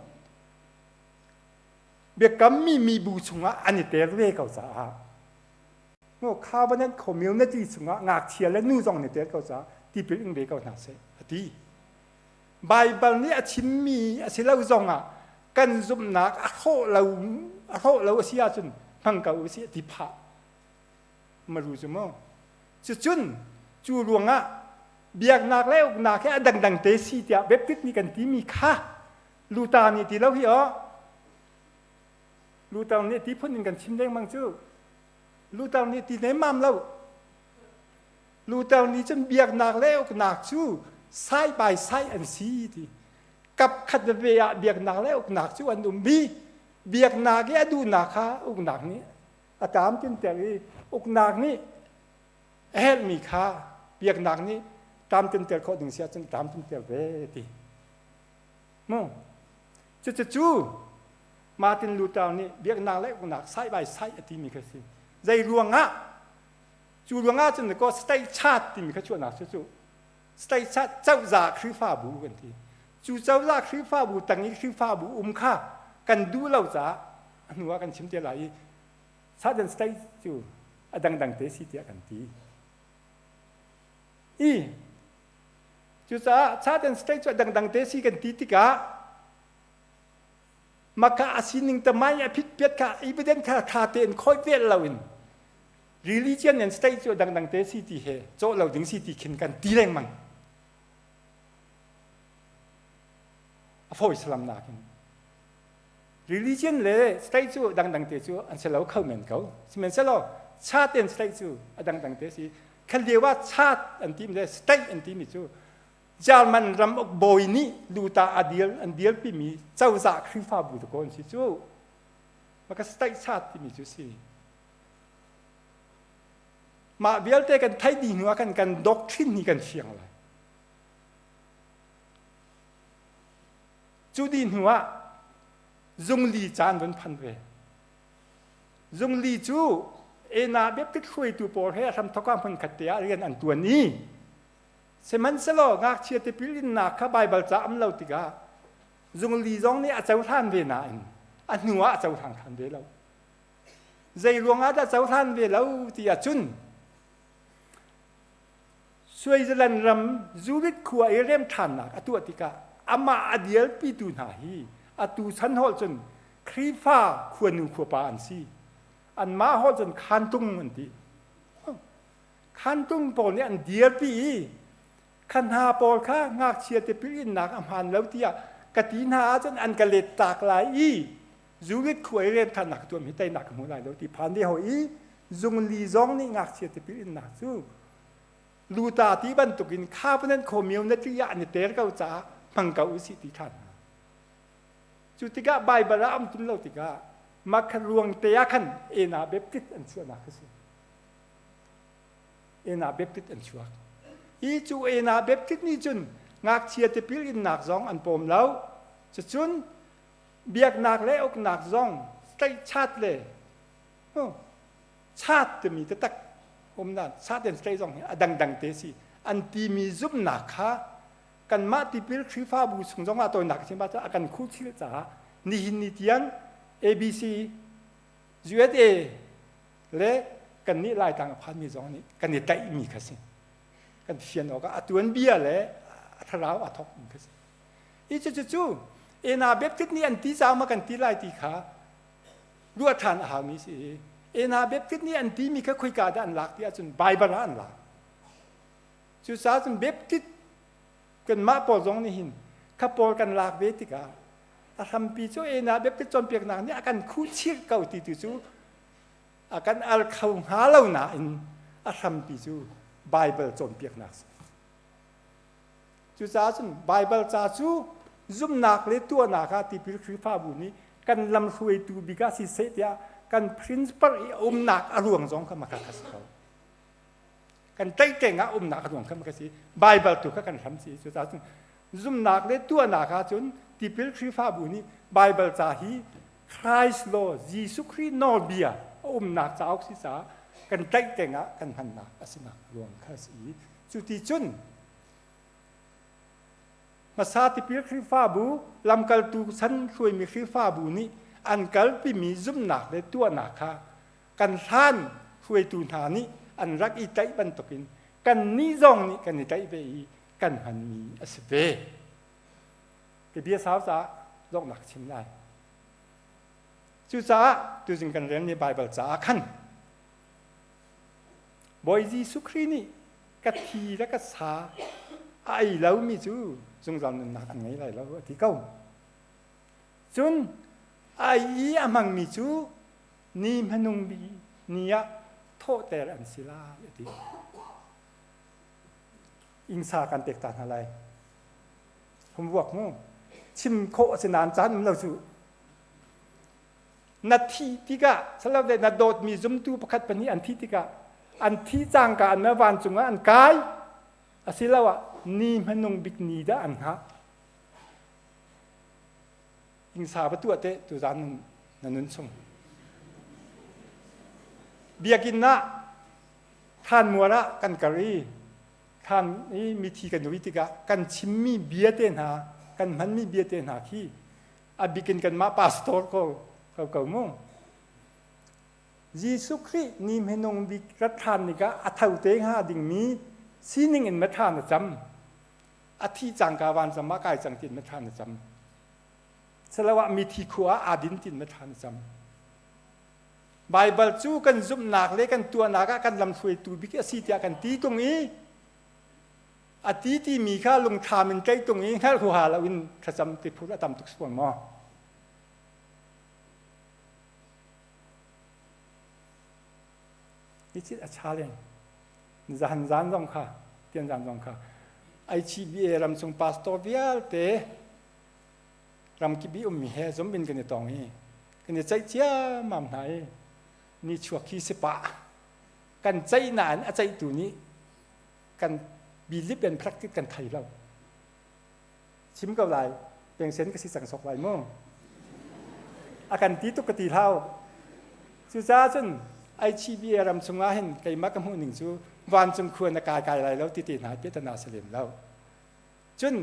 [SPEAKER 12] biakammi mibu chungah an i tel ve ko caah mu covenant community chungah ngakchia le nu zong an i tel ko caah tipil ing ve ko hna seh a ti. Baibal nih a chimmi a si lo zongah kan zumhnak a hrawh lo a hrawh lo a si ahcun hmang ko usih a ti phah. Maru cu mu. Cucun cu ruangah biaknak le uknak hi a dangdang te si tiah Baptist nih kan timi kha Luther nih ti lo hi aw. Luther nih ti phun in kan chim lengmang cu. Luther nih ti nemmam lo. Luther nih cun biaknak le uknak cu side by side an si ti. Kap khat veve ah biaknak le uknak cu an um bi. Biaknak i a duhnak kha uknak nih a tlamtlinter i uknak nih a herhmi kha biaknak nih tlamtlinter khawh ding si ahcun tlamtlinter ve ti. Mu. Cucu Martin Luther nih biaknak le uknak side by side a timi kha si. Zei ruangah cu ruangah cun ko state chart timi kha chuahnak cu cu state chart cozah Khrihfabu kan ti. Cu cozah Khrihfabu tang i Khrihfabu um kha kan duh lo caah a hnu ah kan chim te lai i Southern State cu a dangdang te si tiah kan ti. I cucaah Southern State cu a dangdang te si kan ti tikah maka a sining tamai a phitpiat kha evidence kha tha tein khoi vel loin religion and state cu a dangdang te si ti he cawh lo ding si ti khin kan ti lengmang. A fawi salam nakin. Religion le state cu dangdang te cu an si lo kho men ko. Sihmanhsehlaw church and state cu a dangdang te si. Khan lio ah church an timi le state an timi cu German ram uk bawi nih luta a deal an dealpi mi cozah Khrihfabu te ko an si cu. Maka state church timi cu si. Mah vialte kan theih dih hnu ah kan kan doctrine hi kan fiang lai. Cu dih hnu ah zungli caan vun phan ve. Zungli cu Ena Baptist hruaitu pawl he hramthawk ah hmunkhat te ah rian an tuan i sihmanhsehlaw ngakchia tipil innak kha Baibal ca um lo tikah zungli zong nih a cohlan ve nain a hnu ah a cohlang than ve lo. Zei ruangah dah cohlan ve lo ti ahcun Switzerland ram Zurich khua i remṭhannak a tuah tikah amah a dialpitu hna hi atu chan holh cun Khrihfa khuanu khuapa an si. Anmah holh cun khantung an ti. Khantung pawl nih an dirpi i kha hna pawl kha ngakchia tipil innak a hmaan lo tiah ka ti hna ahcun an ka let tak lai i Zurich khua i remṭhannak tuah mi teinak ka hmu lai lo ti phan ve hoi i zungli zong nih ngakchia tipil innak cu luta ti bantukin covenant community ah an i ter ko caah hmang ko usih ti ṭhan hna. Cu tikah Baibal ah um tun lo tikah makha ruang te ah khan ena Baptist an chuahnak a si. Ena Baptist an chuak. Hi cu Ena Baptist nih cun ngakchia tipil innak zong an pawm lo. Cucun biaknak le uknak zong tlaihchat le chat timi taktak umnak chat and stay zong hi a dangdang te si an timi zumhnak kha kanmah tipil Khrihfabu chung zong ah tawinak chim ah a kan khuhchilh caah nihin ni tiang ABC USA le kannih Laitlang a phanmi zong nih kan i tlaihmi kha si kan fian awk ah a tuanbia le a thlarau a thawkmi kha si hi cu cu ena Baptist nih an ti caah ma kan ti lai ti kha ruah ṭhan a haumi si ena Baptist nih an timi kha khoika dah an lak ti ahcun Bible ah an lak. Cucaah cun Baptist kanmah pawl zong nih hin kha pawl kan lak ve tikah a hrampi cu ena Baptist cawnpiaknak nih a kan khuhchilh ko ti tu cu a kan al kho hnga lo nain a hrampi cu Bible cawnpiaknak si. Cucaah cun Baibal ca cu zumhnak le tuahnak ah tipil Khrihfabu nih kan lamhruaitu bik ah siseh tiah kan principle i a umnak a ruang zong kha maka kha si ko. Kan tlaihtleng ah umnak a ruang kha maka si. Baibal tu kha kan hram si. Cucaah cun zumhnak le tuahnak ah cun tipil Khrihfabu nih Baibal ca hi Christ law Jesuh Khrih nawlbia a umnak cauk si caah kan tlaihtleng ah kan hmannak a sinak ruang kha a si. Cu ti cun hmasa tipil Khrihfabu lamkaltu chan hruaimi Khrihfabu nih an kalpimi zumhnak le tuahnak kha kan hlan hruaitu hna nih an rak i tlaih bantukin kannih zong nih kan i tlaih ve i kan hmanmi a si ve. Ka bia sau caah donghnak chim lai. Cucaah tuzing kan relmi Baibal caah khan Bawi Jesuh Khrih nih ka thi le ka sa a ei lomi cu zungzal nunnak an ngei lai lo a ti ko. Cun a ei i a hmangmi cu ni hmanung bi ni ah thawhter an si lai a ti. Ingsa kan pek ta hna lai. Homework mu. Chim khawh a si nain caan um lo cu. Na thih tikah salawle na dawtmi zumtu pakhat pahnih an thih tikah an thih cangka an vancung ah an kai asiloah ni hmanung bik ni dah an hngah. Ingsa va tuah te tuzan na nun chung. Biakinn ah thlanmual ah kan kar i thlan i mithi kan ui tikah kan chimmi bia te hna kan hmanmi bia te hna khi a bikin kanmah pastor ko ko ko mu. Jesuh Khrih ni hmenung bik rat ṭhan nikah a tho te hnga dingmi sining in ma na cam. A thi cangka vancam ah kai cang tin ma na cam. Salawah mithi khua ah aa din tin ma na cam. Baibal cu kan zumhnak le kan tuahnak ah kan lamhruaitu bik a si tiah kan ti tung i a ti timi kha lungthlam in tlaih tung i hngalh huaha loin thlacam ti phur a tam tuk sual maw? This is a challenge. Zan zan zong kha, tian zan zong kha. ICBA ramchung pastor vialte ramkip i ummi he zum in kan i tong i kan i ceih ciammam hna i ni chuak khi si pah kan ceih nain a ceihtu nih kan believe and practice kan thei lo chim ko lai pengsen ka si cang sok lai mu a kan ti tuk ka ti hlau cucaah cun ICBA ram chungah hin keimah ka hmuh ning cu vancung khua na kai kai lai lo ti te hna piatana si lem lo cun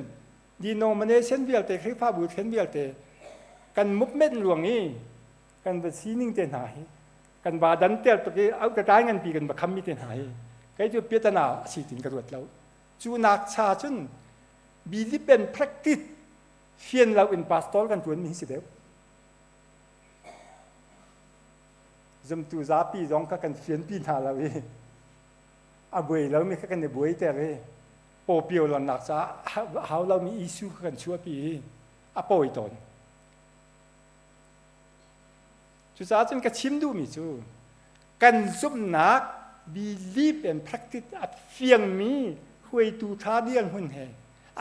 [SPEAKER 12] denomination vialte Khrihfabu thlen vialte kan movement ruang i kan va sining te hna hi kan va dan ter tuk i au ka kai nganpi kan va khammi te hna hi kei cu piatana a si tin ka ruat lo cu nak cha cun believe and practice fian lo in pastor kan tuan mi hi si deuh zumtu zapi zong kha kan fianpi hna lo i a buai lo mi kha kan i buai ter i pawpio lonnak caah hau lo mi issue kha kan chuahpi i a pawi tawn Cucaah cun ka chim duhmi cu kan zumhnak believe and practice a fiangmi hruaitu ṭha dirhmun he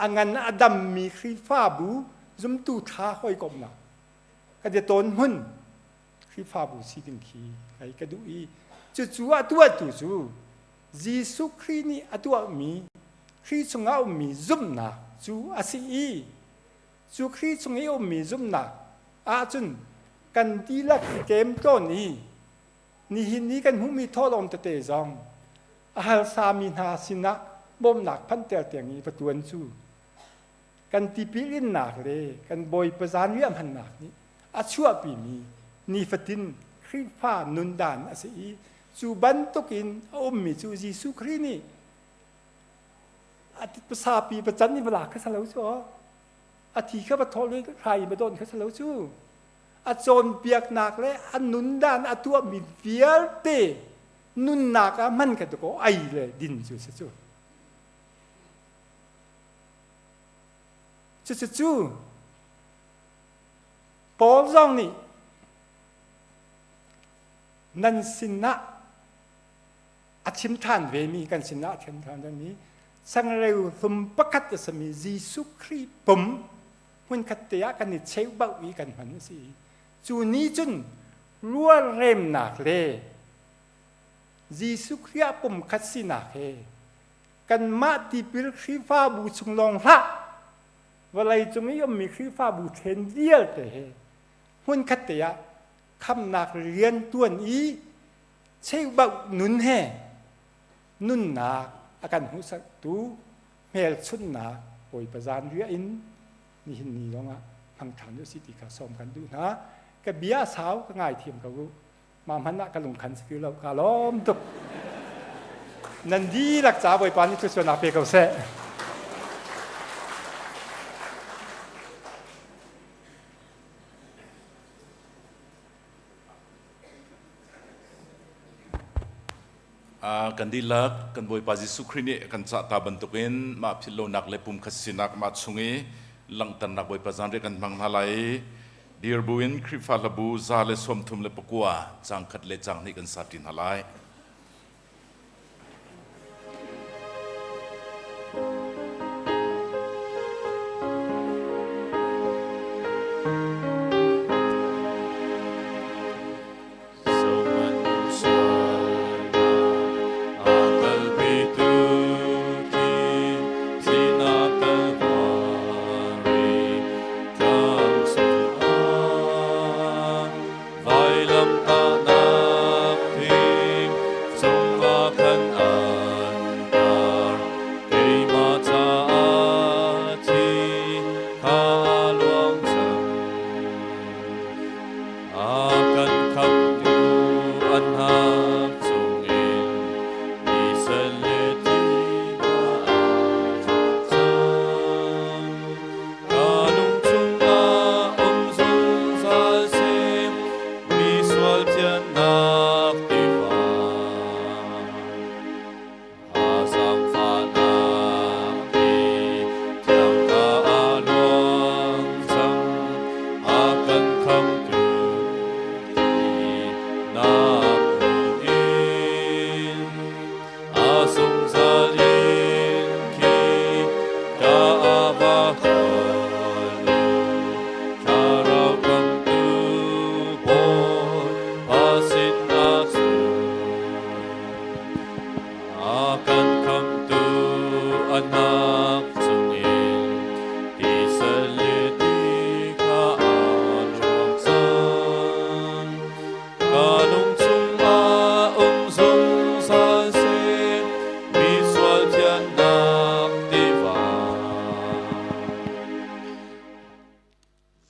[SPEAKER 12] a ngan a dammi Khrihfabu zumtu ṭha hawikomhnak kan i tawn hmun Khrihfabu si ding khi kai ka duh i cucu a tuahtu cu Jesuh Khrih nih a tuahmi Khrih chungah a ummi zumhnak cu a si i cu Khrih chung i a ummi zumhnak ahcun kan dihlak i ṭemṭawn i nihin ni kan hmuhmi thawhlawm tete zong a harsami hna sinah bawmhnak phanhter tiang i va ṭuan cu kan tipil innak le kan Bawipa zanriah hmannak nih a chuahpimi nifatin Khrihfa nundan a si i cu bantukin a ummi cu Jesuh Khrih nih a pasapi pacan i va lak kha si lo cu a thi kha va thawh le hrai i va dawn kha si lo cu a cawnpiaknak le a nundan a tuahmi vialte nunnak ah hman kha ko ei le din cu si cu. Cucu Paul zong nih nan sinah a chim ṭhan vemi kan sinah a chim ṭhan vemi changreu hlum pakhat a simi Jesuh Khrih pum hmunkhat te ah kan i cheubauh i kan hman a si. Cu ni cun rualremnak le Jesuh Khrih ah pumkhat sinak he kanmah tipil Khrihfabu chung lawng hlah vawlei cung i ummi Khrihfabu ṭhen vialte he hmunkhat te ah khamnak rian tuan i cheubauh nun he nunnak a kan hmuhsaktu hmelchunhnak Bawipa zanriah in nihin ni zongah hmang ṭhan u si ti kha sawm kan duh hna. Ka bia sau ka ngaithiam ko u. Mah hmanh ah ka lungkhan si ti lo ka lawm tuk. Nan dihlak ca Bawipa nih thluachuahnak pe ko seh.
[SPEAKER 7] Kan dihlak kan Bawipa Jesuh Khrih nih kan cah ta bantukin mah philhlonak le pumkhat sinak mah chung i langhternak Bawipa zanriah kan hmang hna lai i dir buin Khrihfa hlabu 139 caang khat le caang hnih kan sa ṭi hna lai.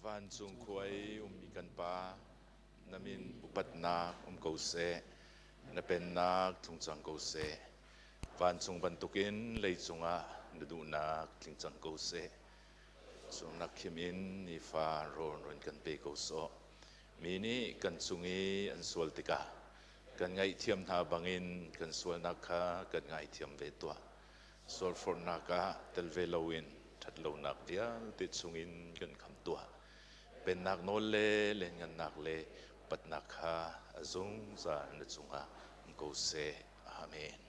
[SPEAKER 7] Vancung khua i ummi kan Pa, na min upatnak um ko seh, na pennak tlung cang ko seh. Vancung bantukin leicung ah na duhnak tling cang ko seh. Cungnak khim in nifa rawl run kan pe ko sawh. Mi nih kan cung i an sual tikah kan ngaihthiam hna bangin kan sualnak kha kan ngaithiam ve tuah. Sualforhnak ah tel ve loin ṭhatlonak vialte chungin kan kham tuah. Pennak nawl le lianngannak le upatnak kha a zungzal na cungah um ko seh. Amen.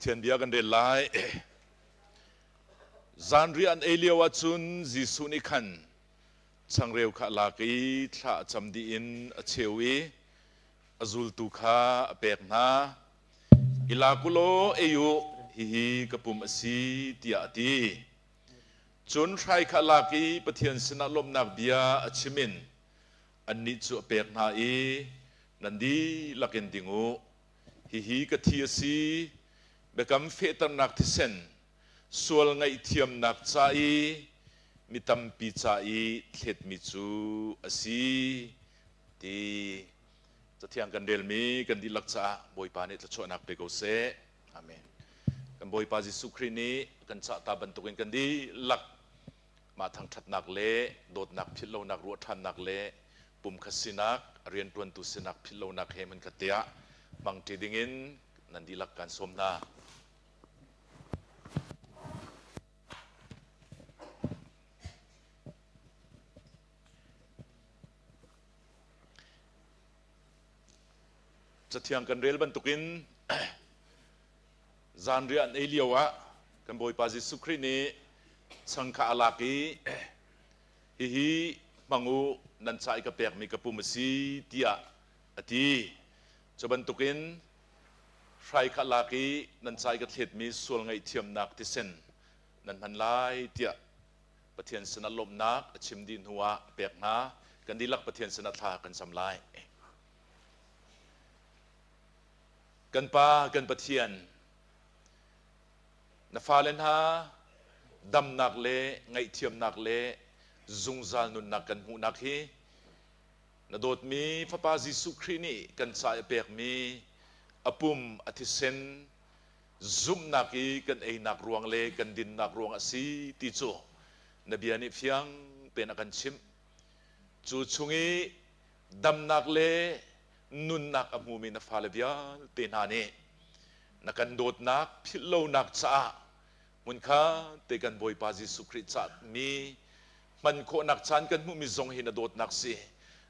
[SPEAKER 7] Pathian bia kan rel lai. Zanriah an ei lio ahcun Jesuh nih khan changreu kha a lak i thla a cam dih in a cheu i a zultu kha a pek hna. I lak u law ei u, hihi ka pum a si, tiah a ti. Cun hrai kha a lak i Pathian sinah lawmhnak bia a chim in annih cu a pek hna i, Nan dihlak in ding u. Hihi ka thi a si, biakam fehternak thisen, sual ngaihthiamnak ca i mi tampi ca i thletmi cu a si, ti. Cathiang kan relmi kan dihlak caah Bawipa nih thluachuahnak pe ko seh. Amen. Kan Bawipa Jesuh Khrih nih kan cahta bantukin kan dihlak mah thangṭhatnak le dawtnak philhlonak ruah ṭhannak le pumkhat sinak rianṭuantu sinak philhlonak he hmunkhat te ah hmangṭi dingin nan dihlak kan sawm hna. Cathiang kan rel bantukin zanriah an ei lio ah kan Bawipa Jesuh Khrih nih chang kha a lak i hihi hmang u, nan ca i ka pekmi ka pum a si tiah a ti. Cu bantukin hrai kha a lak i nan ca i ka thletmi sual ngaihthiamnak thisen nan hman lai tiah Pathian sinah lawmhnak a chim dih hnu ah a pek hna. Kan dihlak Pathian sinah thla kan cam lai. Kan Pa, kan Pathian, na fale hna damnak le ngaihthiamnak le zungzal nunnak kan hmuhnak hi na dawtmi Fapa Jesuh Khrih nih kan ca i a pekmi a pum a thisen zumhnak i kan einak ruang le kan dinnak ruang a si ti cu na bia nih fiang tein a kan chimh. Cu chung i damnak le nunnak a hmumi na fale vialte hna nih na kan dawtnak philhlonak caah hmunkha te kan Bawipa Jesuh Khrih cahmi hman khawhnak caan kan hmuhmi zong hi na dawtnak si,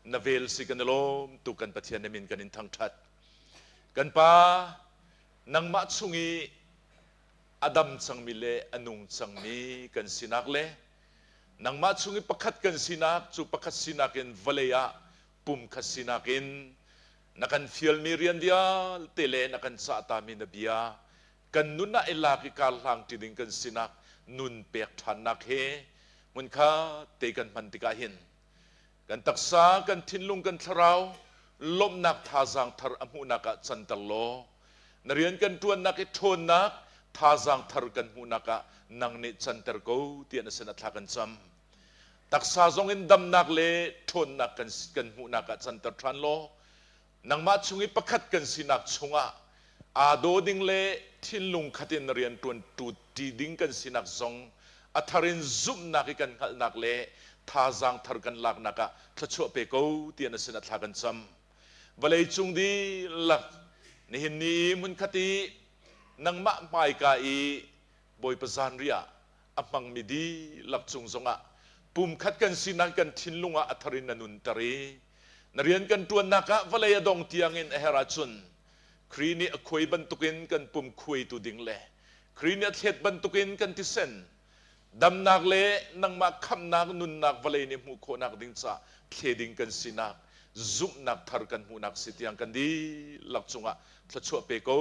[SPEAKER 7] na vel si. Kan i lawm tuk. Kan Pathian na min kan in thangṭhat. Kan Pa, nangmah chung i a dam cangmi le a nung cangmi kan sinak le nangmah chung i pakhat kan sinak cu pakhat sinak in vawlei ah pumkhat sinak in na kan fialmi rian vialte le na kan cahtami na bia kan nun ah i lak i karhlang ṭi ding kan sinak nun pek ṭhannak he hmunkha te kan hman tikah hin kan taksa, kan thinlung, kan thlarau lawmhnak thazaang thar a hmuhnak ah canter law na rian kan ṭuannak i ṭhawnnak thazaang thar kan hmuhnak ah nang nih canter ko tiah na sin ah thla kan cam. Taksa zong in damnak le ṭhawnnak kan hmuhnak ah canter ṭhan law nangmah chung i pakhat kan sinak chungah aa daw ding le thinlung khat in rian ṭuan ṭi ding kan sinak zong a thar in zumhnak i kan hngalhnak le thazaang thar kan laknak ah thluachuah pe ko tiah na sinah thla kan cam. Vawlei cung dihlak nihin ni i hmunkhat i nangmah hmaika i Bawipa zanriah a hmangmi dihlak cung zongah pumkhat kan sinak kan thinlung ah a thar in na nunter i na rian kan ṭuannak ah vawlei a dong tiangin a herh ahcun Khrih nih a khuai bantukin kan pum khuaitu ding le Khrih nih a thlet bantukin kan thisen damnak le nangmah khamhnak nunnak vawlei nih hmuh khawhnak ding ca thle ding kan sinak zumhnak thar kan hmuhnak si tiang kan dihlak cungah thluachuah pe ko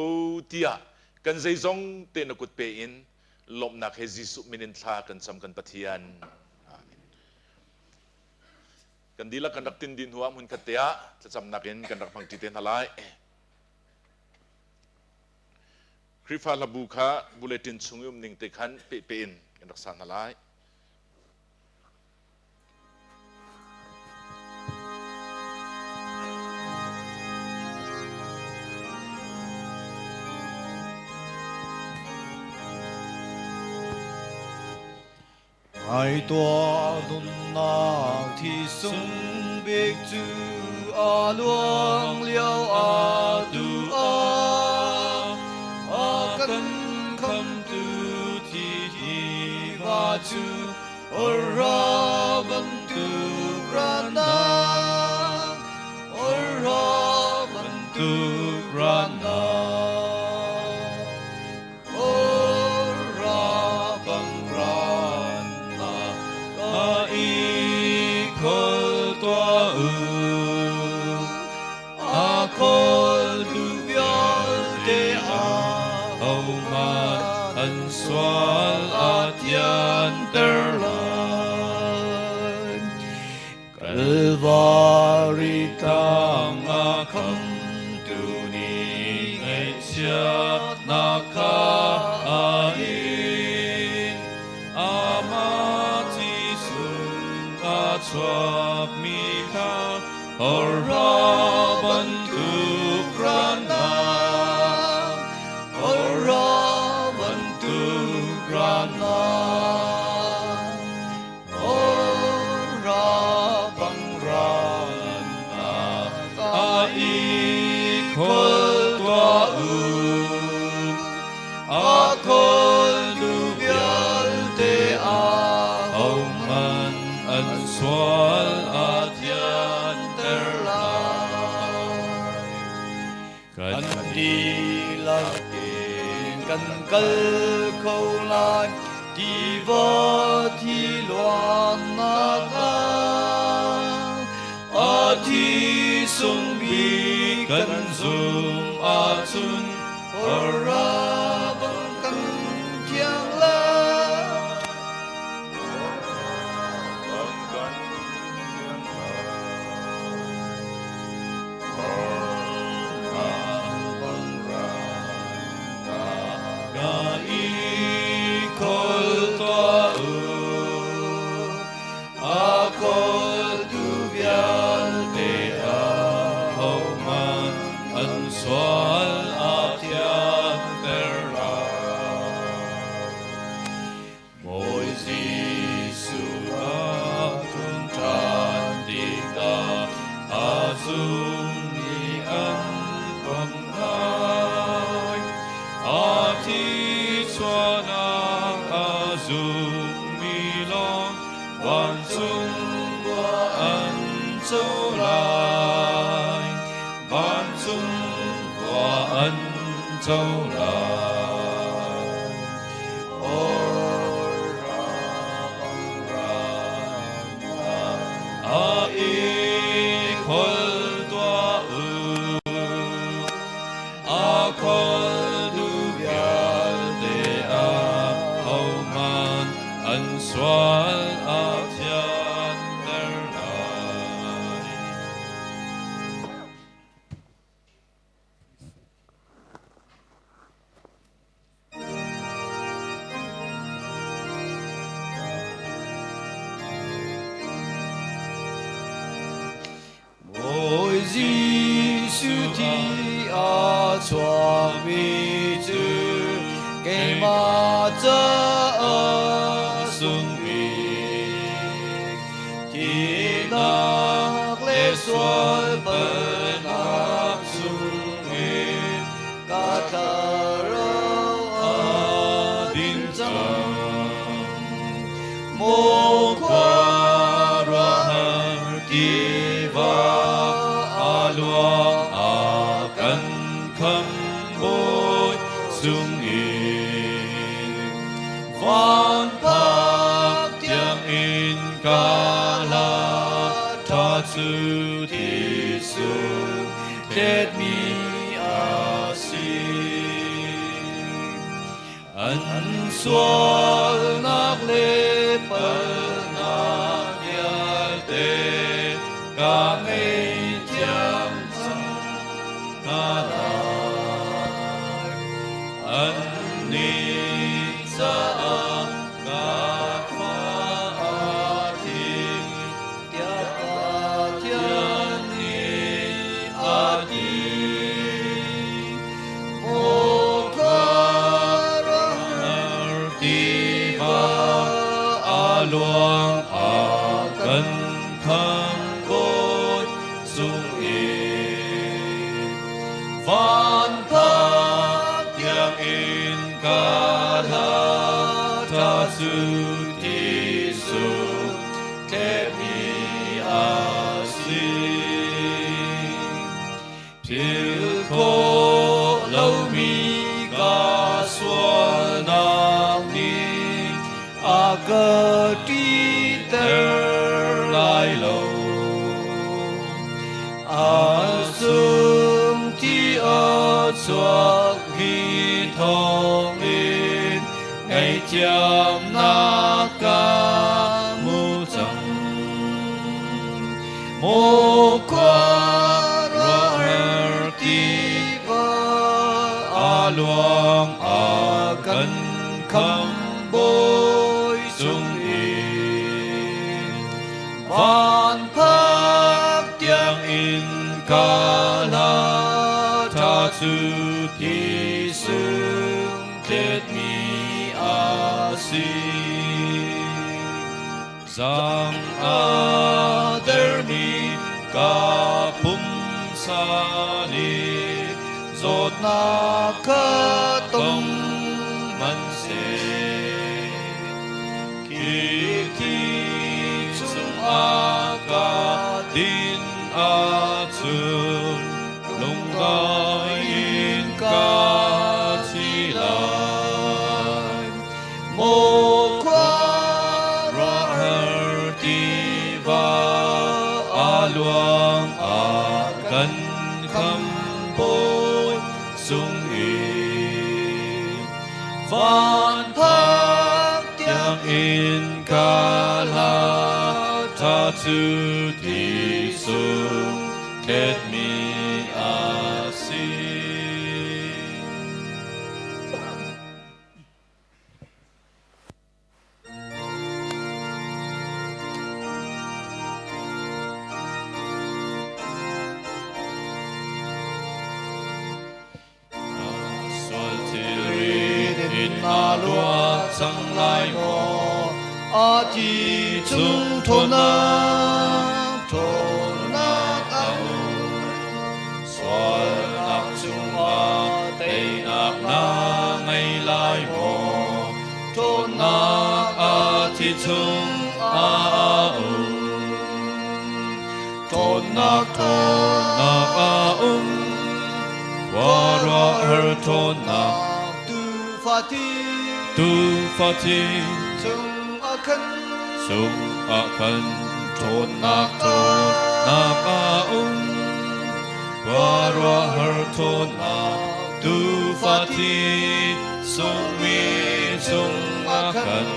[SPEAKER 7] tiah kan zeizong te na kut pe in lawmhnak he Jesuh min in thla kan cam, kan Pathian. Amen. Kan dihlak kan rak tin dih hnu ah hmunkhat te ah thlacamnak in kan rak hmang ṭi te hna lai. Khrihfa hlabu kha bulletin chung i um ning te khan pehpeh in kan rak sa hna lai.
[SPEAKER 2] Ai tuah nunnak thi sung bik cu a luang lio a du a a kan khamtu thi hi va cu Ora bantuk ranak, ora bantuk ranak. an sual a thianter lai. Kalvari tlang ah khamtu nih ngaihchiatnak kha a in. Amah thi sung a chuakmi kha hawrha bantuk rannak, hawrha bantuk rannak, hawrha bang rannak a i khol tuah u. A kawltu vialte ahohmanh an sual a thianter lai. Kan dihlak in kan kal kho lai tiva thi luannak ah a thi sung bik kan zum ahcun Hora bang kan thiang lai. Bang kan thiang lai. Hora bang ra ka i khol tuah u. A kawltu vialte ahohmanh an sual a thianter lai. Bawi Jesuh a ṭum ṭhan tikah a zummi an pam lai. A thi chuahnak a zummi lawng Vancung khua an co lai. Vancung khua an co lai. Ora bang ra a i khol tuah u. A kholtu vialte ahohmanh an sual a thianter lai. Bawi Jesuh thi a chuakmi cu keimah caah sung bik. Thihnak le sual palhnak chungin ka thlarau a din cang. Maw khuaruahhar tiva a luang a kan khamhbawi sungin van phak tiangin ka hla ṭha cu ti sung thletmi a si. An sualnak le palhnak vialte ka ngaihthiam cang hna lai. Annih caah ka fa a thim tiah Pathian nih a ti. Tiva a luang a kan khambawi cung in van phak tiangin ka hla ṭha cu ti sung tlehmi a si. Thil khawh lomi ka sualnak nih a ka ṭihter lai lo. A sung ti a chuakmi thawngin Ngaihthiamnak ka hmu cang. Maw khuaruahhar tiva a luang a kan khamhbawi sung in van phak tiang in ka hla tha cu ti sung tletmi a si. Zang a dermi ka pumsa nih zawtnak kha tong hmanhseh khi thi chungah ka din ahcun lungdai in ka thi lai. Maw khuaruahhar tiva a luang a kan khamhbawi sung in van phak tiang in ka hla tha cu ti sung thletmi a si. Sual thilri in na luat cang lai maw?
[SPEAKER 13] A thi chung ṭhawnnak, ṭhawnnak a um.
[SPEAKER 2] Sualnak chungah teinak na ngei lai maw? Ṭhawnnak a thi chung ah a um.
[SPEAKER 13] Ṭhawnnak,
[SPEAKER 2] ṭhawnnak a um. Khuaruahhar ṭhawnnak.
[SPEAKER 13] Tuufa thi.
[SPEAKER 2] Tuufa thi.
[SPEAKER 13] Chung ah khan.
[SPEAKER 2] Chung ah khan ṭhawnnak, ṭhawnnak a um. Khuaruahhar ṭhawnnak Tuufa thi sungmi chung ah khan.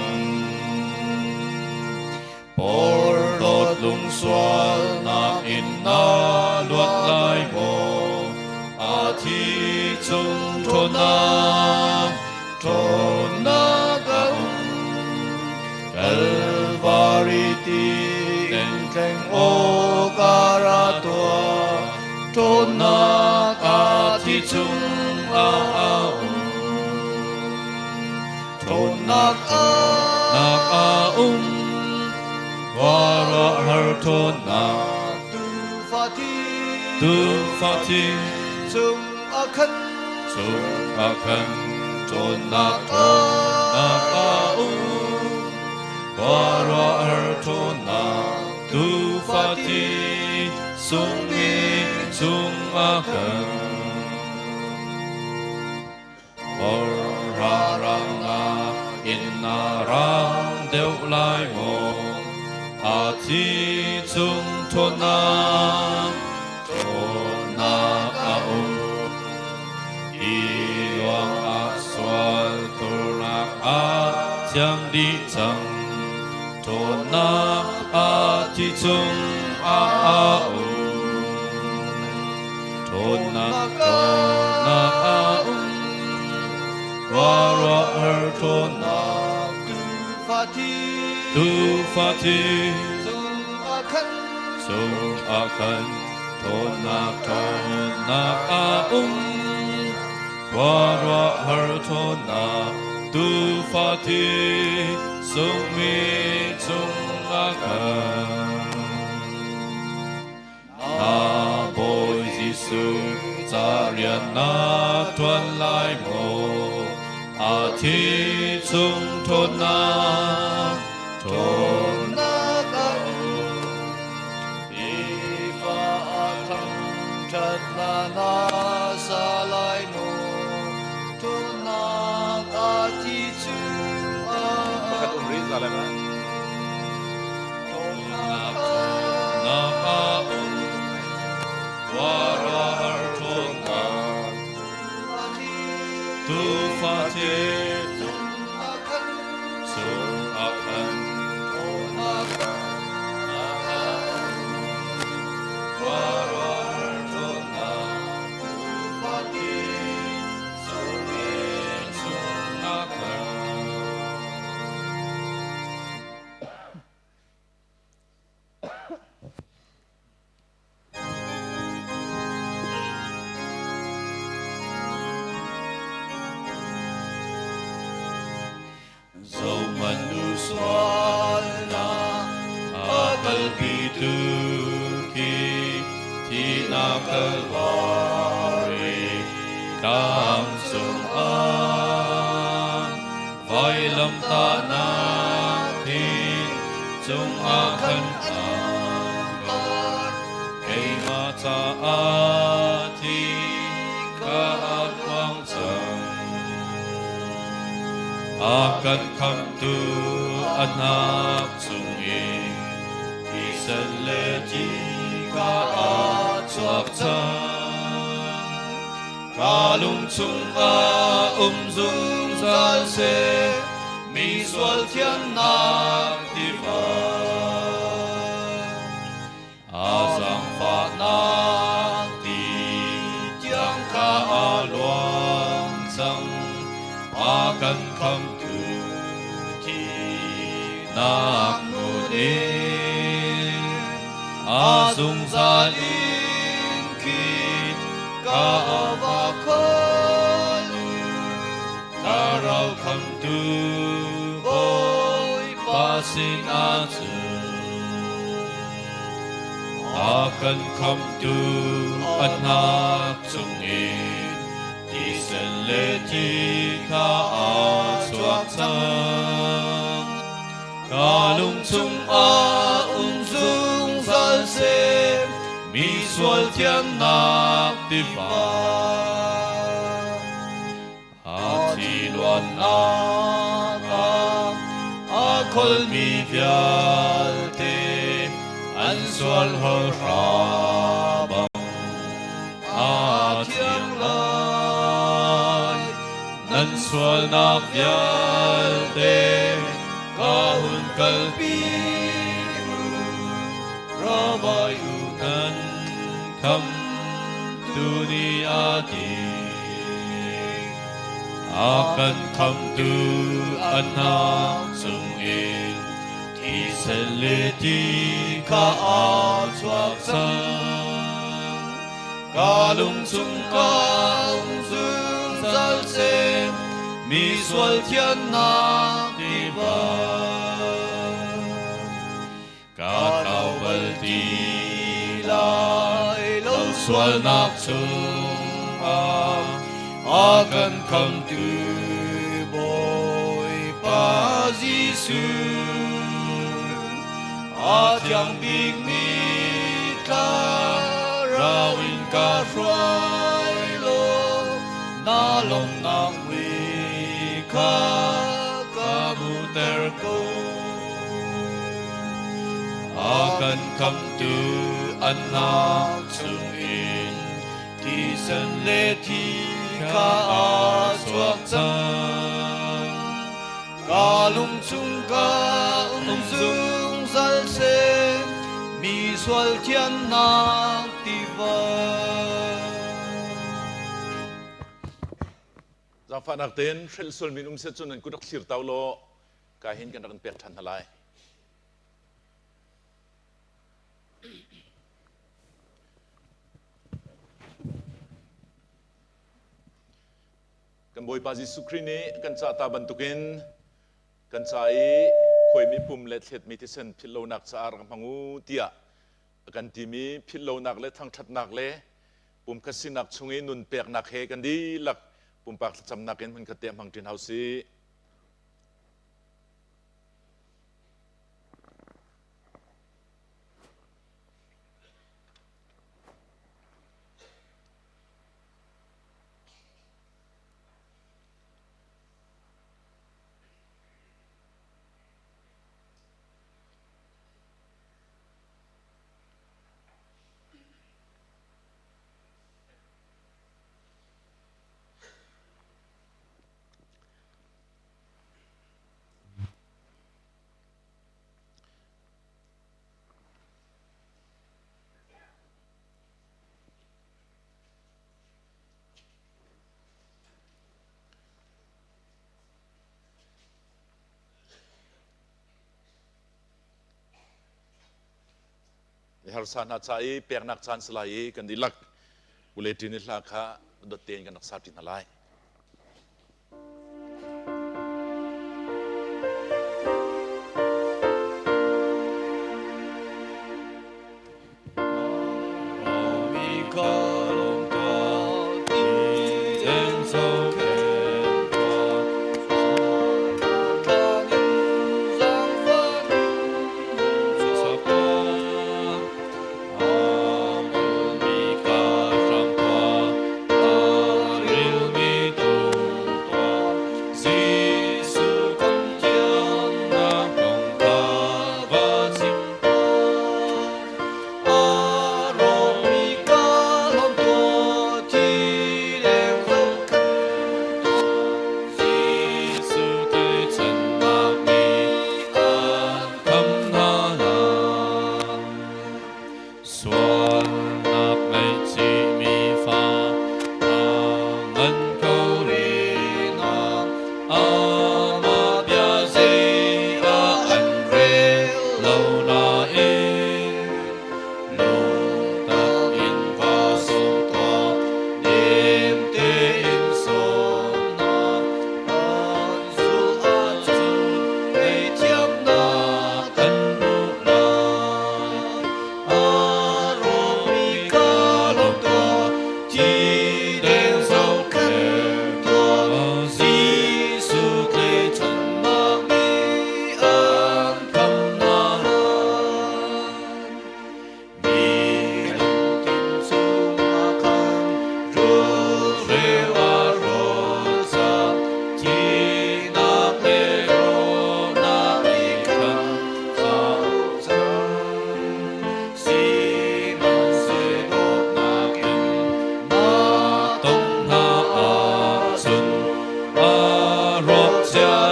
[SPEAKER 2] Porhlawt lungsualnak in na luat lai maw? A thi chung ṭhawnnak, ṭhawnnak a um. Kalvari ti in tleng awk a ra tuah, ṭhawnnak a thi chung ah a um.
[SPEAKER 13] Ṭhawnnak a
[SPEAKER 2] Nak a um, khuaruahhar ṭhawnnak.
[SPEAKER 13] Tuufa thi.
[SPEAKER 2] Tuufa thi.
[SPEAKER 13] Chung ah khan.
[SPEAKER 2] Chung ah khan ṭhawnnak, ṭhawnnak a um. Khuaruahhar ṭhawnnak Tuufa thi sungmi chung ah khan. Rang na in na rang deuh lai maw? A thi chung ṭhawnnak, ṭhawnnak a um. Hi luang ah sual turnak a thiang dih cang. Ṭhawnnak a thi chung ah a um. Ṭhawnnak, ṭhawnnak a um. Khuaruahhar ṭhawnnak.
[SPEAKER 13] Tuufa thi.
[SPEAKER 2] Tuufa thi.
[SPEAKER 13] Chung ah khan.
[SPEAKER 2] Chung ah khan ṭhawnnak, ṭhawnnak a um. Khuaruahhar ṭhawnnak Tuufa thi sungmi chung ah khan. Na Bawi Jesuh ca rian na ṭuan lai maw? A thi chung ṭhawnnak,
[SPEAKER 13] ṭhawnnak a um. Nifa a thangṭhatnak na sa lai maw? Ṭhawnnak a thi chung ah
[SPEAKER 7] Pakhat um rih za lai ma?
[SPEAKER 2] Ṭhawnnak, ṭhawnnak a um. Khuaruahhar ṭhawnnak. Tuufa thi.
[SPEAKER 13] Vailamtahnak thing cungah khan an tar. Keimah caah thi ka a kuang cang. A kan khamhtu a hnak chungin thisen le thi ka a chuak cang. Ka lung chungah um zungzal seh, mi sual thiannak tiva. A zaangfahnak ti tiang kha a luang cang, a kan khamtu thihnak ngun in. A zungzal in khi ka va khol Thlarau khamtu Bawipa sinah cun a kan khamtu a hnak chungin thisen le thi kha a chuak cang. Ka lung chungah um zungzal seh, mi sual thiannak tiva. A thi luannak ah a kholmi vialte an sual hawhra bang a thiang lai. Nan sualnak vialte ka hun kalpi u, ravai u kan kham tu ni a ti. A kan khamtu a hnak chungin thisen le ti kha a chuak cang. Ka lung chung ka um zungzal seh, mi sual thiannak tiva. Ka tlau bal ti lai lo sualnak chungah a kan khamtu Bawipa Jesuh. A thiang bikmi thlarau in ka hruai law na lawmhnak mui kha ka hmuhter ko. A kan khamtu an hnak chungin thisen le thi kha a chuak cang. Ka lung chung ka um zungzal seh, mi sual thiannak tiva.
[SPEAKER 7] Zaangfahnak tein hrelh sualmi um set cun nan kut rak thlir tau law ka hin kan rak in pek ṭhan hna lai. Kan Bawipa Jesuh Khrih nih kan cah ta bantukin kan ca i khuaimi pum le thletmi thisen philhlonak caah rak hmang u tiah a kan timi philhlonak le thangṭhatnak le pumkhat sinak chung i nun peknak he kan dihlak pumpak thlacamnak in hmunkhat te hmang ṭin hau sih. Harsa hna ca i peknak caan si lai i kan dihlak bulletin i hla kha dot tein kan rak sa ṭi hna lai.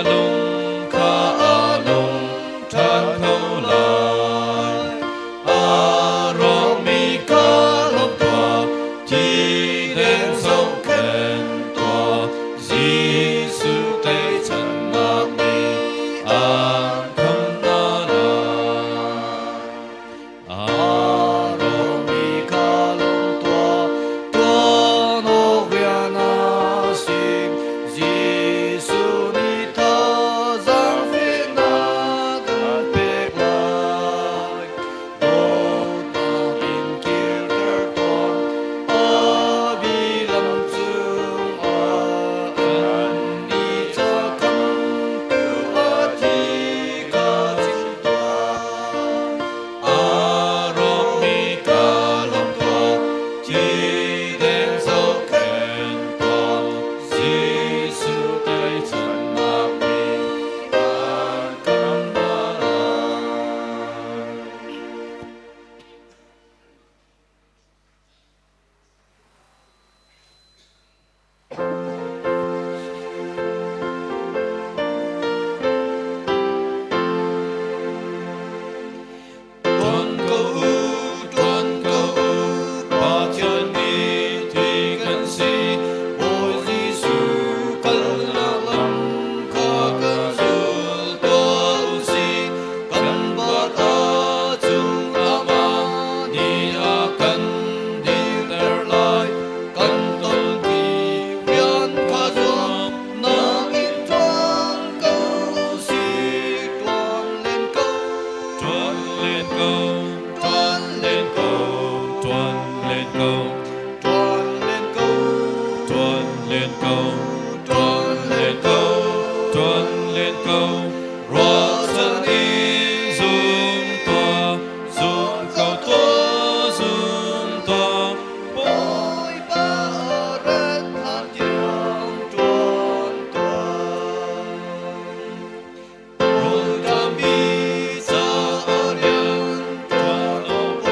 [SPEAKER 13] lung kha a nung ṭhan kho lai. A rawkmi ka lawm tuah, thi deng zohkhenh tuah, Jesuh teicannak nih an khamh hna lai. A rawkmi ka lawm tuah, tuan awk rian a si. Jesuh nih thazaang fehnak an pek lai. Dawtnak in kirter tuah, a bilam cungah annih ca khamhtu a thi kha chim tuah. A rawkmi ka lawm tuah, thi deng zohkhenh tuah, Jesuh tlaihchannak nih an kan hna lai. Tuan ko u, tuan ko u, Pathian nih thi kan si. Bawi Jesuh kalnak lam kha kan zul tuah u sih. Kan bat a cung amah nih a kan dinter lai. Kan ton ti rian kha zuam nain tuan ko u sih. Tuan len ko.
[SPEAKER 2] Tuan len ko, tuan len ko, tuan len ko,
[SPEAKER 13] Tuan len ko,
[SPEAKER 2] tuan len ko,
[SPEAKER 13] tuan len ko,
[SPEAKER 2] tuan len ko. Ruahchan in zum tuah, zum ko tuah, zum tuah.
[SPEAKER 13] Bawipa a rat hlan tiang tuan tuah. Rawlṭammi ca a rian ṭuan awk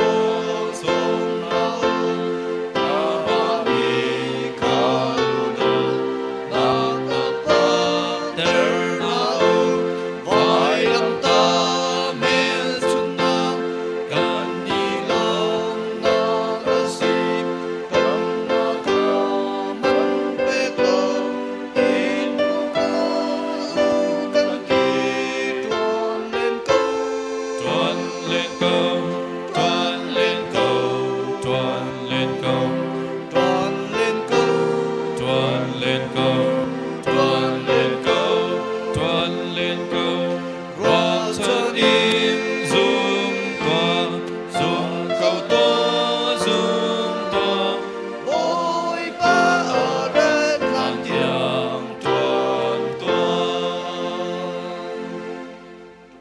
[SPEAKER 13] sawm hna u. Amah nih kha lunglawmhnak a phakter hna u. Vailamtah hmelchunhnak kan i lawmhnak a si. Damnak kha man pek lo in hmu ko u kan ti. Ṭuan len ko.
[SPEAKER 2] Tuan len ko, tuan len ko, tuan len ko,
[SPEAKER 13] Tuan len ko.
[SPEAKER 2] tuan len ko, tuan len ko, tuan len ko. Ruahchan in zum tuah, zum ko tuah, zum tuah.
[SPEAKER 13] Bawipa a rat hlan tiang tuan tuah.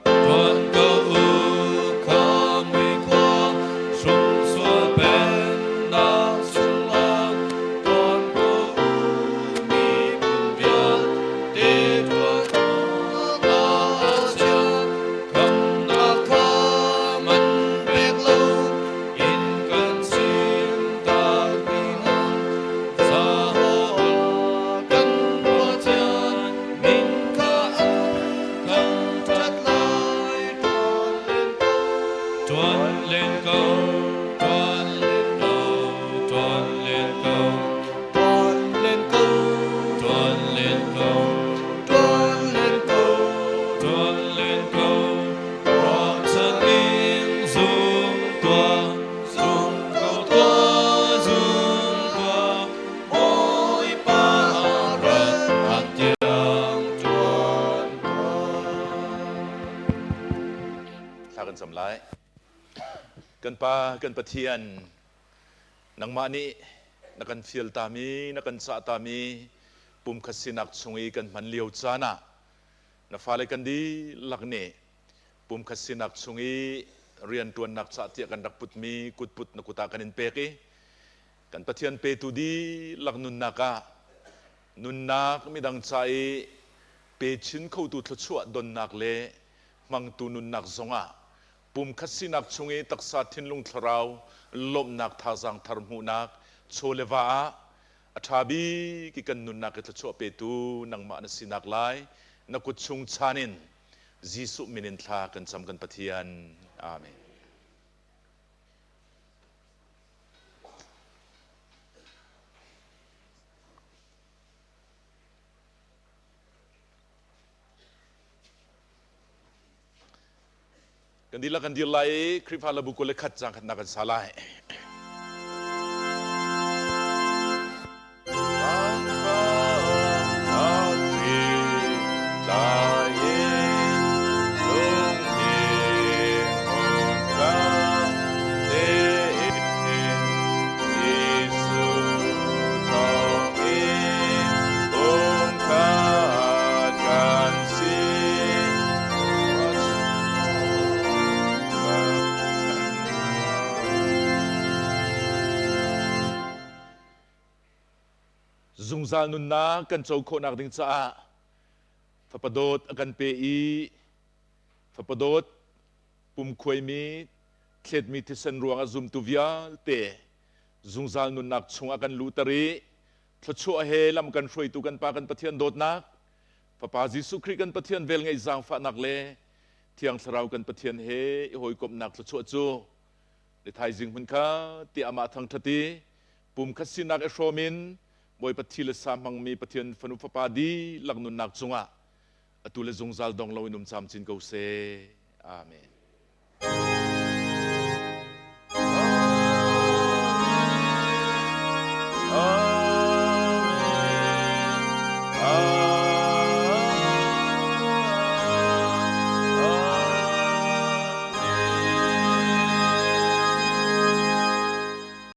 [SPEAKER 2] Tuan ko u kha mui khua, sumsual pennak chungah.
[SPEAKER 13] Tuan ko u miphun vialte tuan awk a chia. Khamhnak kha man pek lo
[SPEAKER 2] in kan simtak hna.
[SPEAKER 13] Jehovah kan Pathian min kha an thangṭhat lai. Tuan len ko.
[SPEAKER 2] Tuan len ko, tuan len ko, tuan len ko,
[SPEAKER 13] Tuan len ko.
[SPEAKER 2] tuan len ko,
[SPEAKER 13] Tuan len ko.
[SPEAKER 2] tuan len ko. Ruahchan in zum tuah, zum ko tuah, zum tuah.
[SPEAKER 13] Bawipa a rat hlan tiang tuan tuah.
[SPEAKER 7] Thla kan cam lai. Kan Pa, kan Pathian, nangmah nih na kan fial tami, na kan cah tami, pumkhat sinak chung i kan hman lio caan ah na fale kan dihlak nih pumkhat sinak chung i rianṭuannak cah tiah kan rak putmi kutput na kut ah kan in pek i kan Pathian petu dihlak nunnak ah nunnak midang ca i pe chin khotu thluachuah donnak le hmangtu nunnak zongah pumkhat sinak chung i taksa thinlung thlarau lawmhnak thazaang thar hmuhnak chaw le va ah a ṭha bik i kan nunnak i thluachuah petu nangmah na sinak lai. Na kut chung chan in Jesuh min in thla kan cam kan Pathian. Amen. Kan dihlak kan dir lai i Khrihfa labu 21 caang khatnak kan sa lai. Zungzal nunnak kan co khawhnak ding caah fapa dawt a kan pe i fapa dawt pumkhuaimi thletmi thisen ruangah zumtu vialte zungzal nunnak chungah kan luhter i thluachuah he lam kan hruaitu kan Pa kan Pathian dawtnak Fapa Jesuh Khrih kan Pathian velngeih zaangfahnak le Thiang Thlarau kan Pathian he i hawikomhnak thluachuah cu ni thaizing hmun kha tiah amah thangṭhat i pumkhat sinak i hrawm in Bawipa thi le sa hmangmi Pathian fanu fapa dihlak nunnak cungah atu le zungzal dong loin um camcin ko seh. Amen.